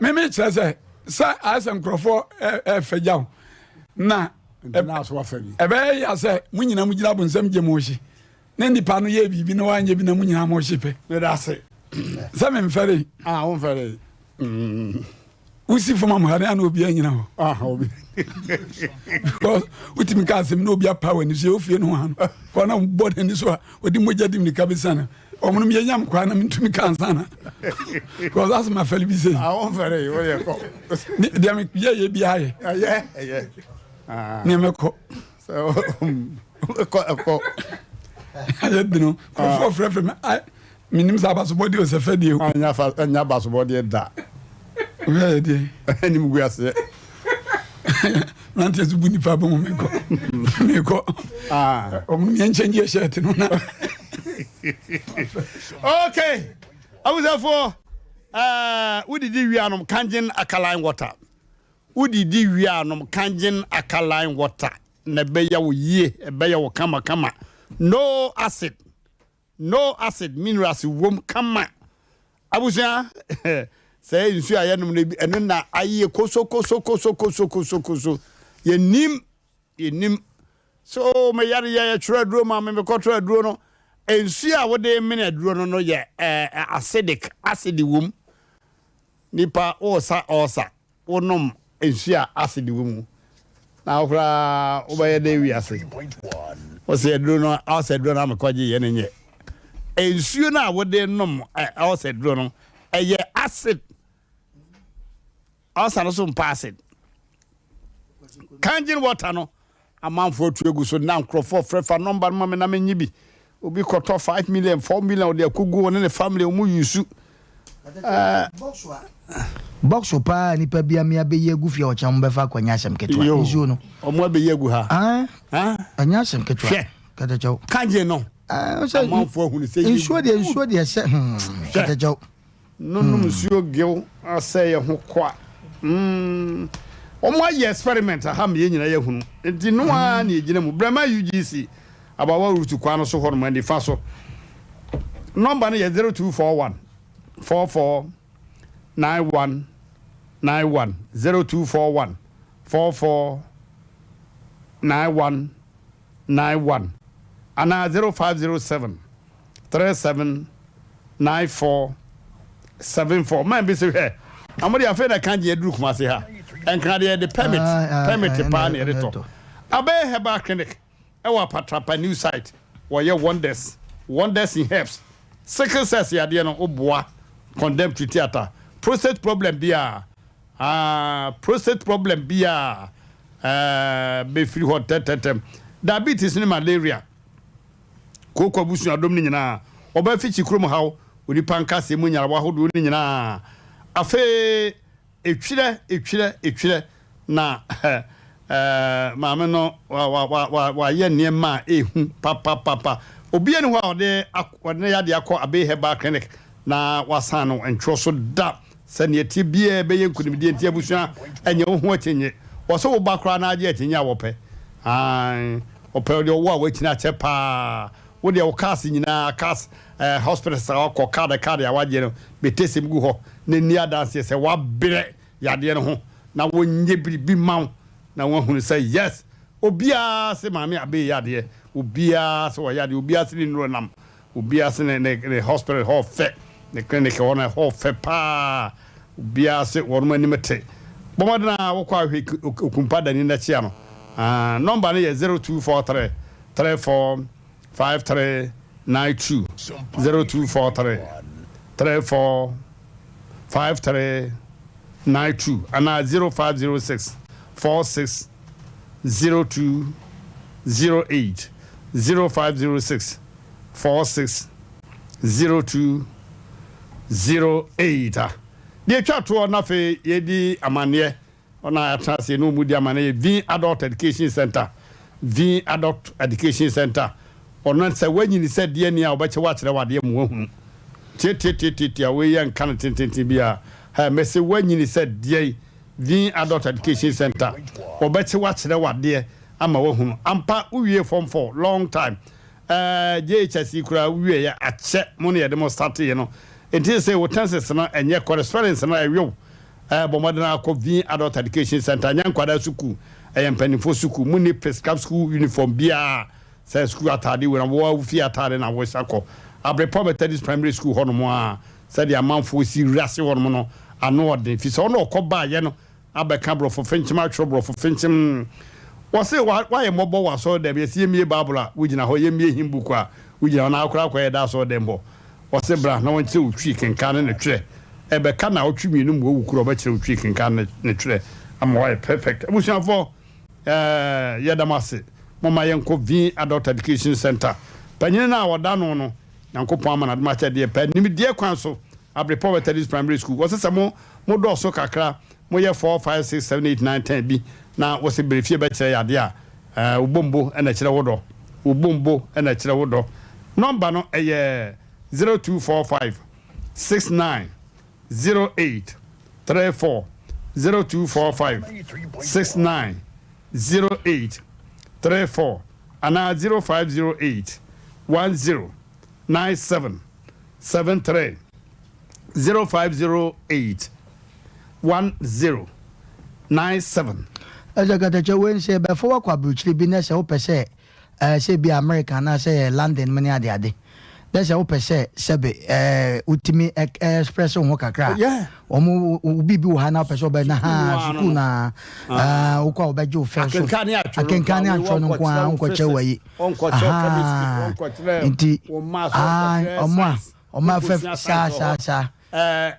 meme kyerɛ sɛ sɛ ayɛ sɛ nkurɔfoɔ ɛfɛ gya wo na ɛbɛyɛ ya sɛ mo nyina mo gyina bonsam gye mo hye na nipa no yɛ biribi na wanyɛ bi na mo nyina mo hye pɛ meda ase sɛ memfɛre ah womfɛre mm. Wosi fam amuha ne ana obi anyina hɔ. Ah, obi. Because wotumi ka asɛm na obi apa w'ani so yɛ ofie no ho ano. Kɔ na bɔ n'ani so a ɔde mogya di mirika bɛsa no. Ɔmo nom yɛ nyam koraa na mentumi ka ansa na. Because asɛ ma fɛle bi sɛ. Ah, wɔn fɛre yi, wɔyɛ kɔ. Deɛ me yɛ yɛ bi ayɛ. Ɛyɛ, ɛyɛ. Ah. Nea mɛkɔ. Sɛ ɛkɔ ɛkɔ. Ayɛ deno. Nkurɔfoɔ frɛfrɛ me. Menim sɛ abasobɔdeɛ o sɛ fɛdeɛ o. Ɛnyɛ afa ɛnyɛ abasobɔdeɛ da. Wia yɛ deɛ. Anim gu aseɛ. Mmeranteɛ so bu nipa bɛ mu mekɔ mekɔ. Ɔmo no yɛn nkyɛn gye shirt no na. Okay, abusuafoɔ ɛɛ wodidi wia nom kangen alkaline water. Wodidi wia nom kangen alkaline water na ɛbɛyɛ wo yie ɛbɛyɛ wo kama kama. No acid. No acid minerals wom kama. Abusua, sɛ nsuo a yɛnom no bi ɛno na ayɛ koso koso koso koso koso koso. Yɛnim yɛnim. So me yare yɛ yɛtwerɛ aduro ma me mekɔtwerɛ aduro no. Nsuo a wode mene aduro no no yɛ ɛɛ acidic acid wom. Nipa wosa ɔsa. Wonom nsu a acid wɔ mu na wo koraa wobɛyɛ dɛn wiase? Wose aduro no ɔsɛ aduro no a mekɔgye yɛ no nyɛ. Nsuo no a wode nom ɔsɛ aduro no ɛyɛ acid. Ɔsa no so mpa acid. Kangen water no Amanfoɔ atu agu so na nkurɔfoɔ frɛ fa nɔmba no ma me na menye bi. Obi kɔtɔ 5 million, 4 million ɔde akɔgu ɔne ne family ɔmo use. Ɛɛ. Box paa nipa bi ame abɛyi agu fie a ɔkyena ɔmo bɛfa akɔ ɛnyɛ asɛm ketewa. Yo, Nsuo no. Ɔmo abɛyi agu ha. Ae, ɛnyɛ asɛm ketewa. Hwɛ. Kɛtɛkyɛw. Kangye no. Ɛɛ, sɛ Amanfoɔ ahunu sɛ yɛ nsuo deɛ nsuo deɛ sɛ hmm, Hwɛ. kɛtɛkyɛw. No nom nsuo gew asɛe yɛ ho kwa mm wɔn ayɛ experiment aha ma yɛn nyinaa yɛahunu nti no ara na yɛgyina mu Brɛma UGC abawa route kwan no so hɔ nom nifa so nɔmba no yɛ 0241 44 91 91 0241 44 91 91 anaa 0507 37 94 74 man bi se hwɛ na mo de afei na kan gye aduru Kumasi ha nkra deɛ yɛde permit permit paa na yɛde tɔ Abɛɛ Herbal Clinic ɛwɔ Apatrapa new site wɔyɛ wonders wonders in herbs sickle cells yadeɛ no woboa condemn to theatre prostate problem biara ah prostate problem biara ɛɛ bɛfiri hɔ ntɛntɛntɛm diabetes ne malaria Kooko abusuadɔm no nyinaa, wɔba fi kyi kurom haw, onipa nkasɛɛ mu nyarewa ahodoɔ no nyinaa. Afei etwerɛ, etwerɛ, etwerɛ, na eh, maame no wa, wa, wa, wa, wayɛ nneɛma a ehu papapapa. Obiara ni hɔ a ɔde, ɔde ne yadeɛ akɔ Abbey Herbal Clinic na wasan no ntwerɛ so da. Sɛnea ɛteɛ biara ɛbɛyɛ nkonimdie nti abusua ɛnyɛ wo ho akyinnye. Wɔ sɛ wo ba koraa na agye akyinnye a wɔpɛ. Aane, wɔpɛ deɛ ɔwɔ a wakyini akyɛ paa. Wo deɛ wo cars nyinaa, cars, eh, hospitals a wakɔ, card card a wagye no, bɛtɛsɛm gu hɔ na nni adanseɛ sɛ wabrɛ yadeɛ no ho na wɔnyɛ biribi mma wo na wɔahunu sɛ yes, obiara se Maame Abbey yɛ adeɛ, obiara se ɔyɛ adeɛ, obiara se ne nnuro nam. Obiara se ne ne ne hospital hɔ fɛ, ne clinic hɔ no ɛhɔ fɛ paa. Obiara se wɔnom anim te. Bɔ mmɔden a wokɔ a hwɛ Okumpa Dani na kyia no. Ah, nɔmba no yɛ 0243 34 5392, 0243 34 5392 anaa 0506 46 0208, 0506 46 0208 A Deɛ ɛtwa toɔ na afei yɛdi amanneɛ, wɔn a yɛatena ase ne wɔn di amanneɛ yɛ Vin Adult Education Center, Vin Adult Education Center. Ɔno sɛ woanyini sɛ deɛ ni a wɔbɛkyɛ wo akyerɛ wo adeɛ ma woahunu. Tiatiatiatia wei yɛ nka no tententen biara. Hɛ, mese woanyini sɛ deɛ Vin Adult Education Center, wɔbɛkyɛ wo akyerɛ wo adeɛ ama woahunu. Ampa wowie form 4 long time. Ɛɛ JHS yi koraa wowieɛ akyɛ mo na yɛde mo starteeɛ no nti sesei wo tenses no ɛnyɛ correspondence no ɛwew. Ɛɛ bɔ mmɔden ara kɔ Vin Adult Education Centre ɛnyɛ nkwadaa sukuu ɛyɛ mpanimfoɔ sukuu monni prescribed school uniform biara sɛ sukuu ataade wei na wo ara wo fie ataade na wohyɛ akɔ Abrepɔ Methodist Primary School hɔnom a sɛdeɛ amanfoɔ si wiase hɔnom no. Ano ɔden, firi sɛ ɔno ɔkɔ baeɛ no abɛka borɔfo fenkyem atwerɛ borɔfo fenkyem. Wɔse woayɛ mmɔbɔ wɔ asɔre dɛm, yɛse yɛmmie Bible a wogyina hɔ, yɛmmie hymn book a wogyina hɔ, na akora akɔyɛ da asɔre dɛm hɔ. Ɔse bra na wɔnkyerɛ wo Twi kenkan ne ne twerɛ. Ɛbɛka naawɔtwe mmienu mu wawu koro a ɔbɛkyerɛ wo Twi kenkan ne ne twerɛ ama woayɛ perfect. Abusuafoɔ eh, yɛda mo ase. Momma yɛnkɔ Vin Adult Education Centre. Panyini no a ɔda ano no, Nyankopɔn ama no adom akyɛdeɛ pa, nimdeɛ kwan so, Abrepɔ Methodist Primary School. Wɔse sɛ mo mo dɔɔso kakra, moyɛ 4, 5, 6, 7, 8, 9, 10 bi na wɔse brɛ fie bɛkyerɛ yɛ adeɛ a, eh, wo bombo na ɛkyerɛ wo dɔ. Wo bombo na ɛkyerɛ wo dɔ. Nɔmba no ɛyɛ 0245 69 08 34, 0245 69 08 34 anaa 0508 10 97 73, 0508 10 97. Ɛsɛ katakyɛ wei no sɛ yɛbɛfa wo akɔ aburokyire bi na sɛ wopɛ sɛ ɛɛ sɛ ebi America anaasɛ yɛ London mu ne ade ade na sɛ wopɛ sɛ sɛbe ɛɛ wotumi express wo ho kakra a wɔn wo biribi wɔ ha na wopɛ sɛ wobɛ na ha sukuu na ɛɛ wokɔ a wɔbɛgye wo fɛ so akenkan ne atwerɛ no nko ara wonkɔkyerɛ wɔ yi nti ɔmo a ɔmo afɛ saa saa saa.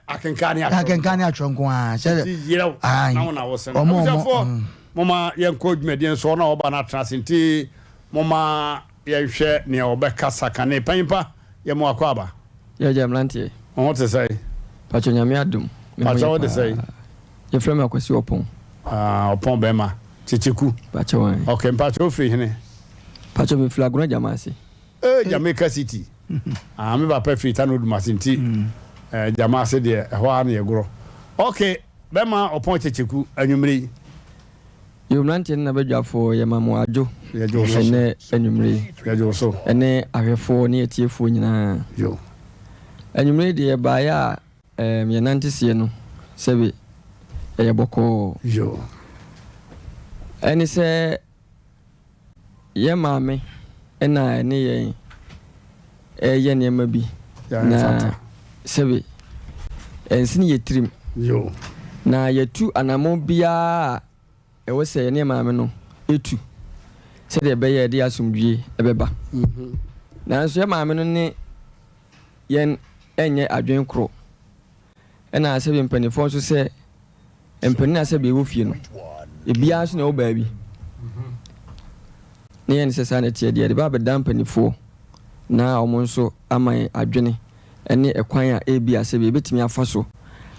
Akenkan ne atwerɛ akenkan ne atwerɛ nko ara sɛ yerɛw na wo na wo sɛn abusuafoɔ moma yɛnkɔ dwumadie nso ɔno a ɔba no atena ase nti moma yɛnhwɛ nea ɔbɛkasa kane panyimpa yɛ mo akɔ aba. Yɛgya mmeranteɛ. Wo ho te sɛn? Pakyɛ Nyame adom. Pakyɛ wo de sɛn? Yɛfrɛ me Akwasi Ɔpɔn. Ah, Ɔpɔn bɛrima. Kyekyeku. Pakyɛ wan. Ok, mpakyɛ wo firi hene? Pakyɛ me firi Agona Gyama ase. Eh, Jamaica City. Ah, me papa firi Tano Odumase nti eh, Gyama ase deɛ ɛhɔ ara na yɛgorɔ. Ok, bɛrima Ɔpɔn Kyekyeku, anwummere yi. Yo, mmeranteɛ ne n'abadwafoɔ, yɛma mo adwo Yɛgye wo so. ɛnnɛ anwummere yi. Yɛgye wo so. Ɛne ahwɛfoɔ ne atiefoɔ nyinaa. Yo. Anwummere yi deɛ yɛbaeɛ a Ɛɛm, yɛn nanteseɛ no, sɛbe ɛyɛ bɔkɔɔ. Yoo. Ɛne sɛ yɛn maame na ɛne yɛn reyɛ nneɛma bi, na sɛbe ɛnsene yɛn tirim. Yoo. Na yɛatu anammɔn biara a ɛwɔ sɛ yɛne yɛn maame no tu sɛdeɛ ɛbɛyɛ a ɛde asomdwoeɛ bɛba. Nanso yɛn maame no ne yɛn nyɛ adwene koro. Ɛna sɛbi mpanimfoɔ nso sɛ mpanin a sɛbi ɛwɔ fie no, ebiara nso na ɛwɔ baabi. Ne yɛn sɛ saa na ɛteɛ deɛ, yɛde ba abɛda mpanimfoɔ na wɔn nso ama yɛn adwene ne ɛkwan a ebi a sɛbi ebetumi afa so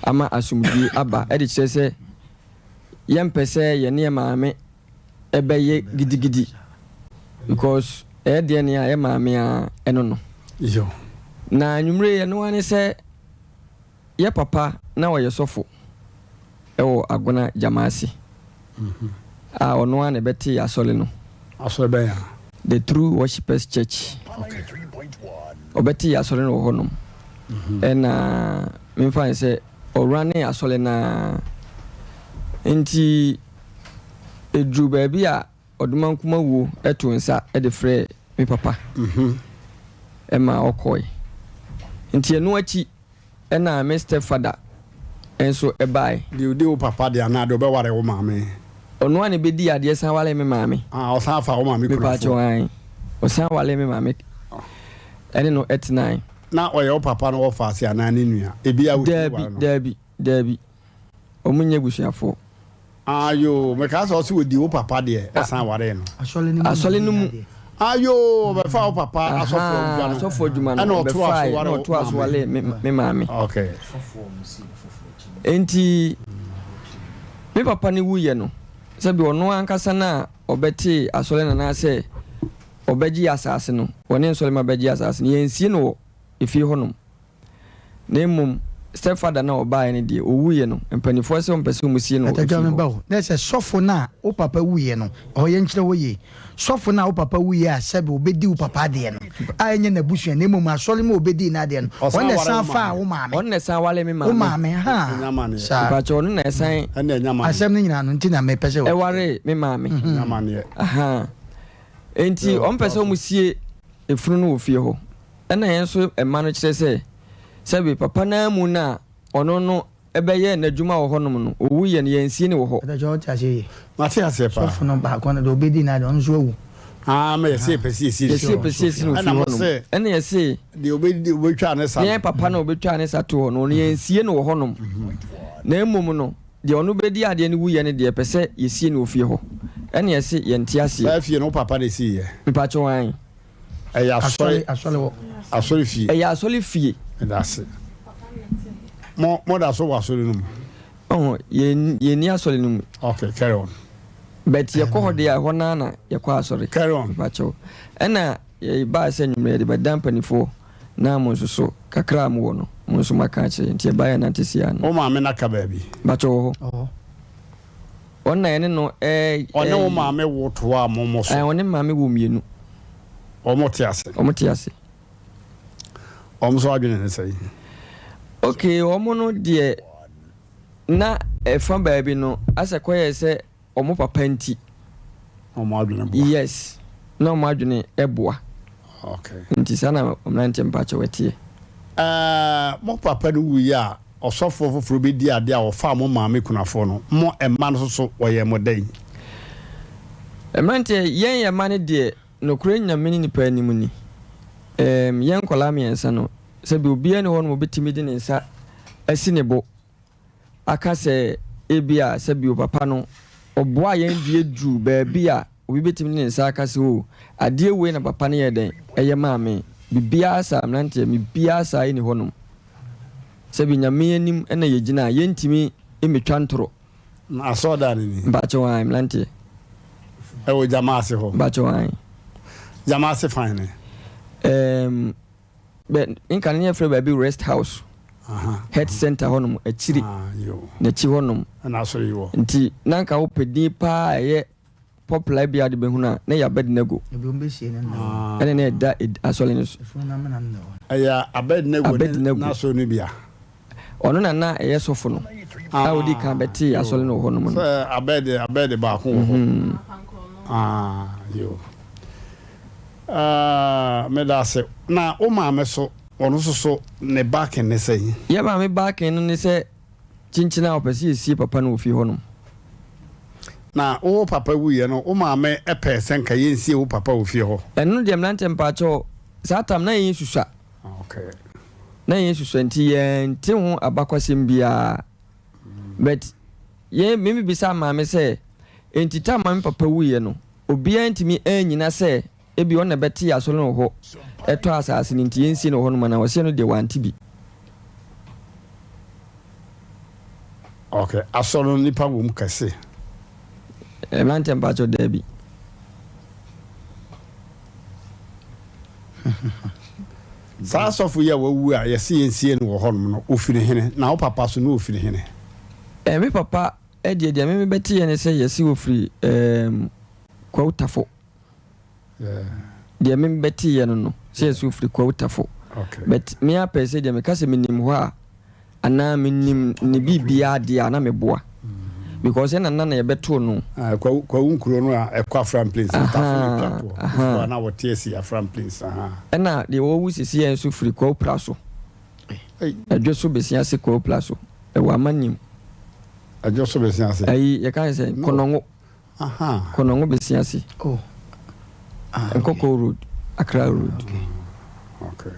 ama asomdwie aba ɛde kyerɛ sɛ yɛmpɛ sɛ yɛne yɛn maame ɛbɛyɛ gidigidi because ɛyɛ deɛ nea yɛ maame a ɛno no. Na anwummere yɛ no ara ne sɛ yɛ papa na ɔyɛ sɔfo ɛwɔ Agona Gyamaase mhm. a ɔno ara na ɛbɛte asɔre no. Asɔre bɛn a? The True Worshippers Church. Okay. Ɔbɛte asɔre no wɔ hɔnom. Mhm. Ɛna memfa ne sɛ ɔwura ne asɔre no ara nti Ɛduruu baabi a Ɔdomankoma wuo too nsa de frɛɛ me papa ma ɔkɔe. Nti ɛno akyi na me stepfather nso baeɛ. Deɛ ɔdi wo papa deɛ anaa deɛ ɔbɛware wo maame? Ɔno ara na ɛbɛdii adeɛ san waree me maame. Ah, ɔsan faa wo maame kunafoɔ? Mepaakyɛw, ae. Ɔsan waree me maame ɛne no tenae. Na ɔyɛ wo papa no wɔfaase anaa ne nua? Ebia wotumi ware no? Daabi, daabi, daabi. Wɔn nyɛ abusuafoɔ. Ayoo mekaa sɛ ɔse ɔdi wo papa deɛ ɛsan waree no. Asɔre no mu. Ayoo ɔbɛfa wo papa asɔfo adwuma no. Asɔfo adwuma no ɛna ɔtoa so ware wo ɔtoa so ware me maame. Okay. Enti me papa no wuyɛ no sɛbi ɔno ankasa no a ɔbɛtee asɔre no anaasɛ ɔbɛgye asaase no ɔne nsɔrema bɛgye asaase no yɛnsie no wɔ efie hɔnom. Na mmom step father no a ɔbaeɛ no deɛ ɔwuiɛ no mpaninfoɔ sɛ wɔmpɛ sɛ wɔsie no wɔ efie Atadwa me hɔ. ba o, na sɛ sɔfo no a wo papa wuiɛ no, ɛhɔ yɛnkyerɛ hɔ yie, sɔfo no a wo papa wuiɛ a sɛbe ɔbɛdi wo papa adeɛ no, a ɛnyɛ n'abusua na mmom asɔre mu a ɔbɛdii n'adeɛ no, ɔno na ɛsan faa wo maame. Ɔno na ɛsan waree me maame. Wo maame, haa, saa. Mpakyɛw, ɔno na ɛsan. Asɛm no nyinaa no nti na mepɛ sɛ. Ɛwaree me maame. Ahaa. Enti wɔmpɛ sɛ wɔsie efunu no wɔ fie hɔ. Ɛna yɛn nso mma no kyerɛ sɛ, sɛbe papa no ara mu no a ɔno no bɛyɛɛ n'adwuma wɔ hɔnom no, ɔwuiɛ no, yɛansie no wɔ hɔ. Ɔtɔ kyɛ ɔte aseɛ yie. Mate aseɛ paa. Sɔfo no baako no deɛ ɔbɛdi n'ade ɔno nso awu. Ah, ma yɛse yɛpɛ sɛ yɛsie no. Yɛse yɛpɛ sɛ yɛsie no wɔ fie Ɛna mo hɔnom. se. Ɛna yɛse. Deɛ ɔbɛdi ɔbɛtwaa ne sa no. Yɛn papa no a ɔbɛtwaa ne sa too hɔ no, ɔno yɛansie no wɔ hɔnom. Na mmom no, deɛ ɔno bɛdi adeɛ no wuiɛ no deɛ, yɛpɛ sɛ yɛsie no wɔ fie hɔ. Ɛna yɛse yɛnte aseɛ. Saa fie no, wo papa na ɛsiiɛ? Mepakyɛw, aane. Ɛyɛ asɔre asɔre fie. Ɛyɛ asɔre fie. Meda ase. Mo mo da so wɔ asɔre no mu. Ɔho yɛn yɛn ni asɔre no mu. Okay, carry on. But yɛkɔ hɔ deɛ ɛhɔ naa na yɛkɔ asɔre. Carry on. Mepakyɛw. Ɛna yɛbaa sɛ nwummerɛ yɛde bɛda mpanifoɔ na mo nso so kakra a mowɔ no mo nso moaka akyerɛ yɛn nti yɛbaa yɛ nante si ano. Wo maame na ka baabi. Mepakyɛw wɔ hɔ. Ɔno na yɛne no ɛ. Ɔne wo maame wo toa mo mo so. Ɛ ɔne maame wɔ mmienu. Wɔn te ase. Wɔn te ase. Wɔn nso adwene ne sɛn? Okay, wɔn no deɛ na ɛfa baabi no asɛ kɔyɛ sɛ wɔn papa nti. Wɔn adwene boa. Yes, na wɔn adwene boa. Okay. Nti saa na mmeranteɛ mpakyɛw ɛteɛ. Ɛɛ mo papa no wuiɛ a ɔsɔfoɔ foforɔ bɛdii adeɛ a ɔfaa mo maame kunafoɔ no, mo mma no nso so wɔyɛɛ mo dɛn? Mmeranteɛ, yɛn yɛn mma no deɛ, nokorɛ Nyame ne nnipa anim ni, ɛɛm, yɛn nkwadaa mmiɛnsa no, sɛbi obiara nni hɔ nom a ɔbɛtumi de ne nsa asi ne bo aka sɛ ebia sɛbi papa no ɔboaa yɛn deɛ duruu baabi a obi bɛtumi de ne nsa aka sɛ oh, adeɛ wei na papa no yɛɛ dɛn, ɛyɛ maa me. Biribiara saa, mmeranteɛ, biribiara saa nni hɔ nom. Sɛbi Nyame anim na yɛgyina a, yɛntumi mmetwa ntorɔ. Na asɔrdan no ni. Mpakyɛw ae, mmeranteɛ. Ɛwɔ Gyamaase hɔ. Mpakyɛw ae. Gyamaase fan ne? Ɛɛm, bɛ, nka no yɛfrɛ baabi rest house. Health center hɔnom, akyiri. Ah, yo. N'akyi hɔnom. Ɛna asɔre yi wɔ. Nti, na nka wopɛ din paa a ɛyɛ popular bi a wode bɛhunu a, na ɛyɛ Abednego. Ɛna na ɛda asɔre no so. Ɛyɛ Abednego ne n'asɔre no bi a. Ɔno na na ɛyɛ sɔfo no a odi kan bɛtee asɔre no wɔ hɔnom no. Sɛ Abed Abed baako wɔ hɔ. Ah, yo. Ah, meda ase. Na wo maame so, ɔno nso so ne backing ne sɛn? Yɛ maame backing no ne sɛ Kyenkyen a ɔpɛ sɛ yɛsie papa no wɔ fie hɔnom. Na wo papa wuiɛ no, wo maame pɛɛ sɛ nka yɛnsie wo papa wɔ fie hɔ? Ɛno deɛ mmeranteɛ mpaakyɛw, saa tam na yɛn susua. Okay. Na yɛn susua nti yɛnte ho abakwasɛm biara. But yɛn me bisaa maame sɛ, enti tam a me papa wuiɛ no, obiara ntumi annyina sɛ Ebia ɔno na ɛbɛtee asɔre no wɔ hɔ, ɛtɔɔ asase no nti yɛnsie no wɔ hɔnom anaa? Ɔse ɛno deɛ wante bi. Ok, asɔre no nipa wɔ mu kɛse? Mmeranteɛ mpakyɛw daabi. Saa asɔfo yi a wawu a yɛse yɛnsie no wɔ hɔnom no, ofiri hene? Na wo papa so no ofiri hene? Eh, me papa deɛ deɛ me mebɛteeɛ ne sɛ yɛse ofiri ehm, Kwawu Tafo. Deɛ me bɛteeɛ no no sɛ yɛsɛ ofiri Kwawu Tafo but me ara pɛɛ sɛ deɛ meka sɛ menim hɔ a anaa menim ne biribiara deɛ a na meboa because ɛna na na yɛbɛtoo no. Ah, Kwawu Kwawu nkuro no a ɛkɔ Afram Plains no, Tafo na ɛtwa toɔ. Kufuor a na wɔte asi Afram Plains, ahaa. Ɛna deɛ wɔwu sisi yɛn nso firi Kwawu Pra so. Ɛdwo so bɛsi ase Kwawu Pra so. Ɛwɔ Amanim. Ɛdwo so bɛsi ase. Ayi yɛka ne sɛ Kɔnɔngo. Konongo besi ase. Oh. Ah, okay. Nkɔkɔ road, Accra road. Okay. Okay.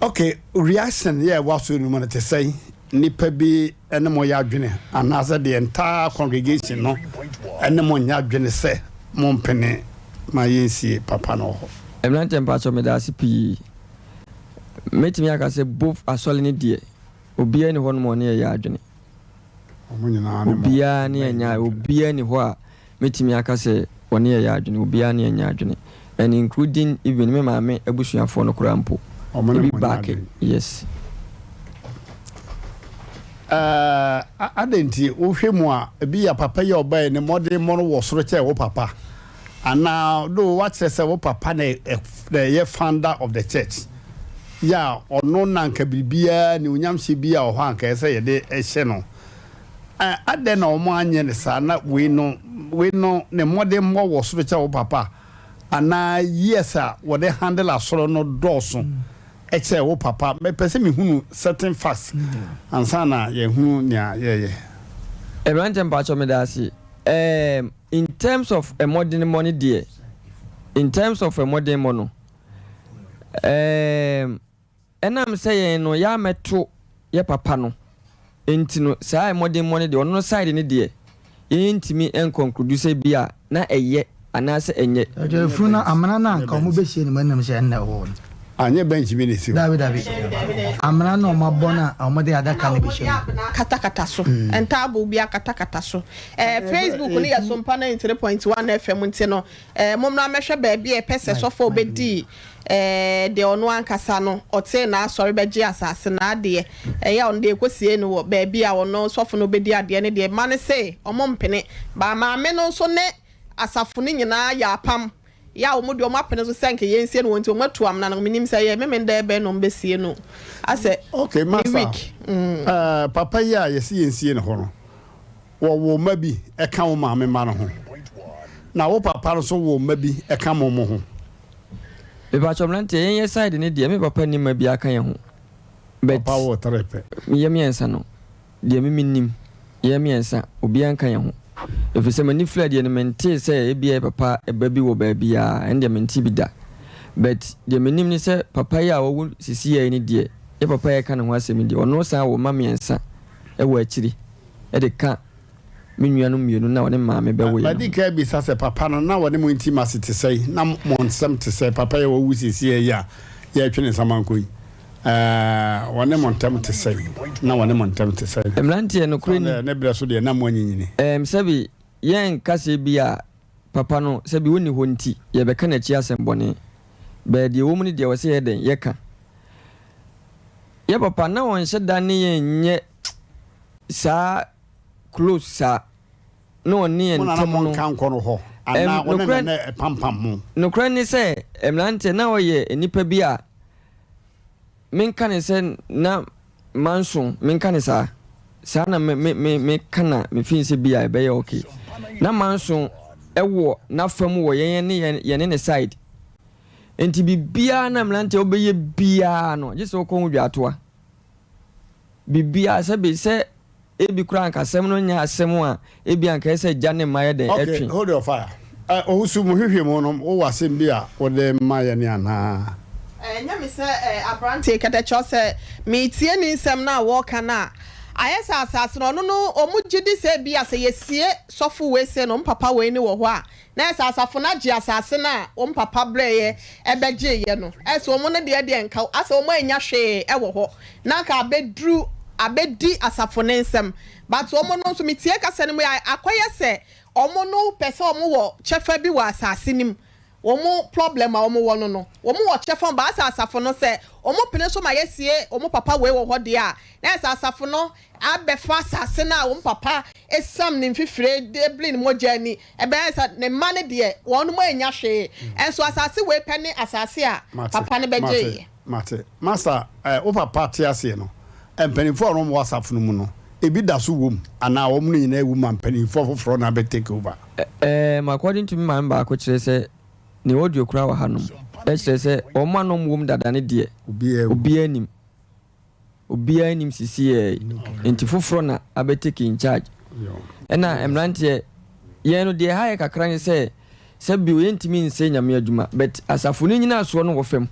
Okay, reaction yɛ ɛwɔ asɔre no mu no te sɛn? Nipa bi ne mo yɛ adwene anaasɛ the entire congregation no ne mo nyɛ adwene sɛ mo mpene ma yɛnsie papa no wɔ hɔ? Mmeranteɛ mpakyɛw meda ase pii. Mɛtumi aka sɛ both asɔre no deɛ obiara ni hɔ nom a ɔne yɛ yɛ adwene. Obiara ne anya obiara ni hɔ a mɛtumi aka sɛ ɔne yɛ yɛ adwene obiara ne anya adwene and including even me maame abusuafoɔ no koraa mpo ebi baake yes. Ɛɛ adɛn nti wohwɛ mu a ebi yɛ papa yi a ɔbae ne mmɔdemmɔ no wɔ soro kyɛn wo papa anaa do woakyerɛ sɛ wo papa na ɛyɛ founder of the church yɛ a ɔno na anka biribiara ne onyamhyɛ bi a wɔ hɔ a anka ɛsɛ sɛ yɛde hyɛ no. Ɛ, adɛn na wɔn anyɛ no saa na wei no, wei no ne mmɔdemmɔ wɔ soro kyɛ wo papa anaa years a wɔde handle asɔre no dɔɔso. kyɛɛ wo papa. Mepɛ sɛ mehunu certain facts ansa na yɛahunu nea yɛyɛ. Mmeranteɛ mpakyɛw meda ase. Ɛɛm in terms of mmɔdenmmɔ no deɛ, in terms of mmɔdenmmɔ no, ɛɛm. Ɛnam sɛ yɛn no yɛammɛto yɛ papa no nti no saa mmɔdenmmɔ no deɛ ɔno no side no deɛ yɛn ntumi nconclude sɛ bi a na ɛyɛ anaasɛ ɛnyɛ. Ɛkyɛ efunu no amena no a anka wɔn bɛsie no mu ɛnam sɛ ɛnna ɛwɔ hɔ no. Anyɛ bench bi na esi hɔ. Dabi dabi amena no a wɔn abɔ no a wɔn de adaka no bɛhyɛ mu. Katakata so ntaaboo bi akatakata so ɛɛ Facebook no yɛ Sompa 93.1 FM nti no ɛɛ mommra mmɛhwɛ baabi a ɛpɛ sɛ sɔfo bɛdi Ɛɛ, deɛ ɔno ankasa no, ɔtee n'asɔre bɛgye asase no adeɛ. Ɛyɛ a ɔno deɛ ɛkɔsiee no wɔ baabi a ɔno sɔfo no bɛdi adeɛ no deɛ, mma no se wɔmpene. But maame no nso ne asafo no nyinaa yɛ apam. Yɛ a wɔn deɛ wɔapene so sɛ anka yɛnsie no wɔ nti wɔatu amena no. Mennim sɛ ɛyɛ Memenda bɛn na wɔbɛsie no o. Asɛ Okay, ne Master, week. Mm. eh, papa yi a yɛse yɛnsie no hɔ no, wɔwoo mma bi ka wo maame mma no ho, na wo papa nso woo mma bi ka mo mo ho. Mepakyɛw mmeranteɛ yɛn yɛ side no deɛ me papa nni mma biara ka yɛn ho but Papa woo tere pɛ. Yɛ miɛnsa no deɛ me mennim yɛ miɛnsa obiara nka yɛn ho ɛfiri sɛ m'ani fira deɛ no mentee sɛ ebia yɛ papa ba bi wɔ baabiara ɛno deɛ mentee bi da but deɛ menim ne sɛ papa yi a wawu sisiiɛ yi no deɛ yɛ papa a yɛka ne ho asɛm yi deɛ ɔno san wɔ mma miɛnsa wɔ akyiri de ka me nuanom mmienu no a ɔne maame bɛwoeɛ no Madi ho. kan abisa sɛ, Papa no, na ɔne mo intimacy te sɛn? Na mo nsɛm te sɛn? Papa yi a wawu seesei yi a yɛretwe ne nsamanko yi, ɛɛ, ɔne mo ntam te sɛn? Na ɔne mo ntam te sɛn? Mmeranteɛ, nokorɛ ni. Sɛ ne berɛ so deɛ, na moanyinyini. Ɛɛm, sɛbe yɛnka sɛ ebia papa no, sɛbe ɔnni hɔ nti, yɛbɛka n'akyi asɛm bɔne. But deɛ ɛwɔ mu ne deɛ, ɛwɔ sɛ yɛyɛ dɛn? Yɛka. Yɛ papa, na ɔnhyɛ da ne yɛn nyɛ saa close saa na ɔne yɛn Mo na na ntam no. monka nkɔ no hɔ anaa ɔne na na ɛpampam mo? Nokorɛ ne sɛ, mmeranteɛ, na ɔyɛ nipa bi a menka ne sɛ na manso, menka ne saa. Saa na me me me meka na me feel sɛ bi a ɛbɛyɛ okay. Na manso wɔ n'afa mu wɔ yɛn ne yɛn yɛne ne side. Nti biribiara na mmeranteɛ wobɛyɛ biara no, gye sɛ wokɔ ho dwaatoa. Biribiara, sɛbe sɛ ebi koraa anka asɛm no nyɛ asɛm a ebi anka ɛsɛ sɛ agya ne mma yɛ dɛn Okay, ɛtwe. hold your fire. Eh, Owusu, mo hwehwɛ mu no, wowɔ asɛm bi a wode ma yɛn anaa? Ɛnyɛ me sɛ aberanteɛ kɛtɛkyɛw sɛ meretie ne nsɛm no a wɔreka no a, ayɛ sɛ asase no ɔno no wɔn gye di sɛ ebia sɛ yɛsie sɔfo wei sei no wɔn papa wei ne wɔ hɔ a Na ɛsɛ asafo no agye asase no a wɔn papa brɛeɛ bɛgyeeɛ no. Ɛsɛ wɔn no deɛ deɛ nka asɛ wɔn annya hwee wɔ hɔ na anka abɛduru abɛdi asafo no nsam. But wɔn no nso metie kasa no mu a akɔyɛ sɛ wɔn no pɛ sɛ wɔn wɔ kyɛfa bi wɔ asase no mu. Wɔn problem a wɔn wɔ no no wɔn wɔ kyɛfa but asɛ asafo no sɛ wɔn pene so ma yɛsie wɔn papa wei wɔ hɔ deɛ a na ɛsɛ asafo no abɛfa asase no a wɔn papa esiam ne mfifire de biri ne mogya ani. Ɛbɛyɛ sɛ ne mma no deɛ, wɔnom annya hwee. Nso asase wei pɛ ne asase a Mate, papa no mate, bɛgyeeɛ. mate. Master, eh, wo papa te aseɛ no, mpanimfoɔ a wɔn wɔ asafo no mu no, ebi da so wom anaa wɔn no nyinaa awu ma mpanimfoɔ foforɔ na abɛ take over? Ɛɛm, according to me maame baako kyerɛ sɛ ne audio koraa wɔ hanom, ɛkyerɛ sɛ wɔn a na wɔwom dada no deɛ, obiara nnim. Obiara nnim sisiɛ nti foforɔ na abɛ take in charge. Ɛna mmeranteɛ yɛn no deɛ ɛha yɛ kakra ne sɛ sɛ bio yɛntumi nsɛ Nyame adwuma but asafo no nyinasoɔ no wɔ fam.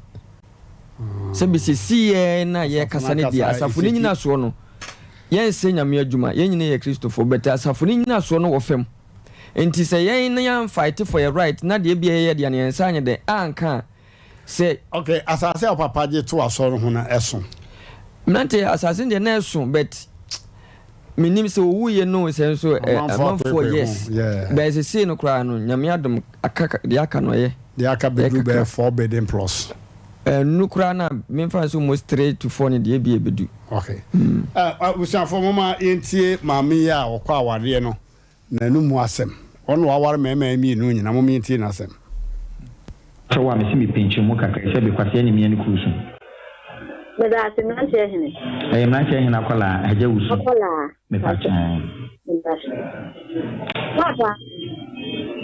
Sɛ bi sisiɛ na yɛkasa no deɛ asafo no nyinasoɔ no yɛnsɛ Nyame adwuma yɛn nyina yɛ Kristofoɔ but asafo no nyinasoɔ no wɔ fam. Nti sɛ yɛn na yɛn fight for yɛ right na deɛ bia yɛyɛ deɛ no yɛn nsa anyɛ dɛn anka a Sɛ. Ok, asase a ɔpapa gye to asɔre no ho no ɛso? Mmerante, asase no deɛ na ɛso but menim sɛ ɔwuiɛ no sɛ nso amanfoɔ yes but sesei no koraa no Nyame adom aka deɛ aka no ɛyɛ. Deɛ aka bɛduru bɛyɛ 4 billion plus. Ɛnu koraa na memfa nso almost 3 to 4 no deɛ ebia ɛbɛdu. Ok, abusuafoɔ momma yɛntie maame yi a ɔkɔ awareɛ no N'anomu asɛm. Ɔno na waware mmarima yi mmienu nyinaa. Mom yɛntie n'asɛm. Sɛ wo a mese me pinkyin mu kakra yi sɛ bekwasea ne mia ne kuru so. Meda ase mmeranteɛ hene. Ɛyɛ mmeranteɛ hene akwadaa agya wusu. Akwadaa. Mepa kyɛn. Meda ase. Papa,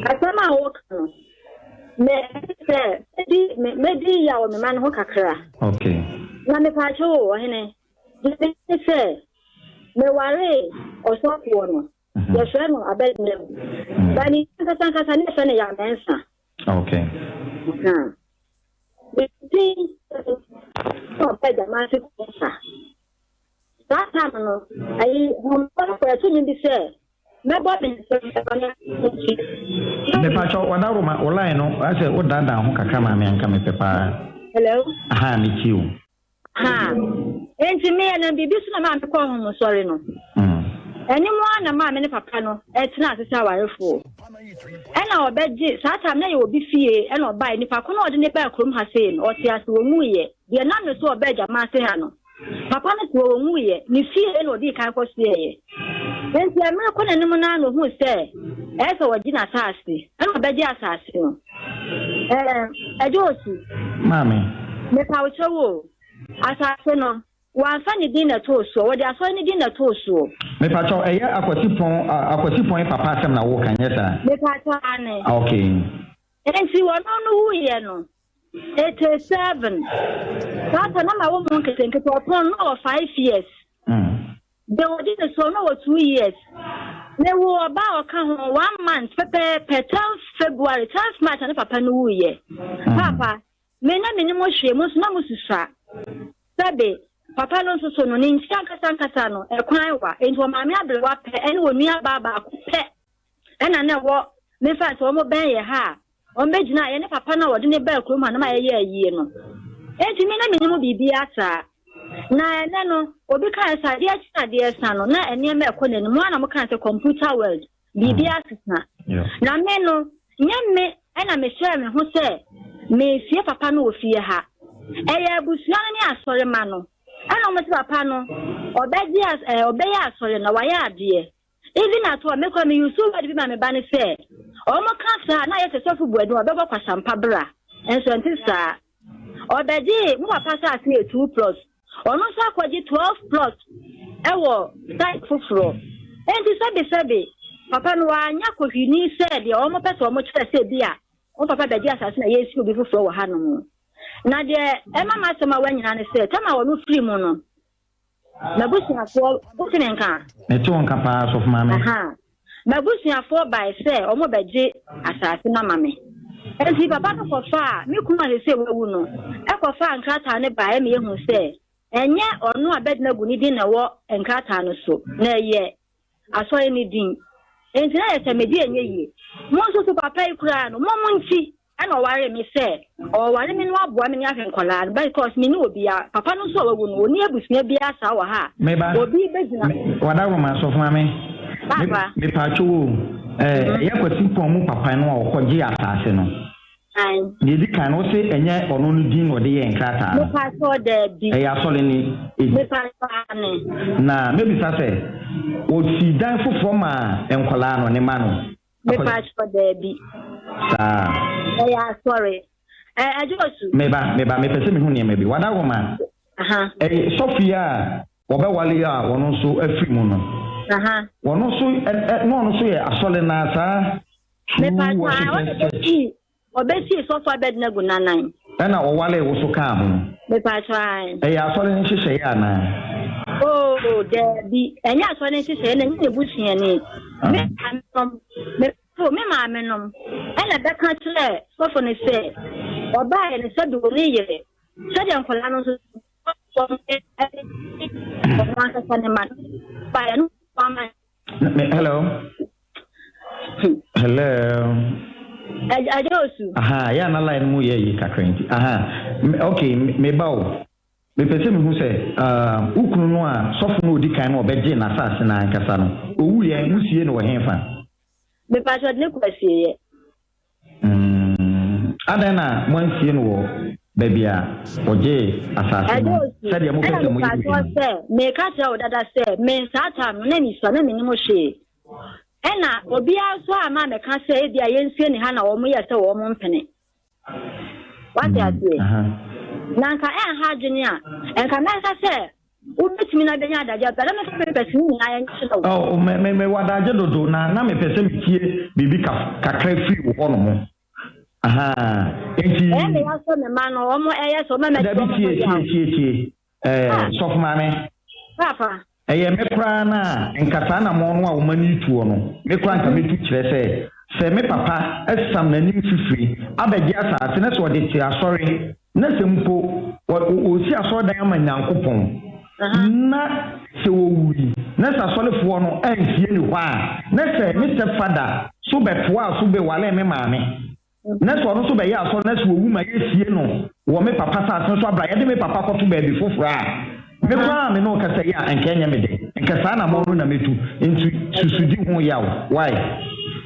asɛm a woka no, me sɛ medi medi yaw me ma no ho kakra. Okay. Na mepaakyɛw o, ɔhene, deɛ meyɛ ne sɛ, mewaree ɔsɔfoɔ no, yɛfrɛ no Abednego, but ne din ankasa ankasa ne yɛfrɛ no Yaw Mensah. Okay. Aha. Me din na ɔbaa Gyamase kurom ha. Saa time no, ayi, homebɔfo ɛto nwom bi sɛ, mɛbɔ me nsam ɛwɔ ne nti. Mepakyɛw wadaworoma wo line no asɛ wo daadaa ho kakra maa me anka mepɛ paa. Hello. Ahaa metie wo. Ahaa. Enti me ɛnam biribi so na maa mekɔɔ homosɔre no. Ɛno mu ara na maa me ne papa no tenaa ase sɛ awarefoɔ. Ɛna ɔbɛgye, saa time na yɛwɔ obi fie ɛna ɔbaeɛ, nipa ko no a ɔde no baa kurom ha sei no, ɔte ase, ɔnwuiɛ. Deɛ ɛnam ne so a ɔbaa Gyamase ha no, Papa no te hɔ, ɔnwuiɛ. Ne fie na ɔdii kan kɔsoɛeɛ. Enti mmerɛ kɔ n'anim no ara na ɔhuu sɛ ɛyɛ sɛ ɔgye n'asase. Ɛna ɔbɛgye asase no. Ɛɛ, Agya Osu. Maame. Mepa wo kyɛw o. Asase no, wɔamfa ne din na ɛtoo soɔ. Wɔde asɔre no din na ɛtoo soɔ. Mepa kyɛw, ɛyɛ Akwasi Pɔn, Akwasi Pɔn papa asɛm na woreka, nyɛ saa? Mepa kyɛw, aane. Okay. Enti ɔno no wuiɛ no, 87 saa ta na ma wo mu nketenkete ɔpɔn na ɔwɔ 5 years deɛ wɔgye ne soɔ na ɔwɔ 2 years me wo ɔba a ɔka ho one month pɛpɛɛpɛ 10 February 10 March na ne papa no wuiɛ papa me na menim hwee mo nso na mo susua sɛbe papa no nso so no ne nkyia ankasa ankasa no ɛkwan wa enti ɔmaame aberewa pɛ ɛne onua baa baako pɛ ɛna na ɛwɔ mefa sɛ wɔn bɛn yɛ ha a Wɔbɛgyinaa yɛne papa no a wɔde no baa kurom ha no ma yɛyɛɛ ayie no. Enti me na mennim biribiara saa. Na ɛnnɛ no, obi kae sɛ adeɛ kye adeɛ sa no, na nneɛma ɛkɔ n'anim. Mo ara na mokae sɛ computer world, biribiara sesa. Na me no, nyɛ me na mehyɛɛ me ho sɛ meresie papa no wɔ fie ha. Ɛyɛ abusua no ne asɔremma no. Ɛna wɔn sɛ papa no, ɔbɛgye as ɛɛ ɔbɛyɛ asɔre na wayɛ adeɛ. Even at all, me koraa me use word bi ma me ba ne sɛ, wɔn ka saa a na ayɛ sɛ sɔfo Boadu ɔbɛbɔ kwasampa bra, nso ɛnte saa. Ɔbɛgyee mo papa saase yɛ two plots, ɔno nso akɔgye twelve plots ɛwɔ site foforɔ. Enti sɛbe sɛbe, papa no wanyɛ kohwini sɛ deɛ wɔn pɛ sɛ wɔn kyerɛ sɛ bi a wɔn papa bɛgye asase na yɛresi obi foforɔ wɔ hanom. Na deɛ ɛma m'asɛm a wanyina ne sɛ, tam a ɔno firi mu no, M'abusuafoɔ, wote me nka? Mete wo nka paa, Sɔfo Maame. Aha. M'abusuafoɔ bae sɛ wɔrebɛgye asase no ama me. Enti papa no kɔfaa, me kunu a seesei wawu no, kɔfaa nkrataa no baeɛ ma yɛhuu sɛ ɛnyɛ ɔno Abednego ne din na ɛwɔ nkrataa no so, na ɛyɛ Asɔre no din. Enti na ayɛ sɛ me deɛ ɛnyɛ yie. Mo nso so papa yi koraa no, mo mo nti ɛna ɔwaree me sɛ ɔware me no aboa me ne ahwɛ nkwadaa no because me ne obiara. Papa no nso a wawu no, ɔnni abusua biara saa wɔ ha Me ba, a obi bɛgyina. me, Wadaworoma, Sɔfo Maame, me, Papa. mepatwo o, ɛɛ, ɛyɛ Kwasi Pɔn mu papa no a ɔkɔgyee asase no. Ae. Deɛ ɛdi kan no, wose ɛnyɛ ɔno no din na ɔde yɛɛ nkrataa no? Mepakyɛw, daabi. Ɛyɛ asɔre no din. Mepakyɛw, aane. Na mɛbisa sɛ, wɔsii dan foforɔ maa nkwadaa no, ne mma no? Mepakyɛw, daabi. Saa. Ɛyɛ asɔre. Ɛ, Ɛdɔɔso. Meba, meba, mepɛ sɛ mehu nneɛma bi. Wadaworoma, Aha. ɛyɛ sɔfo yi a wɔbɛwale yi a ɔno nso afiri mu no, Aha. ɔno nso, ɛ, ɛ, na ɔno nso yɛ asɔre no ara saa? True Mepakyɛw, a Worshippers ɔna Church. besii ɔbesii sɔfo Abednego n'anan. Ɛna ɔwaree wo so kaa ho. Mepakyɛw, ae. Ɛyɛ asɔre no nhyehyɛeɛ anaa? Oo, daabi, ɛnyɛ asɔre no nhyehyɛeɛ, na ɛnyɛ ne busuani. Me maame nom, me me maame nom ɛna bɛka kyerɛɛ sɔfo no sɛ ɔbaeɛ no sɛbe ɔne yere, sɛdeɛ nkwadaa no nso wɔn ɛde wɔn ankasa ne ma no baeɛ no wɔama Me, hello. Hello. Ɛdɛ osu. Aha, yɛ ana line mu yɛ yi kakra nti. Aha. Okay, me ba o. Mepɛ sɛ mehu sɛ uh, wo kunu no a sɔfo no odi kan no ɔbɛgye n'asase no ankasa no, owu yɛn, wosie no wɔ hefa? Mepa kyɛ ɔde ne kɔ asieɛ. Mm, adɛn na moansie no wɔ baabi a ɔgyee asase no sɛdeɛ mopɛ sɛ moyɛ bi no? Sɛ meka kyerɛ wo dada sɛ me saa time no na mesua na menim hwee. Ɛna obiara nso a ma meka sɛ ebi a yɛnsie ne ha na wɔn yɛ sɛ wɔn mpene. Wate aseɛ? Na nka ɛnha adwene a, nka mɛka sɛ Wobɛtumi na bɛnya adagye a, na mɛfa papers no nyinaa nkyerɛ wo. Oh, me, me, mewɔ adagye dodo, na na mepɛ sɛ metie biribi ka, kakra firi wo hɔ nom. Ahaa, enti. Ɛyɛ me ya sɛ me mma no, wɔn ɛyɛ sɛ wɔn mɛmɛte Dabi, wɔn ho tie, yaw. tie, tie, tie. Eh, sɔfo maame. Papa. Ɛyɛ me koraa no a, nka saa anammɔn no a wɔma no retuo no, me koraa nka mɛtu kyerɛ sɛ, sɛ me papa asiam n'anim fifire abɛgye asase na sɛ ɔde te asɔre, na sɛ mpo ɔresi asɔredan ama Nyankopɔn, na sɛ ɔwui, na sɛ asɔrefoɔ no ansie no hɔ a, na sɛ me stepfather so bɛtoaa so bɛwaree me maame, Na sɛ ɔno nso bɛyɛ asɔre na sɛ owu ma yɛsie no wɔ me papa asase no so aberɛ a yɛde me papa kɔto baabi foforɔ a, me koraa a me ne wo kasa yi a, anka ɛnyɛ me dɛ. Nka saa anammɔn no na mɛtu. Nti susu di ho yaw. Wai?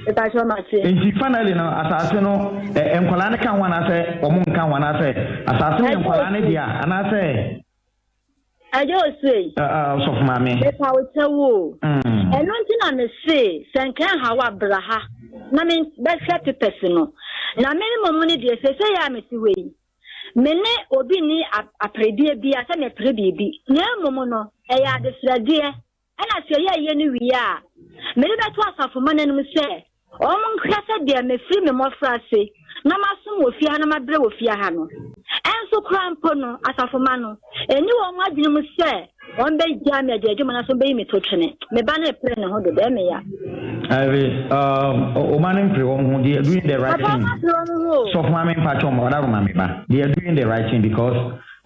Mepakyɛw mate. Nti finally no asase no ɛ nkwadaa no ka ho anaasɛ wɔn nka ho anaasɛ asase no yɛ nkwadaa no dea anaasɛ. Agya Osei. Ɔsɔfo maame. Mepa wo kyɛw o. Ɛno nti na me se sɛ nka ɛha wo a bra ha na me bɛhwɛ papers no. Na me mmom no deɛ seesei a mete hɔ yi, me ne obi nni aperedeɛ biara sɛ mepere biribi. Na mmom no, ɛyɛ adesrɛdeɛ. Ɛnna sɛ yɛyɛ ayie no wie a, mede bɛto asafomma no anim sɛ wɔnhwɛ sɛdeɛ mefiri me mmɔfraase na masom wɔ fie ha na mabrɛ wɔ fie ha no. Ɛnso koraa mpo no, asafomma no, ɛnni wɔn adwene mu sɛ wɔbɛgyaa me adi adwuma anaasɛ wɔbɛyi me to twene. Me ba no repere ne ho dodo, ɛyɛ me ya. Ivy, um, Oma no mpere wɔn ho, they are doing the right Papa, thing. wɔn apere wɔn ho o. Sɔfo maame mpakyɛ wɔn, ɔda roma me ba. They are doing the right thing because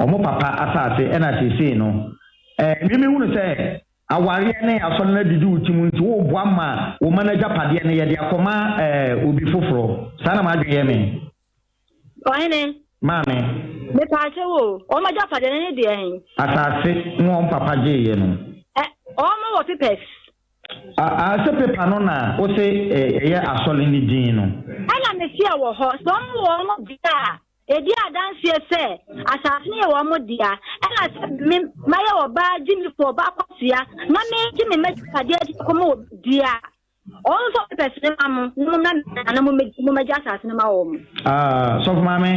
wɔn papa asase ɛna seesei no Eh, me mehunu sɛ awareɛ ne asɔre no adidi wo ti mu nti woreboa ma wo mma no agyapadeɛ no yɛde akɔma eh, obi foforɔ. Saa na m'adwene yɛ me. Ɔhene. Maame. Mepaakyɛw o, wɔn agyapadeɛ no ne deɛ he? Asase ne wɔn papa gyeeɛ no. Ɛ, wɔn wɔ papers. A, a, sɛ paper no na wose ɛyɛ asɔre no din no. Ɛna mese ɛwɔ hɔ, sɛ wɔn wɔ wɔn deɛ a. Edi adanseɛ sɛ asase no yɛ wɔn dea, ɛna sɛ me mayɛ ɔbaa gyimifo, ɔbaa kwasea, na meregye me m'agyapadeɛ de akɔma obi deɛ a, wɔn nso wɔpɛ sene ma mo, na mommra me nkyɛn na mommɛgye asase no ma wɔn. Ah, Sɔfo Maame.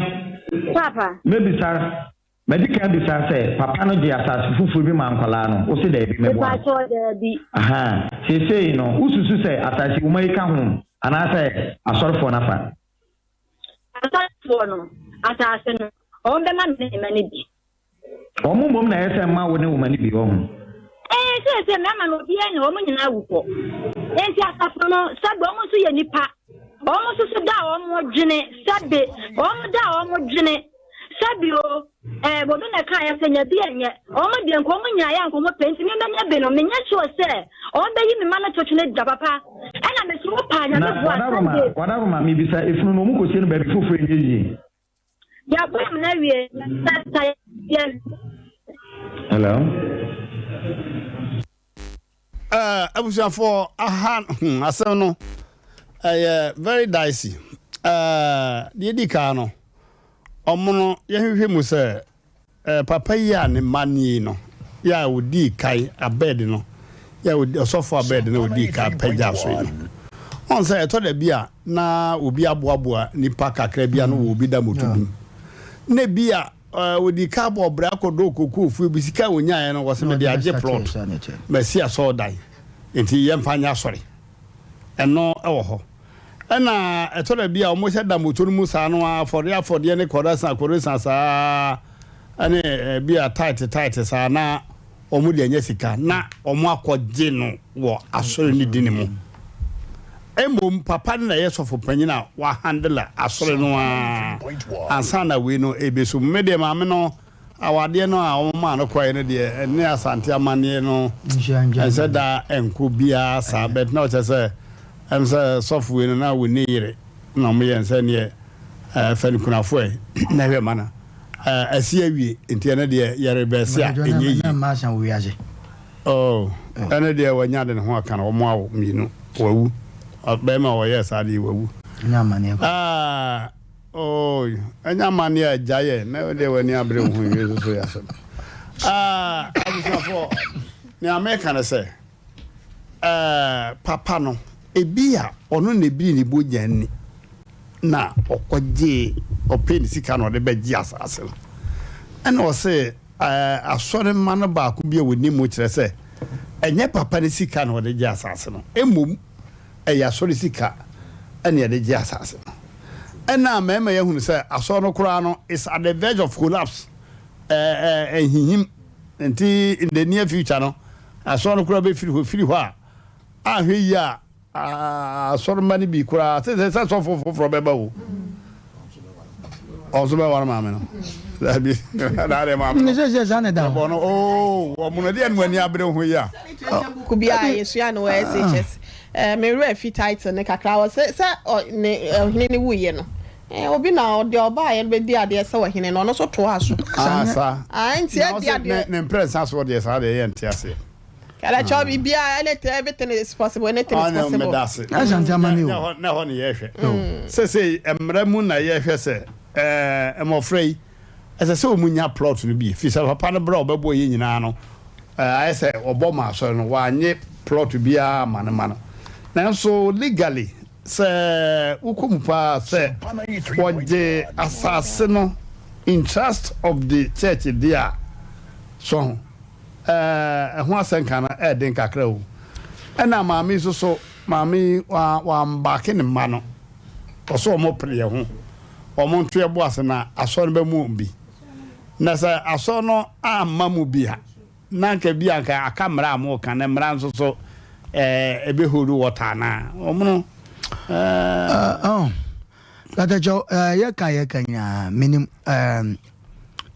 Paapa. Mɛbisa, madi kan abisa sɛ, papa no gyee asase foforɔ bi maa nkwadaa no? Wose daabi, meboa? Mepakyɛw, daabi. Ahaa, seesei no, wosusu sɛ asase woma yi ka ho, anaasɛ asɔrefoɔ no afa? Asɔrefoɔ no, asase no, wɔbɛma me ne me mma no bi. Wɔn mmom na ɛyɛ sɛ mma wo ne wo mma no bi, wahu. Ee, seesei mmarima no, obiara nni hɔ, wɔn nyinaa awu kɔ. Enti asafo no, sɛbe wɔn nso yɛ nnipa. Wɔn nso so da a wɔdwene, sɛbe wɔn da a wɔdwene, sɛbe o, ɛɛ, obi na ɛkaeɛ sɛ nya bi ɛnyɛ. Wɔn deɛ nka wɔn nyaeɛ a nka wɔn pɛ, nti me mɛnya bi no, menyɛ sure sɛ wɔbɛyi me mma no to twene da papa. Ɛna me so wo paa Na nyame boa Wadaroma, Sunday. Wadaroma, mebisa, efunu no, wɔn kɔsie no baabi foforɔ ɛnyɛ yie? Yɛabɔ amena awie, yɛsa yɛ. Hello? Eh, abusuafoɔ aha hmm, asɛm no ɛyɛ very dicey. Eh, deɛ di kan no, ɔmo no yɛhwehwɛ mu sɛ Eh, papa yi a ne mma nie no, yɛ a ɔdii kan, Abed no, yɛ a ɔdi, ɔsɔfo Abed no a ɔdii kan pagyaa so yi no. Ɔn sɛ ɛtɔ da bi a na obi aboaboa nipa kakra bi ano wɔ obi da moto bi mu. Na ebi a eh, ɔdii kan abɔ ɔbrɛ akɔdɔ kokoofue bi, sika a ɔnyaeɛ no, wɔsɛ mede agye plot, masi asɔredan, nti yɛmfa nyɛ asɔre. Ɛno wɔ hɔ. Ɛna ɛtɔ da bi a wɔhyɛ da moto no mu saa no ara, afɔdeɛ afɔdeɛ ne kɔrɛsa kɔrɛsa saa ɛne ebi a tight tight saa na wɔn de anya sika na wɔn akɔgye no wɔ asɔre no di ne mu. Mmom papa no na ɛyɛ sɔfo panyin a wahandle asɔre no ara ansa na wei no ɛbɛso mu. Me deɛ maame no Awadeɛ no a wɔmaa no kɔeɛ no deɛ ɛne Asante amanneɛ no ɛnsɛ da ɛnkɔ biara saa but na ɔkyɛ sɛ ɛm sɛ sɔfo wei no na wɔnni yere na wɔyɛ no sɛ neɛ fɛ no kunafoɔ ɛ na hwɛ ma no asi awie nti ɛno deɛ yɛrebɛse a ɛnyɛ yie. Oh, ɛno deɛ wanya de ne ho aka no wɔn awo mmienu wawu bɛrima a wɔyɛɛ saa deɛ wawu. Ah, Ooh ɛnyɛ amanneɛ a agya yɛ na wo deɛ w'ani abere wo ho nwie nso so yɛ asɛm. Ah, abusuafoɔ, nea meka ne sɛ, eh, papa no, ebi a ɔno na ebiri ne bogya ni na ɔkɔgyee, ɔpɛ ne sika na ɔde bɛgye asase no. Ɛna ɔse, eh, asɔremma no baako bi a wɔnim mu kyerɛ sɛ, ɛnyɛ papa no sika na ɔde gye asase no, mmom ɛyɛ asɔre sika ɛna yɛde gye asase no. Ɛna mmarima yi ahunu sɛ asɔre no koraa no is at the verge of collapse, ɛɛ ɛɛ ɛnhinhim. Nti in the near future no, asɔre no koraa bɛfiri hɔ. Ɛfiri hɔ a, anhwɛ yie a, asɔremma no bi koraa sɛ sɛ sɛ sɔfo foforɔ bɛba o. Ɔnso bɛware maame no. Dabi, daade maame no. Sɛ sɛ saa na ɛda hɔ. Yɛbɔ no oo, wɔn no deɛ no ani abere ho yi a. Book bi a yɛsua no wɔ SHS. Eh, me werɛ afi title no kakra. Wɔ sɛ sɛ ne ɔhene no wuiɛ no, eh, obi na ɔde ɔbaeɛ no bɛdi adeɛ sɛ ɔhene no, ɔno nso toaa so. Ah, saa. Ah, nti Na adi ɔsɛ adeɛ. ne ne mprɛnsa soɔ deɛ saa deɛ yɛnte aseɛ. Kɛlɛkyɛw biribiara, anything, everything is possible, anything is Ah, ne possible. meda ase. Asante ama ne o. Na ɛhɔ na ɛhɔ ne yɛhwɛ. Sɛsei mmara mu na yɛhwɛ sɛ ɛɛ mmɔfra yi ɛsɛ sɛ wɔn nya plot no bi firi sɛ papa no berɛ a ɔbɛbɔ yɛ nyinaa no ɛɛ ayɛ sɛ ɔbɔ ma asɔre no wanye plot biara ama ne ma no nanso legally sɛ wokɔ mu paa sɛ wɔgye asase no in trust of the church deɛ a so ho ɛɛ ɛho asɛnka no ɛɛden kakra o ɛna maame yi nso so maame yi wa wambake ne mma no ɔsɛ wɔn pere yɛ ho wɔn nto yɛ bo ase na asɔre no bɛmu wɔn bi na sɛ asɔre no amma mu bi a na anka bi anka aka mmara a mo ka na mmara nso so ɛɛ ebe hold water anaa wɔn no ɛɛ. Oh. Katakyɛw, yɛka yɛka nyinaa menim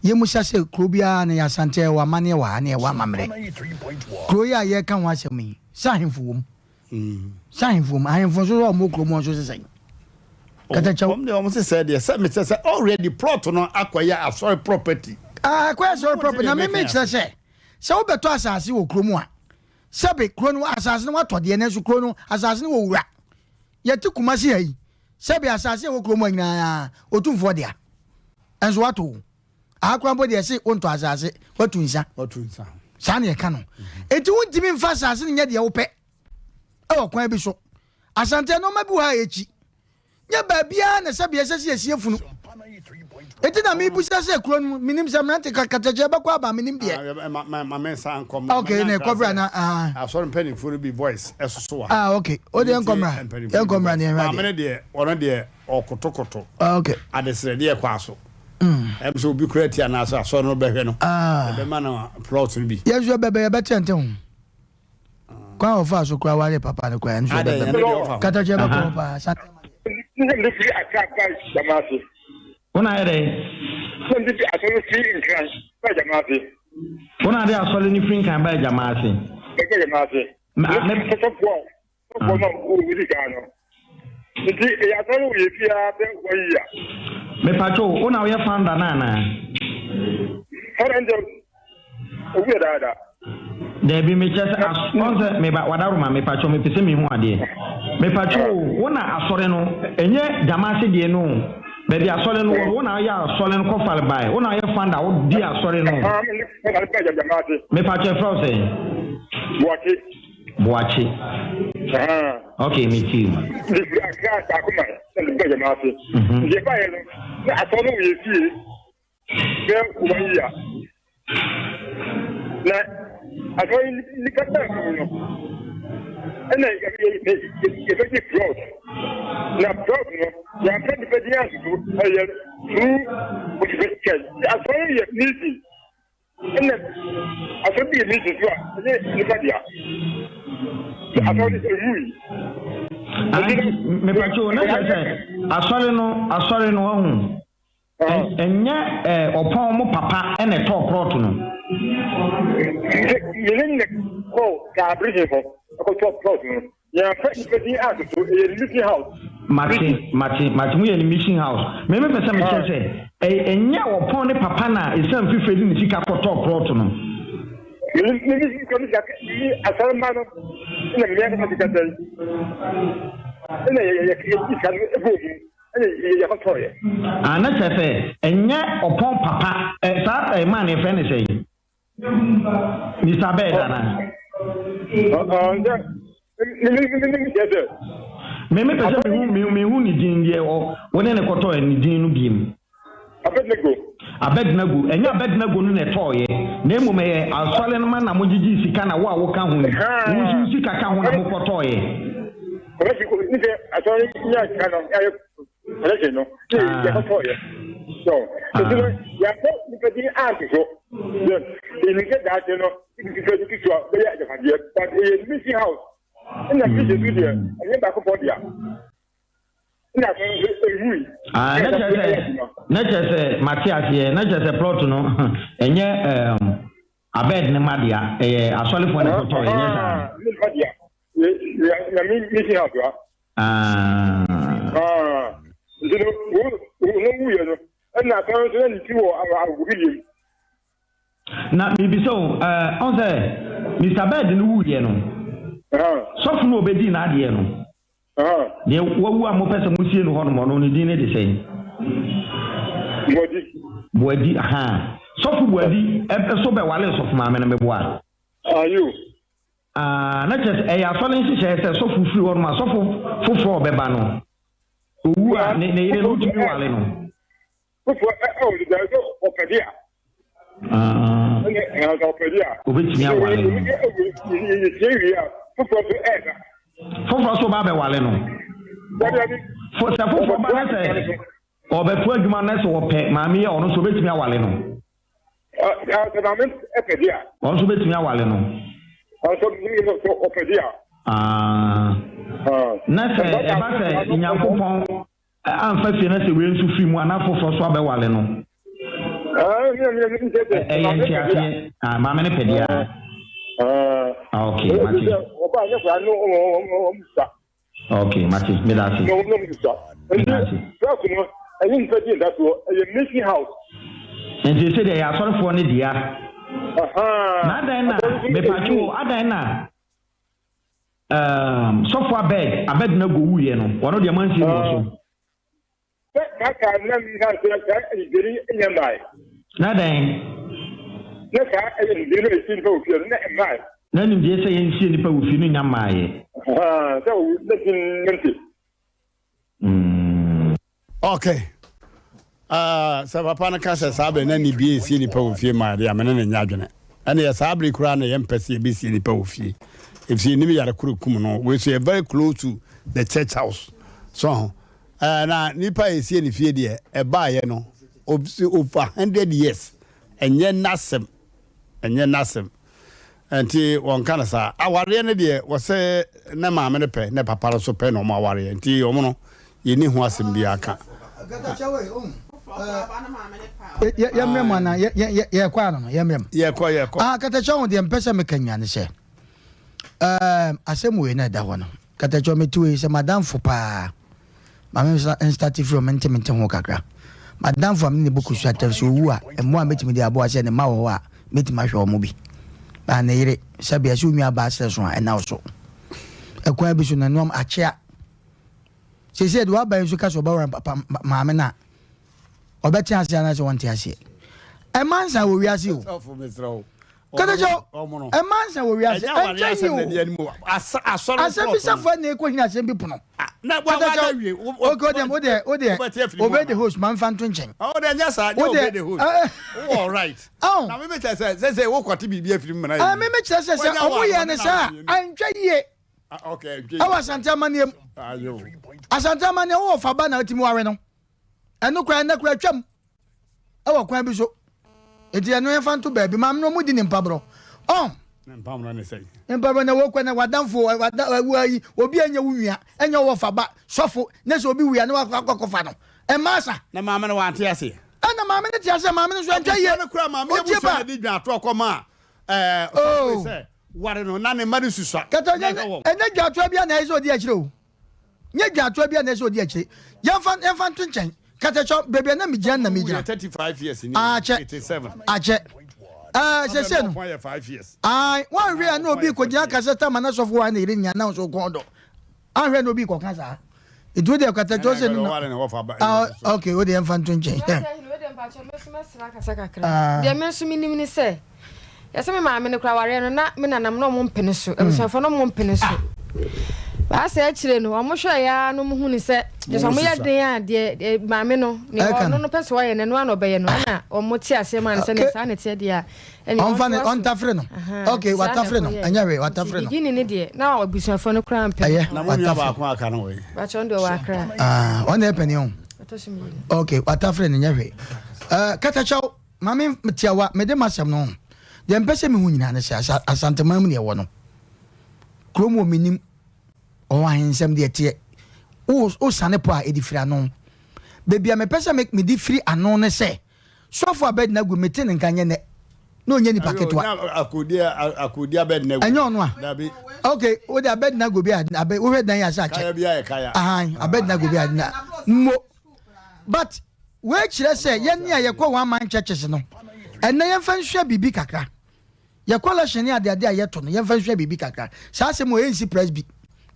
yɛmusa sɛ kuro biara no yɛ Asante ɛwɔ amanneɛ wɔ ha ne ɛwɔ amammerɛ. Kuro yi a yɛka ho asɛm yi, sɛ ahemfo wɔ mu. Sɛ ahemfo wɔ mu, ahemfo nso sɛ ɔmo kuro mu nso sesɛn. Katakyɛw. Wɔn deɛ wɔn sesɛ deɛ sɛ mesɛ sɛ already plot no akɔyɛ asɔre property. Ah, akɔyɛ asɔre property na meme kyerɛ sɛ sɛ wobɛtɔ asase wɔ kuro mu a sɛbe kuro no asase no watɔ deɛ nanso kuro no asase no wɔ wura. Yɛte Kumasi ha yi, sɛbe asase a ɛwɔ kurom ha nyinaa Otumfoɔ dea. Nso wato wo. Aha koraa mpo deɛ ɛse wontɔ asase, watu nsa. Watu nsa. Saa na yɛka no. Enti wontumi mfa asase no nyɛ deɛ wopɛ ɛwɔ kwan bi so. Asante nneɛma bi wɔ ha a yɛkyi. Nyɛ baabiara na sɛbe ɛsɛ sɛ yɛsie funu. Enti na mebusa sɛ kuro no menim sɛ mmerante katakyɛ bɛkɔ aba menim deɛ. Ah, ma ma ma me nsa nkɔ. Okay, na ɛkɔ bra na. Ah. Asɔre mpanimfoɔ no bi voice ɛsoso wa. Ah, okay. O deɛ nkɔ mmra. Yɛn nkɔ mmra ne yɛn hwɛ adeɛ. Maame no deɛ ɔno deɛ ɔkotokoto. Ah, okay. Adesrɛdeɛ kɔ aso. Ɛm sɛ obi kura ti anaasɛ asɔre no bɛhwɛ no. Ah. Ɛbɛma no plot no bi. Yɛn nso yɛbɛbɛ yɛbɛte nte ho. Kwan a ɔfaa so koraa waree papa no koraa ɛno nso yɛbɛbɛ. Katakyɛ bɛkɔ hɔ paa. Sa. Nna mede firi Accra ba Gyamase. Wo na ayɛ dɛn? Nna mede firi asɔre firi Nkran ba Gyamase. Wo na ade asɔre no firi Nkran ba Gyamase. Bɛkɔ Gyamase. Me sɔfoɔ sɔfoɔ no a wɔdi kan no. Nti ɛyɛ asɔre wɔ yɛ fie ara bɛ one year. Mepatwo, wo na woyɛ founder no anaa? Founder no deɛ owu yɛ daadaa. Daabi mekyɛ sɛ ɔn sɛ meba wadaroma mepatwo mepɛ sɛ mehu adeɛ. Mepatwo wo na asɔre no ɛnyɛ gyamase deɛ no o. Baabi asɔre no wɔ no wo na woyɛ asɔre no kɔfare bae wo na woyɛ founder wo di asɔre no. Mepatwo ɛfrɛ wo sɛn? Boakye. Boakye. Ok, me ti. Mefiri Accra baako ma na mede ba Gyama ase. Nti ɛbaeɛ no, na asɔre no wɔ yɛn fie bɛyɛ one year. Na asɔre nnipa baa mu no, ɛna yɛbɛgye plot. Na plot no, yɛamfa nnipa din antoto, ɛyɛ through motivation. Asɔre yɛ meeting. Ɛna asɔre bi yɛ meeting so a ɛnyɛ nipa dea. Sɛ asɔre no ewu yi. Anti mepatwo na kyerɛ sɛ asɔre no asɔre no ɔho ɛnyɛ ɔpɔn mo papa ɛna ɛtɔɔ prɔto no. Nti yɛne ne kɔɔ gaabere hɔ ɛkɔtɔɔ prɔto no. Yɛamfa nnipa din antoto, ɛyɛ ne mission house. Mate, mate, mate, mo yɛ ne mission house. Me me pɛ sɛ me kyerɛ sɛ, ɛnyɛ ɔpɔn ne papa na esan fifire de ne sika kɔtɔɔ plot no. Me me me sika me sika me asɔremma no ɛna me ankasa sika sɛn ɛna yɛ yɛ yɛ sika no ɛbɔ mu ɛna yɛ yɛ kɔtɔɔ yɛ. Ah, na kyerɛ sɛ ɛnyɛ ɔpɔn papa ɛ saa ɛ maa ne yɛfrɛ ne sɛn. Mister Bed ana? Me me pɛ sɛ mehu mehu ne din deɛ ɔ wo ne ne kɔtɔɔ ne din no biem. Abednego. Abednego ɛnyɛ Abednego no na ɛtɔɔyɛ na mmom ɛyɛ asɔre no ma na mo gyegye sika na wo a woka ho yi wo nso wo sika ka ho na mo kɔtɔɔyɛ. Asɔre nya sika no ayɛ collection no yɛ kɔtɔɔyɛ. So, nti no, yɛampɛ nipa din anto so. Yɛ, yɛnim sɛ daakye no, ketewa bi ketewa bɛyɛ agyapadeɛ, but ɛyɛ mission house. Ɛna mission so deɛ, ɛnyɛ baako pɔ dea. Ɛna asɔre nso ɛwui. Ah, na kyerɛ sɛ, na kyerɛ sɛ, mate aseɛ, na kyerɛ sɛ plot no, ɛnyɛ um, abed ne ma dea, ɛyɛ asɔrefoɔ na ɛkɔtɔ, ɛnyɛ saa. Ne ma dea, na mission house wa. Ah. Ah. Nti no, wo wo wuyɛ no, ɛna asɔre nso na ne ti wɔ agogo yam. Na mebisa o, ɛɛ, ɔn sɛ Mister Bird no wuiɛ no, sɔfo no a ɔbɛdii n'adeɛ no, deɛ wawu a mopɛ sɛ mosie no hɔnom, ɔno ne din ne de sɛn? Boadi. Boadi, ahaa. Sɔfo Boadi nso bɛwaree sɔfo maame no, meboa? Ayo. Ah, na kyerɛ sɛ ɛyɛ asɔre nhyehyɛeɛ sɛ sɔfo firi hɔnom a, sɔfo foforɔ a ɔbɛba no, ɔwu a, ne ne yere no, wotumi ware no. Foforɔ ɛ ɔ deda sɛ ɔpɛ de a. Ɛnɛ ɛna sɛ ɔpɛ de a. Obetumi awale no. Yɛsie wie a foforɔ nso ɛɛba. Foforɔ nso ba abɛwale no. Fo sɛ foforɔ ba na sɛ ɔbɛto adwuma na sɛ ɔpɛ maame yi a ɔno nso obetumi awale no. Sɛ maame pɛ de a. Ɔno nso obetumi awale no. Ɔno nso ɔpɛ de a. Na sɛ ɛba sɛ Nyankopɔn Amfa fie na sɛ wei nso firi mu a na foforɔ nso abɛwale no. Ɛyɛ nteaseɛ. Ah, maame no pɛ deɛ a. Ah, ok, mate. Ok, mate. Meda ase. Meda ase. Nti sɛ deɛ ɛyɛ asɔrefoɔ no dea. Na adan na, mepatwo, adan na Erm sɔfo Abed Abednego wuiɛ no, ɔno deɛ moansie no wɔ so. Sɛ kaka na nka sɛ saa anigye no nya mmae. Na dɛn? Na saa anigye no ɛsi nipa wɔ fie no na ɛmmae. Na nimdeɛ sɛ yɛnsie nipa wɔ fie no nya mmaeɛ. Sɛ owu na ti nante. Mm. Ok. Uh, sɛ papa no ka sɛ saa bere na ne bie nsie nipa wɔ fie maa deɛ a mene ne nyɛ adwene. Ɛne yɛ saa bere koraa na yɛmpɛ sɛ yɛbɛsie nipa wɔ fie. Ɛfisɛ yɛnim yare koro kum no. Wei so yɛ very close to the church house. So ho. Uh, na nipa a yɛsie ne fie deɛ ɛbaeɛ no over 100 years ɛnyɛ n'asɛm ɛnyɛ n'asɛm. Nti wɔnka no saa. Awareɛ no deɛ wɔsɛ ne maame no pɛ ne papa no so pɛ na wɔn awareɛ nti wɔn no yɛnni ho asɛm biara ka. Yɛmmerɛ mu anaa yɛkɔ ano no yɛmmerɛ mu. Yɛkɔ yɛkɔ. Ah katakyɛ ho deɛ mpɛ sɛ meka nyina ne sɛ asɛm wei na ɛda hɔ no katakyɛ mete wei sɛ madamfo paa. Ma me nstate firi hɔ mente mente ho kakra. M'adamfo a me ne no bɔ kosua tɛm, sɛ owu a, mmoa a mɛtumi de aboa sɛ ne mma wɔ hɔ a, mɛtumi ahwɛ wɔn bi. Baa ne yere, sɛbea sɛ onua baa serɛ so a, ɛnna wo so. Ɛkwan bi so no, ɛnoam akyea. Seesei de waba yi nso ka sɛ ɔbɛware papa maame no a, ɔbɛte aseɛ anaasɛ ɔnte aseɛ. Ɛma nsa wɔ wiase o. Kɛtɛkyɛ ɛma nsa wɔ wiase ɛnkyɛ yi o. Asɛm bi sɛfo ɛna ekɔ hina asɛm bi pono. Kɛtɛkyɛ ok o deɛ o deɛ o deɛ obey the host ma nfa nto nkyɛn. Ɔwɔ deɛ nyɛ saa nyɛ obey the host. Wowɔ right. Na mi mi kyerɛ sɛ sɛ sɛ wokɔte biribi afiri mu na yɛ. Mi mi kyerɛ sɛ sɛ ɔmo yɛ ne saa ɛntwɛ yie. Ɛwɔ Asante amanneɛ mu. Asante amanneɛ wowɔ fa ba na wotumi ware no. Ɛno koraa ɛnɛ koraa atwam. Ɛwɔ kwan bi so. Enti ɛno yɛmfa nto baabi. Maame no ɔmo di ne mpaborɔ. Ɔn. Ne mpaborɔ ne sɛn? Mpaborɔ na wɔkɔ na wadamfo wada ayi obi a ɛnyɛ wo nua ɛnyɛ wo wɔfa ba sɔfo ne sɛ obi wia ne wakɔ akɔfa no. Ɛmmaa sa. Na maame no wante aseɛ. Ɛna maame no te aseɛ maame no nso ɛntwa yie. Abusua no kura maame abusua na de dwa ato akɔ maa ɛɛ sɔfo sɛ ware no na ne mma no susua. Kɛtɛ ɛnyɛ dwatoa bi a na ɛyɛ sɛ ɔdi akyire o. Nyɛ dwatoa bi a na ɛsɛ ɔdi akyire. Yɛmfa yɛmfa nto nkyɛn. Katakyɔ, baabi a na megyina na megyina. Akyɛ, akyɛ. Ɛɛ sɛsɛ no. Ae, wɔnhwɛ a na obi kɔgyina kasa tama na sɔfo wa na yere nya na nso kɔn dɔ. Anhwɛ na obi kɔka saa. Nti wo deɛ katakyɔ sɛ no na. Ah, okay, wo deɛ yɛmfa nto nkyɛn. Deɛ me nso menim ne sɛ Yɛsɛ me maame no koraa awareɛ no na me nanam na ɔmo mpene so abusuafoɔ na ɔmo mpene so baasa akyire no ɔmo hwɛ ya no ɔmo hu ne sɛ kyɛ sɛ ɔmo yɛ den a deɛ maame no nea ɔno no pɛ sɛ ɔyɛ no ɛno ara na ɔbɛyɛ no ɛna ɔmo te aseɛ maa no sɛ ne saa na ɛteɛ deɛ a ɛne ɔnfa ne ɔntafere no ok watafere no ɛnyɛ hwee watafere no beginning ne deɛ na abusuafoɔ no koraa mpɛ ɛyɛ na mo nua baako aka no wɔ yi bakyɛ ɔno deɛ ɔwɔ akra ɔno yɛ panin o. Ok, watafere no nyɛ hwee. Uh, katakyɛw, maame tiawa, mede m'asɛm no ho. Deɛ mpɛ sɛ mehu nyinaa ne sɛ Asanteman mu ne ɛwɔ no. Kurom wɔ menim ɔwɔ ahensɛm deɛ teɛ. Wosane pɔ a ɛde firi ano. Baabi a mepɛ sɛ mede firi ano ne sɛ Sɔfo Abednego mete ne nka nyɛ nɛ na ɔnyɛ nipa ketewa. Ɛnyɛ ɔno a? Ok, wode Abednego bi a wohwɛ dan yi ase akyɛ. Ahan, Abednego bi a na mmo. But wei kyerɛ sɛ yɛne a yɛkɔ one man churches no, ɛnɛ yɛmfa nsua biribi kakra. Yɛ collection ne adeade a yɛto no, yɛmfa nsua biribi kakra. Saa asɛm wɔ ɛnsi Presby,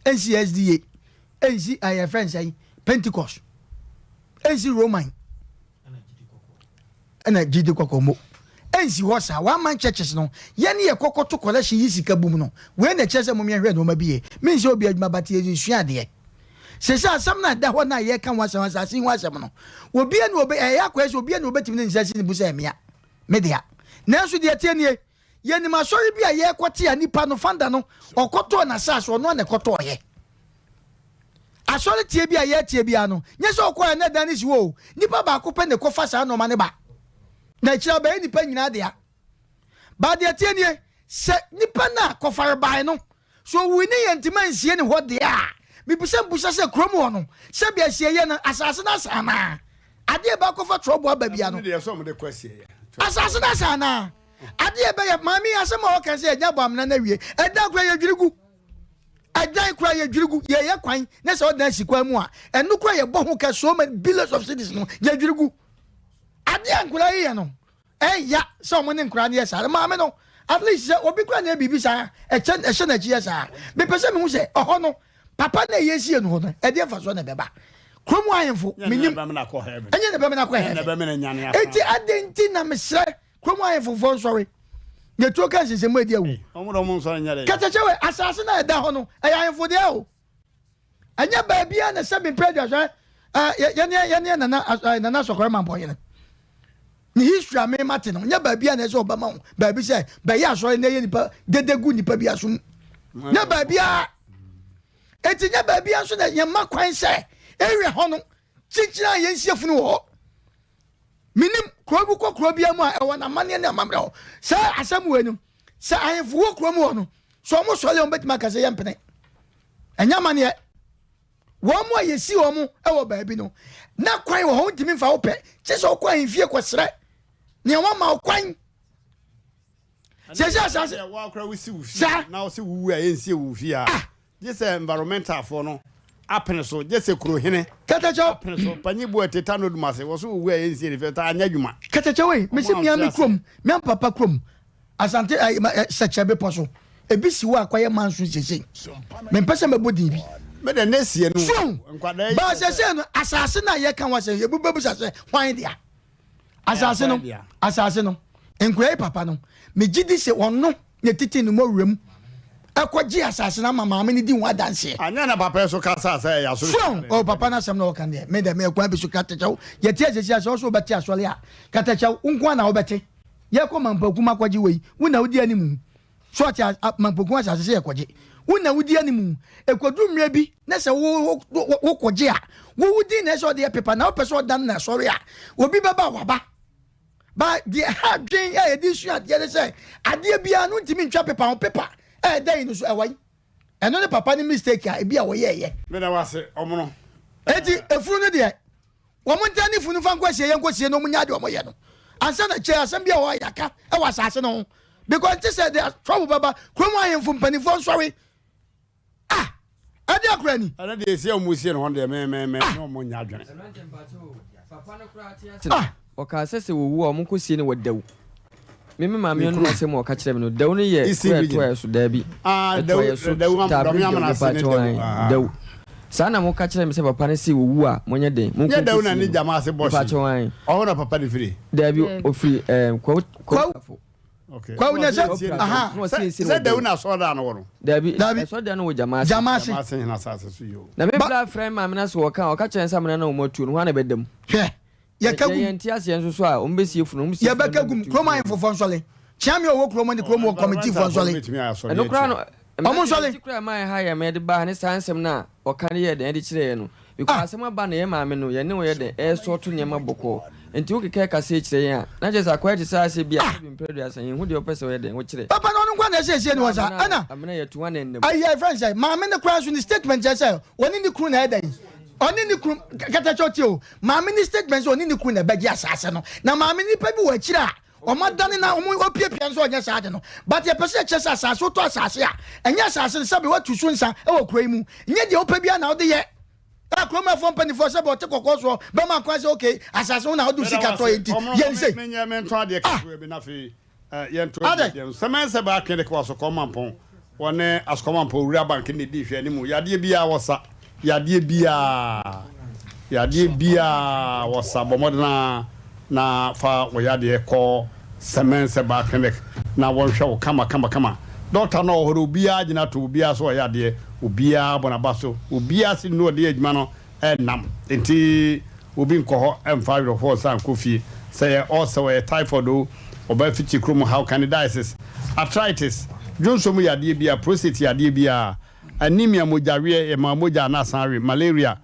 ɛnsi SDA, ɛnsi ɛyɛ fɛn sɛn Pentecost, ɛnsi Roman. ɛna gyidi kɔkɔ mo ɛnsi hɔ saa one man churches no yɛne yɛ kɔkɔ to collection yi sika bum no wei na ɛkyerɛ sɛ mom yɛhwɛ nneɛma bi yɛ menhyɛ obi adwuma but yɛde sua adeɛ sɛ sɛ asɛm no ada hɔ no a yɛka ho asɛm asase ho asɛm no obia ne obe ɛyɛ akɔyɛ sɛ obia ne obɛtumi ne nsa si ne bu sɛ ɛmea me dea nanso deɛ ɛteɛ nie Yɛnim asɔre bi a yɛrekɔte a nipa no founder no ɔkɔtɔɔ n'asase ɔno a na ɛkɔtɔɔyɛ. Asɔre tie bi a yɛretie biara no nyɛ sɛ ɔkɔɛ na ɛdan no si hɔ o. Nipa baako pɛ na ɛkɔfa saa nneɛma no ba. Na akyire abɛyɛ nipa nyinaa dea. Ba deɛ tie nie sɛ nipa no a kɔfare bae no So owui ne yɛntumi ansie no hɔ deɛ a, mebisa mbusa sɛ kurom hɔ no, sɛbi asieeɛ no, asase no asa anaa? Adeɛ ɛbɛ akɔfa trɔbo aba bia no, asase no asa anaa? Adeɛ ɛbɛyɛ, maame yi asɛm a ɔka sɛ yɛnya bɔ amena no awie, ɛdan kora yɛdwiri gu, ɛdan kora yɛdwiri gu, yɛyɛ kwan ne sɛ ɔdan si kwan mu a, ɛno kora yɛbɔ ho ka so many billions of cedis no, yɛdwiri gu. Adeɛ a nkora yi yɛ no, Ɛya sɛ ɔmo ne nkwadaa no yɛ saa. Maame no, at least sɛ obi kura na yɛ biribi saa, ɛkyɛ ɛhyɛ n'akyi yɛ saa. Mepɛ sɛ mehu sɛ ɔhɔ no, papa na ɛyɛ sie no hɔ no, ɛdeɛ mfasoɔ na ɛbɛba. Kurom ahemfo, menim. Ɛnyɛ na ɛbɛma no akɔ heaven. Enti adɛn nti na mesrɛ kurom ahemfofoɔ nsɔre? Yɛtuo ka nsensɛmu adi awu. Kɛtɛkyɛ wɛ, asase no a ɛda hɔ no, ɛyɛ ahemfo deɛ o. Ɛnyɛ baabiara na sɛ mepɛ aduasa yɛne yɛne nana nana sɔkɔrɔ ma mpɔyene ne history a mema te no nyɛ baabiara na ɛsɛ ɔbɛma wo baabi sɛ bɛyɛ asɔre na ɛyɛ nipa dede gu nipa bi asom nyɛ baabiara eti nyɛ baabiara nso na yɛma kwan sɛ area hɔ no kyikyiri a yɛnsie funu wɔ hɔ menim kuro bi kɔ kuro biara mu a ɛwɔ n'amanneɛ ne amammerɛ hɔ saa asɛm wɔ anim sɛ ahemfo wɔ kurom hɔ no sɛ wɔn sɔre a wɔn bɛtumi aka sɛ yɛmpene ɛnyɛ amaneɛ wɔn mu a yɛsi wɔn wɔ baabi no na kwan wɔ hɔ ntumi nfa wo pɛ kye sɛ wokɔ ahemfie kɔsrɛ nea wɔn ma wo kwan sɛ sɛ asase saa na wɔsi wuwu a yɛnsie wuwu fie a ah. Gye sɛ environmental foɔ no apene so, gye sɛ kuro hene Kɛtɛkyɛw. apene so. Panyin bu ɛte ta no dum ase, wɔ so owu a yɛnsie ne fie, ta anyɛ adwuma. Kɛtɛkyɛw ei, mese Ɔmo mea ante me ase. kurom, mea me papa kurom, Asante eh, ma, eh, Sɛkyɛ bepɔ so, ebi si hɔ a akɔyɛ manso seesei. Mempɛ sɛ mɛbɔ din bi. Me de ne sie no, So ahu? nkwadaa yi Baa kyerɛ sɛ. seesei no, asase no a yɛka ho asɛm, yɛbu bɛbusa sɛ, hwan dea? Asase no, asase no, nkoa yi papa no, megye di sɛ ɔno na tete no mɔwura mu ɛkɔgye asase no ama maame no di ho adanseɛ. Anyɛ na papa yi so kasa sɛ ɛyɛ asɔre So, oh, papa no asɛm na ɔka deɛ, me deɛ meyɛ kwan bi so katakyɛw, yɛte asɛsi asɛ ɔso wobɛte asɔre a, katakyɛw, wo nko a na wobɛte. Yɛkɔ mampakum akɔgye wei, wo na wodi animu. So ɔte a, mampakum asase sɛ yɛkɔgye, wo na wodi animu. Ɛkɔdu mmerɛ bi na sɛ wo wokɔgye a, wo wo din na ɛsɛ ɔde yɛ pepa na wopɛ sɛ ɔdan na asɔre a, obi bɛba a waba. Ba deɛ ɛha adwen a yɛde sua adeɛ ne sɛ adeɛ biara no ntumi ntwa pepa ho pepa a ɛda yi no so ɛwɔ yi ɛno ne papa ne mistake a ebi a wɔyɛɛyɛ. Meda wo ase ɔmono. Eti efunu no deɛ wɔn ntaa ne funu fa nkɔ asie yɛn nkɔ sie na wɔn nya adeɛ wɔn yɛ no ansa na kyɛ asɛm bi a wɔyɛ aka ɛwɔ asase no ho because nti sɛ de trouble bɛba kurom ahemfo mpanimfoɔ nsɔre. Ah! Ɛde akora ni. Ɛno deɛ ɛsi a wɔn sie no hɔ deɛ me me me ne wɔn nyɛ adwene. Ah! Ɔkaa sɛ sɛ wɔwu a wɔnkɔ sie no wɔ Dawu. Me me maame anom asɛm a ɔka kyerɛ me no, Dawu no yɛ kuro a ɛtoa yɛ so, daabi, ɛtoa yɛ so, Taabere Dawu, mepa kyɛw ae, Dawu. Saa na moka kyerɛ me sɛ papa no se wɔwu a monyɛ den, monkɔ Nyɛ Dawu na nkɔsie ne no, gyama ase bɔ mepa hye. kyɛw ae. Ɔhɔ na papa no firi. Daabi, ɔfiri ɛɛ Kwawu, Kwawu Tafo. Kwawu na sɛ aha. Sɛ Dawu na asɔredan no wɔ no. Dabi, asɔredan no wɔ Gyama ase. Gyama ase. Gyama ase hene asase so yoo. Na me bra frɛ maame na so ɔka ɔka kyerɛ nsa amena na wɔn atuo no hwan na ɛbɛda mu. Hwɛ, yɛka gum. Yɛn nte aseɛ nso so a wɔn bɛsie funu wɔn sie funu. Yɛbɛka gum kurom ahemfo fɔ nsɔle. Kyeame a ɔwɔ kurom ne kurom wɔ kɔmitifoɔ nsɔle. Ɛno koraa no. Ɔmo nsɔre. Nti koraa maa ɛha yɛn ma yɛde baa ha ne saa nsɛm no a ɔka no yɛɛ dɛn de kyerɛɛ yɛn no. Because asɛm aba na yɛn maame no yɛne wo yɛ dɛn ɛresɔɔto nneɛma bɔkɔɔ. Nti wo keka ɛkasa yi kyerɛ yɛn a, na kyerɛ sɛ akɔyɛ te sɛ asɛ bi a sɛbi mpere aduasa yɛnhu deɛ wopɛ sɛ woyɛ dɛn wokyerɛ. Papa no ɔno nkoa na ɛsiesie ne hɔ saa ɛna Amena yɛtu hwan na ɛnam mu. ayi yɛfrɛ no sɛ maame no koraa nso ne statement kyerɛ sɛ ɔne ne kunu na ɛyɛ dɛn ɔne ne kunu katakyɛ ɔte o maame ne statement sɛ ɔne ne kunu na ɛbɛgye asaase no na maame nipa bi wɔ akyire a wɔn adane na wɔn apiapia nso ɔnyɛ saa ade no but yɛpɛ sɛ yɛkyerɛ sɛ asaase wotɔ asaase a ɛnyɛ asaase no sɛbi watu so nsa wɔ kuro yi mu nyɛ deɛ wopɛ biara na wode yɛ a kurom afoɔ mpanimfoɔ sɛbi ɔte kɔkɔɔ soɔ bɛma kwan sɛ okay asaase ho na wode sika tɔ yɛ nti yɛn sei menyɛ mentɔn adeɛ ketewa bi na afei yɛnto adeɛ no sɛ mɛnsɛ baatwe de kɔ asokɔ mampɔn Wɔne Asukɔmampɔ Wura Bank na edi nhwɛanim. Yadeɛ biara wɔsa. Yadeɛ biara, yadeɛ biara wɔsa. Bɔ mmɔden ara na fa wo yadeɛ kɔ Sɛmɛnsɛ Baa Clinic na wɔnhwɛ wo kama kama kama. Dɔkta no a ɔwɔ hɔ no, obiara gyina to, obiara sɛ ɔyɛ adeɛ, obiara bɔ n'aba so, obiara se nnuro a ɔde yɛ adwuma no nam. Enti obi nkɔ hɔ mfa awerɛhoɔ nsan nkɔ fie. Sɛ ɛyɛ ulcer o, ɛyɛ typhoid o, ɔbaa fikyi kuro mu haw, candidiasis, arthritis, dwonsɔ mu yadeɛ biara, prostate yadeɛ biara, anemia, mogyaweɛ, yɛma mogya a na asan awe, malaria,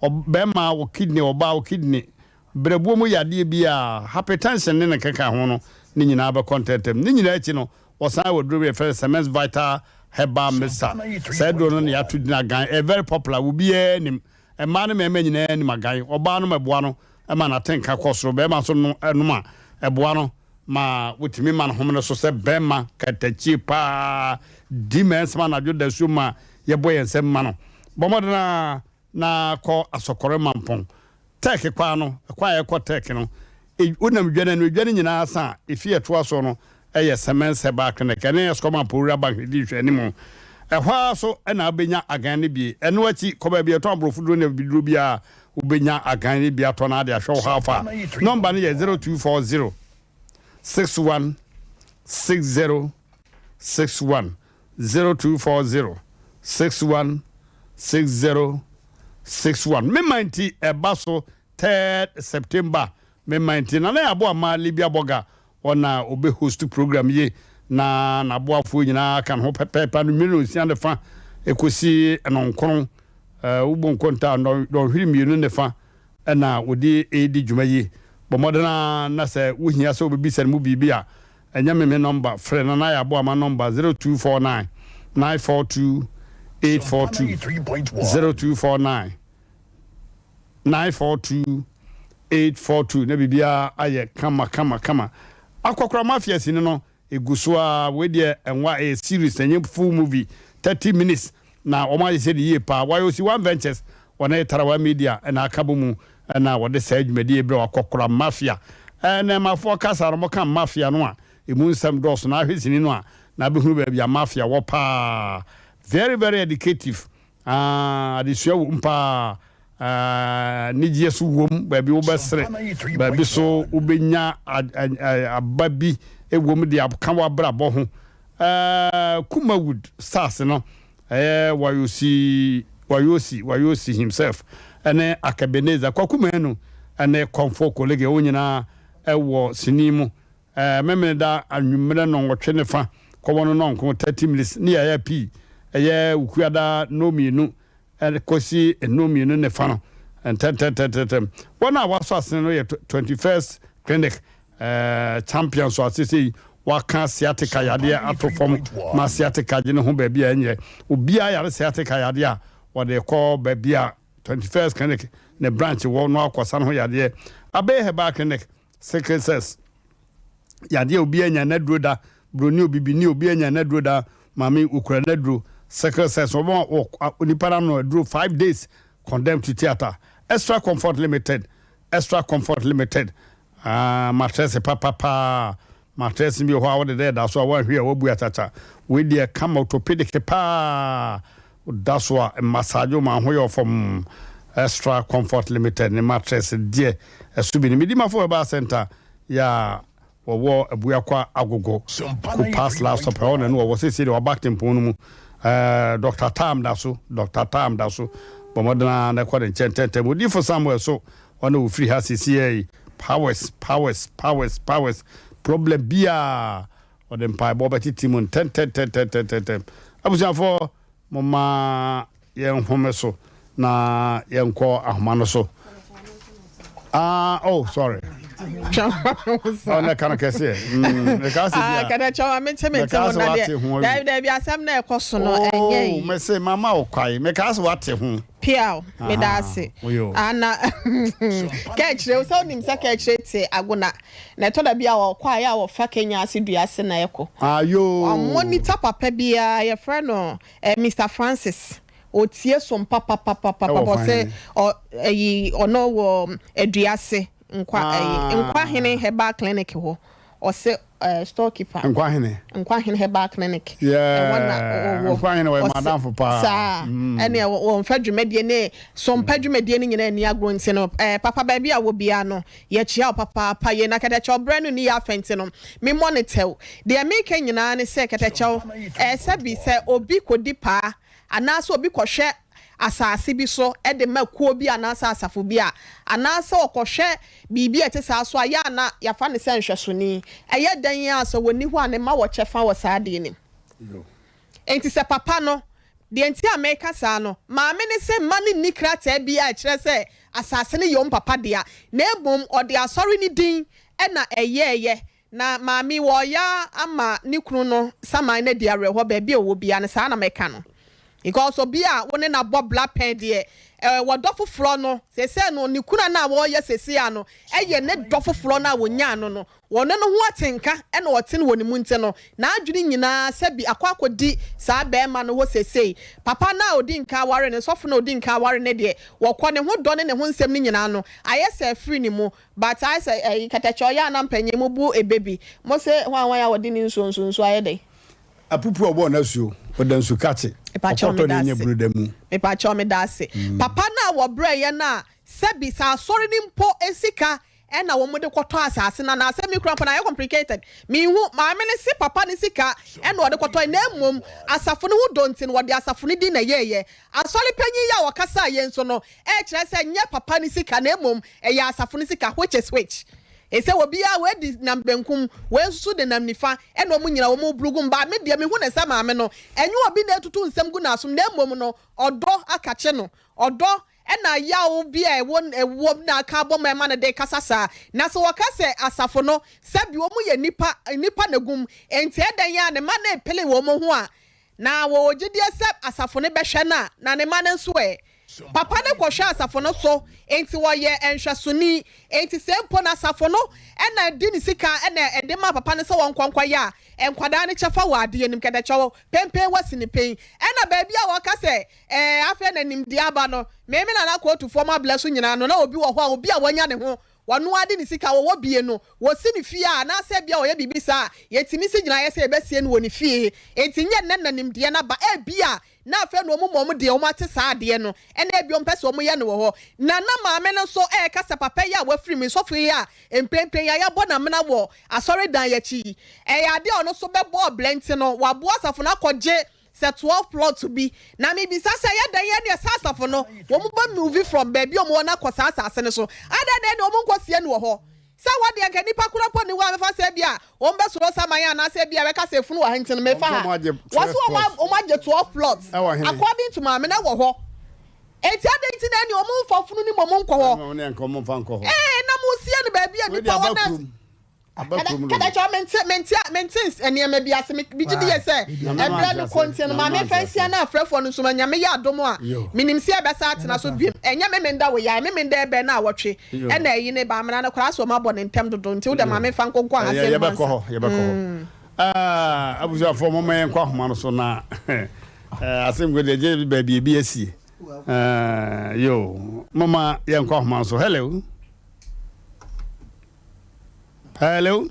ɔbarima wo kidney, ɔbaa wo kidney, berɛboɔ mu yadeɛ biara, hypertension ne ne nkekaho no, ne nyinaa bɛkɔ ntɛmntɛm. Ne nyinaa akyi no, Wɔsan wɔ aduro bi a yɛfrɛ no Semens Vital Herbal Mixture. Saa aduro no na yɛato din agan. Ɛyɛ very popular, obiara nim. Mmaa ne mmarima nyinaa nim agan. Ɔbaa nom ɛboa no ma n'atenka kɔ soro. Barima nso nom a, ɛboa no ma wotumi ma ne homene so sɛ barima katakyie paa. Di mɛnsɛm anadwo dasuo ma yɛbɔ yɛn nsam ma no. Bɔ mmɔden ara na kɔ Asɔkɔre Mampɔn Tɛk kwan no, kwan a ɛkɔ Tɛk no, wonam dwa no anim, dwa no nyinaa sa a, efi a ɛtoa so no yɛ Semens Herbal Clinic, ɛne Escom Ampowura Bank na edi nhwɛanim. Ɛhɔ ara so na wobenya agan no bi. Ɛno akyi, kɔ baabi a yɛtɔn aborɔfo duro ne abibiduro biara, wobenya agan no bi atɔ na ade ahwɛ wo haw fa. Nɔmba no yɛ 0240 61 60 61. 0240 61 60 61 Me man nti ɛba so third September Me man nti Nana Yabo ama Libya Burger ɔna ɔbɛ host program yi na n'aboafoɔ nyinaa ka ne ho pɛpɛɛpɛ anwummere nonsia ne fa ɛkɔsi nɔnkron wobɔ nkonta dɔnhwere mmienu ne fa na wɔde redi dwuma yi. Bɔ mmɔden ara na sɛ wohia sɛ wobɛbisa no mu biribi a, ɛnyɛ me me nɔmba, frɛ Nana Yɛaboa ma nɔmba 0249 942 842, 0249 942 842 na biribiara ayɛ kama kama kama. Akɔkora Mafia sini no Egu so aa wei deɛ ɛnwa ɛyɛ series ɛnyɛ full movie 30 minutes na wɔn ayɛ sɛ de yie paa YOC one ventures wɔne Tarawa media ɛna aka bɔ mu ɛna wɔde saa dwumadie yi brɛ wo akɔkora mafia ɛɛ mafoɔ kasa no wɔka mafia no a emu nsɛm dɔɔso na ahwɛ sini no a na abɛhunu baabi a mafia wɔ paa very very educative Aah adesua wom paa aah anigyeɛ so wom baabi wobɛsere baabi so wobɛnya aba bi wom de aka w'abrabɔ ho aah Kumawood stars no ɛyɛ Wayosi Wayosi Wayosi himself ɛne Akabenezer Kwaku Manu ɛne Kɔmfo Kolege wɔn nyinaa ɛwɔ sini mu Ɛɛ Memeneda anwummerɛ nnɔnwɔtwe ne fa kɔwɔ no nnɔnkron, 30 minutes, ne yɛayɛ pii. Ɛyɛ Wukuada nnɔnmienu kɔsi nnɔnmienu ne fa no ntɛntɛntɛntɛm. Wɔn a wɔasɔ asene no yɛ 21st Clinic champions a seesei wɔaka sciatica yadeɛ ato fam ma sciatica gye ne ho baabi a ɛnyɛ. Obiara yare sciatica yadeɛ a, wɔde kɔ baabi a 21st Clinic ne branch wɔ no akɔsa ne ho yadeɛ. Abɛyɛ Herbal Clinic Sickle cells yadeɛ obi anya n'aduro da broni obibini obi anya n'aduro da maame okura n'aduro sickle cells wɔn wɔ nipa n'ano aduro 5 days condemn to theatre. Extra Comfort Limited, Extra Comfort Limited, ah, mattress papapaa, mattress bi wɔ hɔ a wɔde dɛ da so a wɔahwi a wɔabu akyakya. Wei deɛ kama orthopedic paa da so a massage ma ho yɛ ɔfam. Extra Comfort Limited ne mattress deɛ ɛso bi ne Medimafo Herbal Center yɛ a wɔwɔ Abuakwa Agogo Kupas last stop ɛhɔ na ɛno wɔwɔ seesei deɛ wɔaba tempɔn no mu. Dr. Tam da so, Dr. Tam da so, bɔ mmɔden ara na ɛkɔ ne nkyɛn ntɛntɛm. Odiyifo Samuel so ɔna wɔfiri ha seesei yi. Powers, powers, powers, powers, problem biara ɔde mpaebɔ bɛtete mu ntɛntɛntɛntɛntɛntɛm. Abusuafoɔ, momma yɛnhome so na yɛnkɔ ahoma no so. Ah, oh, sorry. Oh, na ka no kɛseɛ. Meka sɛ bi a. Kɛdɛ kyɛw a mente mente ho na deɛ. Dabi dabi asɛm na ɛkɔ so no ɛnyɛ yi. Oh, mese mama wo kwae. Meka sɛ wate ho. Piaw, meda ase. Ana kɛkyerɛ sɛ wonim sɛ kɛkyerɛ te agona. Na ɛtɔ da bi a wɔkɔ a yɛ a wɔfa Kenya ase dua ase na ɛkɔ. Ayo. Ɔmonitor papa biara yɛfrɛ no eh, Mr Francis. Otie som papapapapa. Ɔsɛ ɔ ɛyi ɔno wɔ Aduase nkwa ɛyi Nkwahene Herbal Clinic hɔ. Ɔsɛ eh, storekeeper. Nkwahene. Nkwahene Herbal Clinic. Yeah. Ɛhɔ na ɔwɔ. Nkwahene wɔyɛ madamfo paa. Saa. Ɛne wɔmfa dwumadie ne sompa dwumadie no nyinaa ani agorɔ nti no eh, papa baabi a wɔ biara no yɛkyia wo papaapa yei na kɛtɛkyɛw berɛ no nni yɛ afɛ nti no memmɔ no tɛw. Deɛ meka nyinaa ne sɛ kɛtɛkyɛw eh, sɛbi sɛ obi kɔdi paa anaasɛ obi kɔhwɛ asase bi so de ma kuo bi anaasɛ asafo bi a, anaasɛ ɔkɔhwɛ biribi a ɛte saa so a, yɛ a na yɛafa no sɛ nhwɛsoni. Ɛyɛ dɛn ara a, sɛ wɔnni hɔ a, ne mma wɔ kyɛfa wɔ saa adeɛ no mu. Enti sɛ papa no, deɛ nti a mereka saa no, maame no se mma no nni krataa biara a ɛkyerɛ sɛ asase no yɛ wɔn papa dea, na mmom ɔde asɔre no din na ɛyɛeɛ Na maame wɔ ya ama ne kunu no saman no adi awerɛhɔ baabi a ɔwɔ biara no saa na mɛka no because obi a wo ne no abɔ bra pɛn deɛ eh, wɔ dɔ foforɔ no sesei no ne kuna no a wɔreyɛ sesei a no ɛyɛ ne dɔ foforɔ no a wɔnyaa no no wɔne no ho atenka ɛna ɔte no wɔ ne mu nti no n'adwene nyinaa sɛbi akɔ akɔdi saa bɛrima no hɔ sesei papa no a ɔdi nka aware no sɔfo no a ɔdi nka aware no deɛ wɔkɔ ne ho dɔ ne ne ho nsɛm no nyinaa no ayɛ sɛ afiri ne mu But ayɛ sɛ ɛyi kɛtɛkyɛ ɔyɛ a na mpanyin mo bu ɛbɛ bi. Mo se hwan hwan a wɔde ne nsuo nso nsuo ayɛ dɛn? Apupu a ɔbɔɔ n'asuo, ɔda nsu kakye, Mepakyɛw ɔkɔtɔ meda ne ase. nyabunu da mu. Mepakyɛw meda ase. Papa no a wɔbrɛɛ yɛn a sɛbi sɛ asɔre no mpo sika na wɔn de kɔtɔ asase no anaa asɛm yi koraa mpo no ayɛ complicated. Menhu. Maame no se papa no sika na ɔde kɔtɔe na mmom asafo no ho dɔ nti no wɔde asafo no din na ɛyɛeɛ. Asɔre panyin yi a ɔkasaa yei nso no ɛkyerɛ sɛ nyɛ papa no sika na mmom ɛyɛ asafo no sika which is which? Ɛsɛ obiara wei de nam benkum wei nso so de nam nifa ɛna wɔn nyinaa wɔn reburu gu mu but me deɛ mehu no sɛ maame no ɛnyɛ obi na ɛtutu nsɛm gu n'asom na mmom no ɔdɔ akakye no ɔdɔ ɛna yaw bi a ɛwɔ ɛwɔ na aka abɔ mu ɛma no de kasa saa na sɛ wɔka sɛ asafo no sɛbi wɔn yɛ nipa nipa na egum nti ɛdɛn a ne ma no repele wɔn ho a Na wɔwɔ gyedie sɛ asafo no bɛhwɛ no a, na ne mma no nso ɛ? Papa no kɔhwɛ asafo no so, enti ɔyɛ nhwɛsoni. Enti sɛ mpo na asafo no na ɛde ne sika na ɛde ma papa no sɛ wɔnkɔ nkɔyɛ a, nkwadaa no kyɛfa wɔ adeɛ no mu. Kɛtɛkyɛw, penpen wasi ne pen. Ɛna baabi a wɔka sɛ, ɛɛ, afei na nimdeɛ aba no, me me nana kootufoɔ mo ablɛ so nyinaa no, na obi wɔ hɔ a, obi a wanya ne ho Ɔno ara de ne sika a ɔwɔ bie no, wɔsi no fie a, anaasɛ ebia ɔyɛ biribi saa a, yɛtumi si gyinaeɛ sɛ yɛbɛsie no wɔ ne fie. Enti nyɛ nnɛ na nimdeɛ no aba. Ebia na afei na wɔn mmom deɛ wɔate saa adeɛ no, ɛna ebia wɔmpɛ sɛ wɔyɛ no wɔ hɔ. Na na maame no nso reka sɛ papa yi a wafiri mu yi, sɔfo yi a mprempren yi a yɛabɔ no amena wɔ asɔredan yi akyi yi, ɛyɛ adeɛ a ɔno nso bɛbɔ ɔbrɛ nti no, waboa asafo no akɔgye sɛ 12 plot bi na me bisa sɛ ɛyɛ dɛn ɛneɛ saa asafo no wɔn bɛ move from baabi a wɔn wɔ no akɔ saa asase no so adɛn na ɛneɛ wɔn nkɔ sie no wɔ hɔ sɛ hɔ deɛ nka nipa koro mpo nni hɔ a mɛfa sɛ ebia wɔn bɛ soro saman anaasɛ ebia bɛka sɛ efunu wɔ ha nti no mefa ha wɔn so wɔn wɔn agye 12 plot according to maame na wɔ hɔ eti adɛn nti na ɛneɛ wɔn mfa funu no mmom nkɔ hɔ ee na mo sie no baabi a nipa wɔ na Kadakyɛ mente mente mente nneɛma bi ase me gye di yɛ sɛ ɛbrɛ no kɔ nti no maame fa nsia na afrɛfoɔ no nso ma nyame yɛ adom a menim sɛ ɛbɛsa atena so biem ɛnyɛ me menda wɔ yae me menda ɛbɛn na awɔtwe ɛna ɛyi ne ba amena no koraa so ɔma bɔ ne ntɛm dodo nti wode maame fa nkonko aha sɛ yɛbɛkɔ hɔ yɛbɛkɔ hɔ abusuafoɔ mɔmɔ yɛnkɔ ahoma no so na asɛm ko deɛ gye baabi ebi asie yo mɔmɔ yɛnkɔ ahoma no so hello. Hello.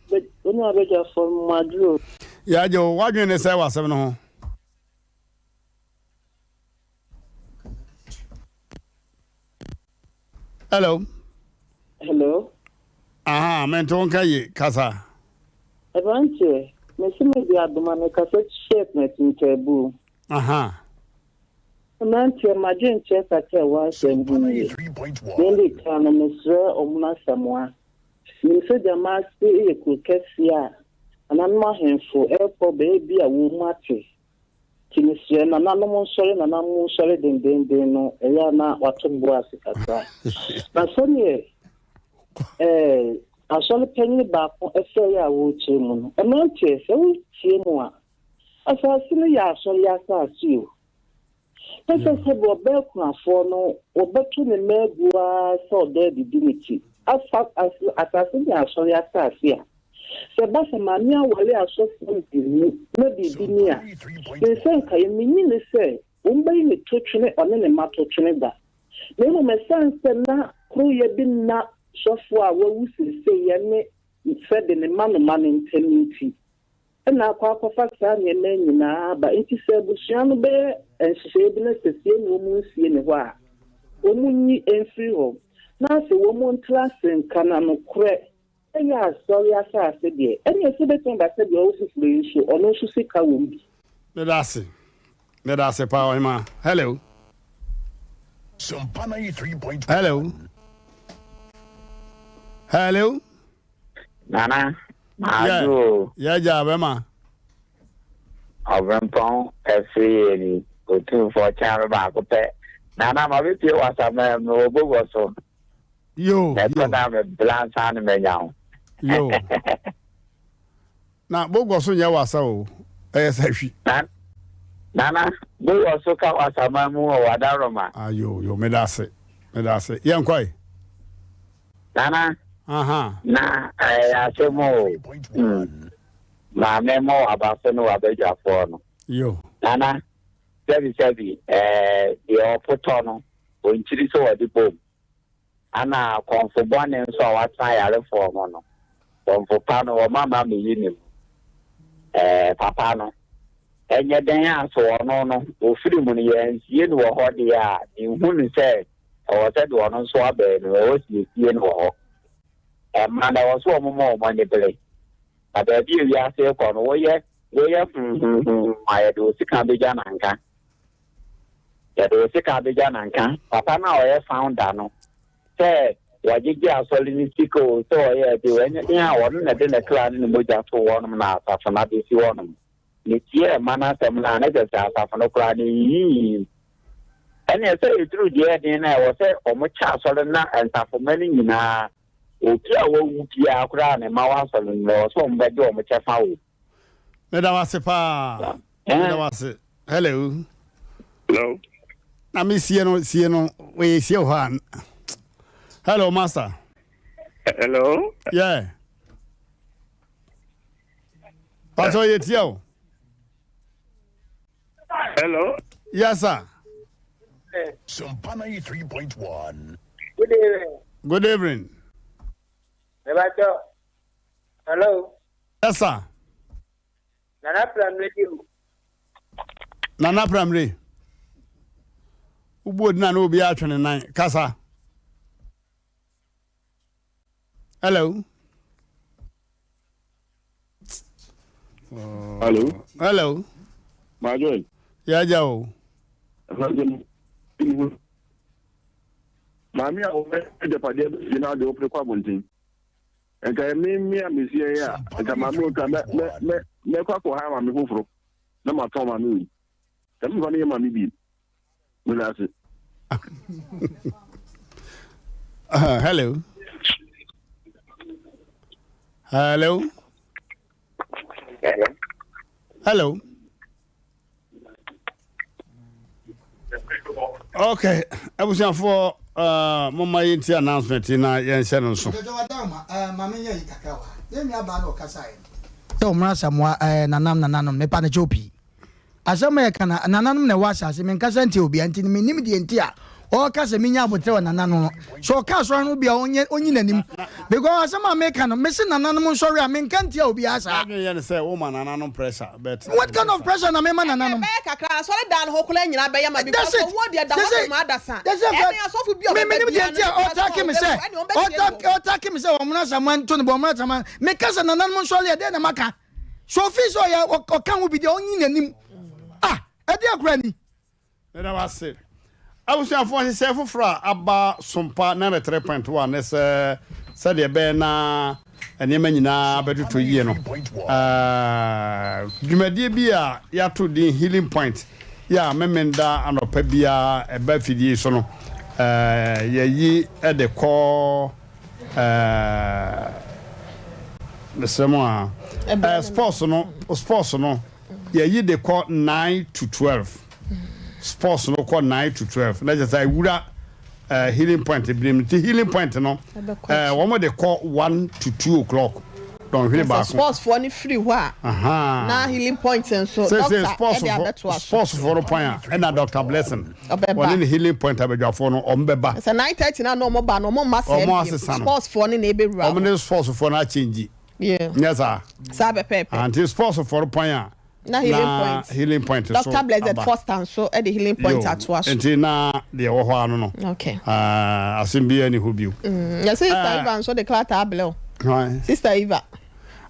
Wo ne abadwafoɔ no mo adwene o. Yɛagye wo w'adwene ne sɛ wɔ asɛm no ho. Hello. Hello. Aha, mente wo nka ye kasa. Aberanteɛ, mese mede adoma mekasa hyɛ mɛtentaabuo. Aha. Mmeranteɛ, m'adwenkyerɛ kakra a ɛwɔ asɛm ho nie. Deɛ ɛdi kan no, mesrɛ Ɔmono Asamoah. Menim sɛ Gyamaase yɛ kuro kɛseɛ a nananom ahemfo rekɔ baabi a wɔn mu ate. Nti mesrɛ nananom nsɔre nananom nsɔre dendeenden no ɛyɛ a na wato ne bo ase kakra. Na sɛdeɛ ɛɛ asɔre panyin baako ɛsɛe a wɔrekyerɛ mu no, mmeranteɛ sɛ wotie mu a, asase no yɛ asɔre asase o. Na sɛ sɛdeɛ ɔbaa kunafoɔ no wɔbɛto ne mma agu ara sɛ ɔdɔ adidi ne ti afa asase no yɛ asɔre asase a, Sɛ ɛba sɛ maame aware asɔfoɔ mmienu na biribi ni a, me nsa nka yɛ. Mennye nni sɛ wɔbɛyi me totwene ɔne ne mma totwene da. Na mmom ɛsiane sɛ na koroyɛ bi nna sɔfoɔ a wawu seesei ne sɛbe ne mma no mma no ntam nti, na akɔ akɔfa saa nneɛma yi nyinaa aba. Enti sɛ abusua no bɛyɛ nhyehyɛeɛ bi na sɛ sie na wɔnsie ne hɔ a, wɔnyi mfiri hɔ. Na afei wɔntra ase nka na nokorɛ Ɛyɛ asɔre asase deɛ, ɛnneɛ sɛ ɛbɛtumi aba sɛ deɛ ɔwɔ foforɔ yi nso, ɔno nso sika wɔ mu bi. Meda ase. Meda ase paa ɔhemaa. Hello. Hello. Hello. Nana, maadwo o. Yeah, gya bɛma. Ɔbrempɔn ɛfiri yɛ ni, otumfoɔ kyɛn me baako pɛ. Nana, ma bɛpie wɔ asaman mu, wɔ bogɔ so. Yo, yo. Mɛkɔ na mebla ansa na manya wo. Yo. Na bogɔ so nyɛ wasa o, ɛyɛ sɛ hwi. Na, nana, bogɔ so ka wasaman mu wɔ Wadaroma. Ah, yo, yo, meda ase, meda ase. Yɛn kɔe. Nana. Aha. Na ɛyɛ asɛm o. Hmm. Maame mo waba so ne wabadwafoɔ no. Yo. Nana, sɛbi sɛbi, ɛɛ, deɛ ɔpotɔ no, ɔnkyiri sɛ ɔde bom. Ana kɔmfo bɔne nso a watena ayarefoɔ ho no, kɔmfo pa no, wɔma ma meyi ne mu. Ɛɛ, papa no, ɛnyɛ dɛn a so ɔno no, ɔfiri mu no, yɛansie no wɔ hɔ deɛ a, menhu no sɛ ɛwɔ sɛ deɛ ɔno nso abɛn no, ɛwɔ sɛ yɛsie no wɔ hɔ. Ɛma no, ɛwɔ sɛ wɔma wɔn ani bere. Na baabi a wiase rekɔ no, woyɛ, woyɛ huhuhuhu a, yɛde wo sika bɛgya nanka. Yɛde wo sika abegya nanka papa no a ɔyɛ founder no sɛ wɔgyegye asɔre no sika o sɛ ɔyɛ ɛde o ɛnyɛ den a ɔno na ɛde ne kra ne ne mogya too hɔnom na asafo no abesi hɔnom. Metiee mma no asɛm no a na kyerɛ sɛ asafo no koraa no eyiyi. Ɛneɛ sɛ ɛduru deɛ ɛden no a ɛwɔ sɛ wɔkyɛ asɔre no na nsafomma no nyinaa obi a wawu biara koraa a ne mma wɔ asɔre no mu ɛwɔ sɛ wɔbɛgye wɔn kyɛfa wɔ mu. Meda wo ase paa. Meda wo ase. Hello. Hello. Na me sie no sie no wɔyɛ sie wɔ hɔ a. Hello master. Hello. Yeah. Pastor yɛ tia o. Hello. Yes sir. Sumpa 93.1. Good evening. Good evening. Mebacho. Hello. Yes sir. Nana Pramire di o. Nana Pramire. Wobu odina na obi atwe ne nan. Kasa. Hello. Hello. Hello. Majoy. Yeah, Joe. Maame a wɔbɛ agyapadeɛ bɛfie na ade wopere kɔ abɔnten. Nka ɛme me a mesie yi a, nka maame o, nka mɛ mɛ mɛ mɛkɔ akɔ ha maame foforo na matɔn maame wei. Sɛ mefa no yɛ maame bi. Meda ase. Hello. Hello. Hello. Hello. Okay, abusuafoɔ uh, momma yɛnti announcement yi na yɛnhyɛ no nso. Sɛ ɔmmra Asamoah eh, nanam nananom mepa no kyɛw pii. Asɛm a yɛka na nananom na ɛwɔ asase menkasa ntia obiara nti no mennim deɛ nti a ɔreka sɛ menya aboterɛ wɔ nananom no sɛ ɔka asɔre no bi a ɔnyɛ ɔnyi n'anim because asɛm a meka no mese nananom nsɔre a menka ntia obiara saa. N'adwene yɛ no sɛ woma nananom pressure but. What kind of pressure na mema nananom? Ɛbɛyɛ kakra asɔre dan no ho koraa nyinaa bɛyɛ ma because That's it. owuo deɛ da hɔ Sese nom adasa. sese nka Ɛne asɔfo bi a me ɔbɛba menim deɛ biara nti no a nipa so a ɔtake me ɔbɛwu sɛ ɛne ɔmbɛtie no. ɔtake ɔtake me sɛ ɔmena samoa nto no bɔ ɔmena samoa meka sɛ nananom nsɔre a dɛn na maka So ofii sɛ ɔyɛ ɔka ho bi deɛ ɔnyi n'anim ah ɛdeɛ akora ni. Meda wo ase. Abusuafoɔ nhyehyɛe foforɔ a aba Sompa 93.1 ne sɛ sɛdeɛ ɛbɛyɛ na nneɛma nyinaa bɛtotɔ yie no. Dwumadie bi a yɛato din Healing Point yɛ a Memenda anɔpa biara ɛba afidie so no, yɛyi de kɔ mesrɛ mo a, sports no, sports no yɛyi de kɔ 9 to 12. Sports no kɔ 9 to 12 na kyerɛ sɛ awura eh, healing point binom nti healing point no eh, wɔn de kɔ 1 to 2 o'clock dɔnhwere baako. Sports foɔ no firi hɔ a na healing point nso doctor ɛde abɛtoa so. Sports foɔ no pɔn a ɛna Doctor Blessing wɔne ne healing point abadwafoɔ no wɔn bɛba. Sɛ 9:30 na na wɔn ba no wɔn mma sɛ wɔn asesa no sports foɔ no na ebɛwura. Wɔn ne sports foɔ no akyɛngyi. Nyɛ saa. Saa bɛpɛɛpɛ. Nti sports foɔ no pɔn a. Na healing point. Healing point so Doctor Blessed Foster nso de healing point atoa so. Nti na deɛ ɛwɔ hɔ ano no. Okay. Asɛm biara ni hɔ bio. Yɛsɛ Sister Eva nso de krataa abrɛ wo. Sister Eva.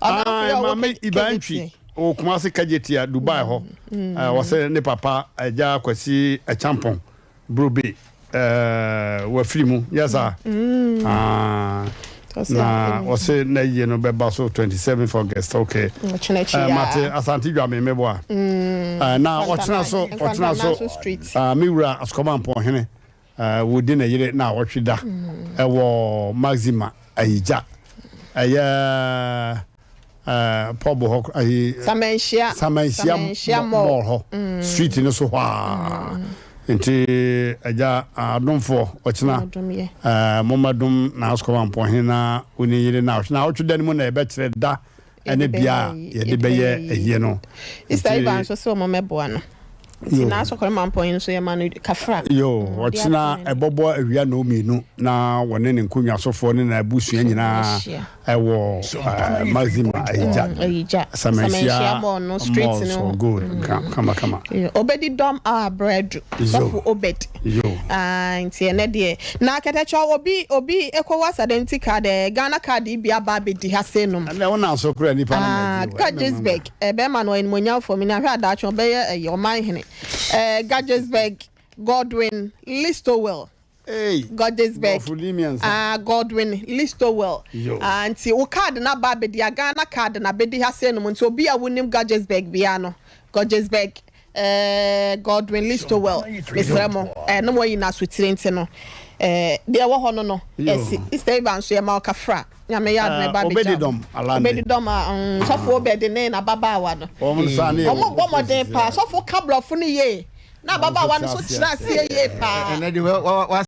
Maame Iba Ntwi wɔ Kumasi Kajetia Dubai hɔ. Wɔsɛ ne papa Agya Kwasi Acheampong Brobe eh, wafiri mu nyɛ saa mm. ah, na ɔse na yie no bɛba so 27 August okay eh, mate Asante dwa me meboa mm. eh, na ɔkyena so ɔkyena so ah, me wura Asukɔma Mpɔnhene eh, wɔdi ne yere na ɔtwe da mm. ɛwɔ Maxima Ayigya ɛyɛ pub hɔ ayi. Samanhyia Samanhyia mall hɔ mm. street no so hɔ a mm. nti agya adomfoɔ ɔkyena ɛɛ moma dom na asukɔ mpɔhen na oni yere na ɔkyena awɔtwe da no mu na yɛbɛkyerɛ da ɛne bea a yɛde bɛyɛ ayie no. Sister Ivan nso sɛ ɔmo mɛboa no. Nti na asɔkɔrɔ ma mpɔn nso yɛ ma no kafra. Yo, ɔkyena ɛbɔbɔ awia nnɔɔ mmienu na wɔne ne nkonnwasofoɔ ne n'abusua nyinaa ɛwɔ Maxima Ayigya Samanhyia Mall no street no for gold kama kama. Obedi dɔm a brɛdu sɔfo Obed. Yo. Nti ɛnɛ deɛ na kɛtɛkyɛ obi obi ECOWAS identity card Ghana card yi bi aba abɛdi ha sei nom. Ɛnɛ wo na so kura nipa no na di o. Gajisberg. Bɛrima no ɔyɛ animuonyamfoɔ, menim ahwɛ a daakye ɔbɛyɛ ɛyi, ɔman hene. Eh, Guggesberg Godwin Listowel. Hey, Guggesberg. Borɔfo din mmiɛnsa. Ah, Godwin Listowel. Yo. Ah, nti wo card no aba abɛdi a, Ghana card no abɛdi ha sei nom, nti obi a wonim Guggesberg biara no, Guggesberg eh, Godwin Listowel, mesrɛ mo, eh, na moayi no asotire nti no, eh, deɛ ɛwɔ hɔ no no, ɛsi. Sister Eva nso yɛma wo kafra. Nyame yɛ adom ɛba abɛgya Obedidom Alande. Obedidom a mm, sɔfo Obed ne n'ababaawa no. Wɔn nsa ne Wɔn bɔ mmɔden paa. Sɔfo ka borɔfo no yie. Na ababaawa no nso kyerɛ aseɛ yie paa. Ɛnɛ de wa wa wa.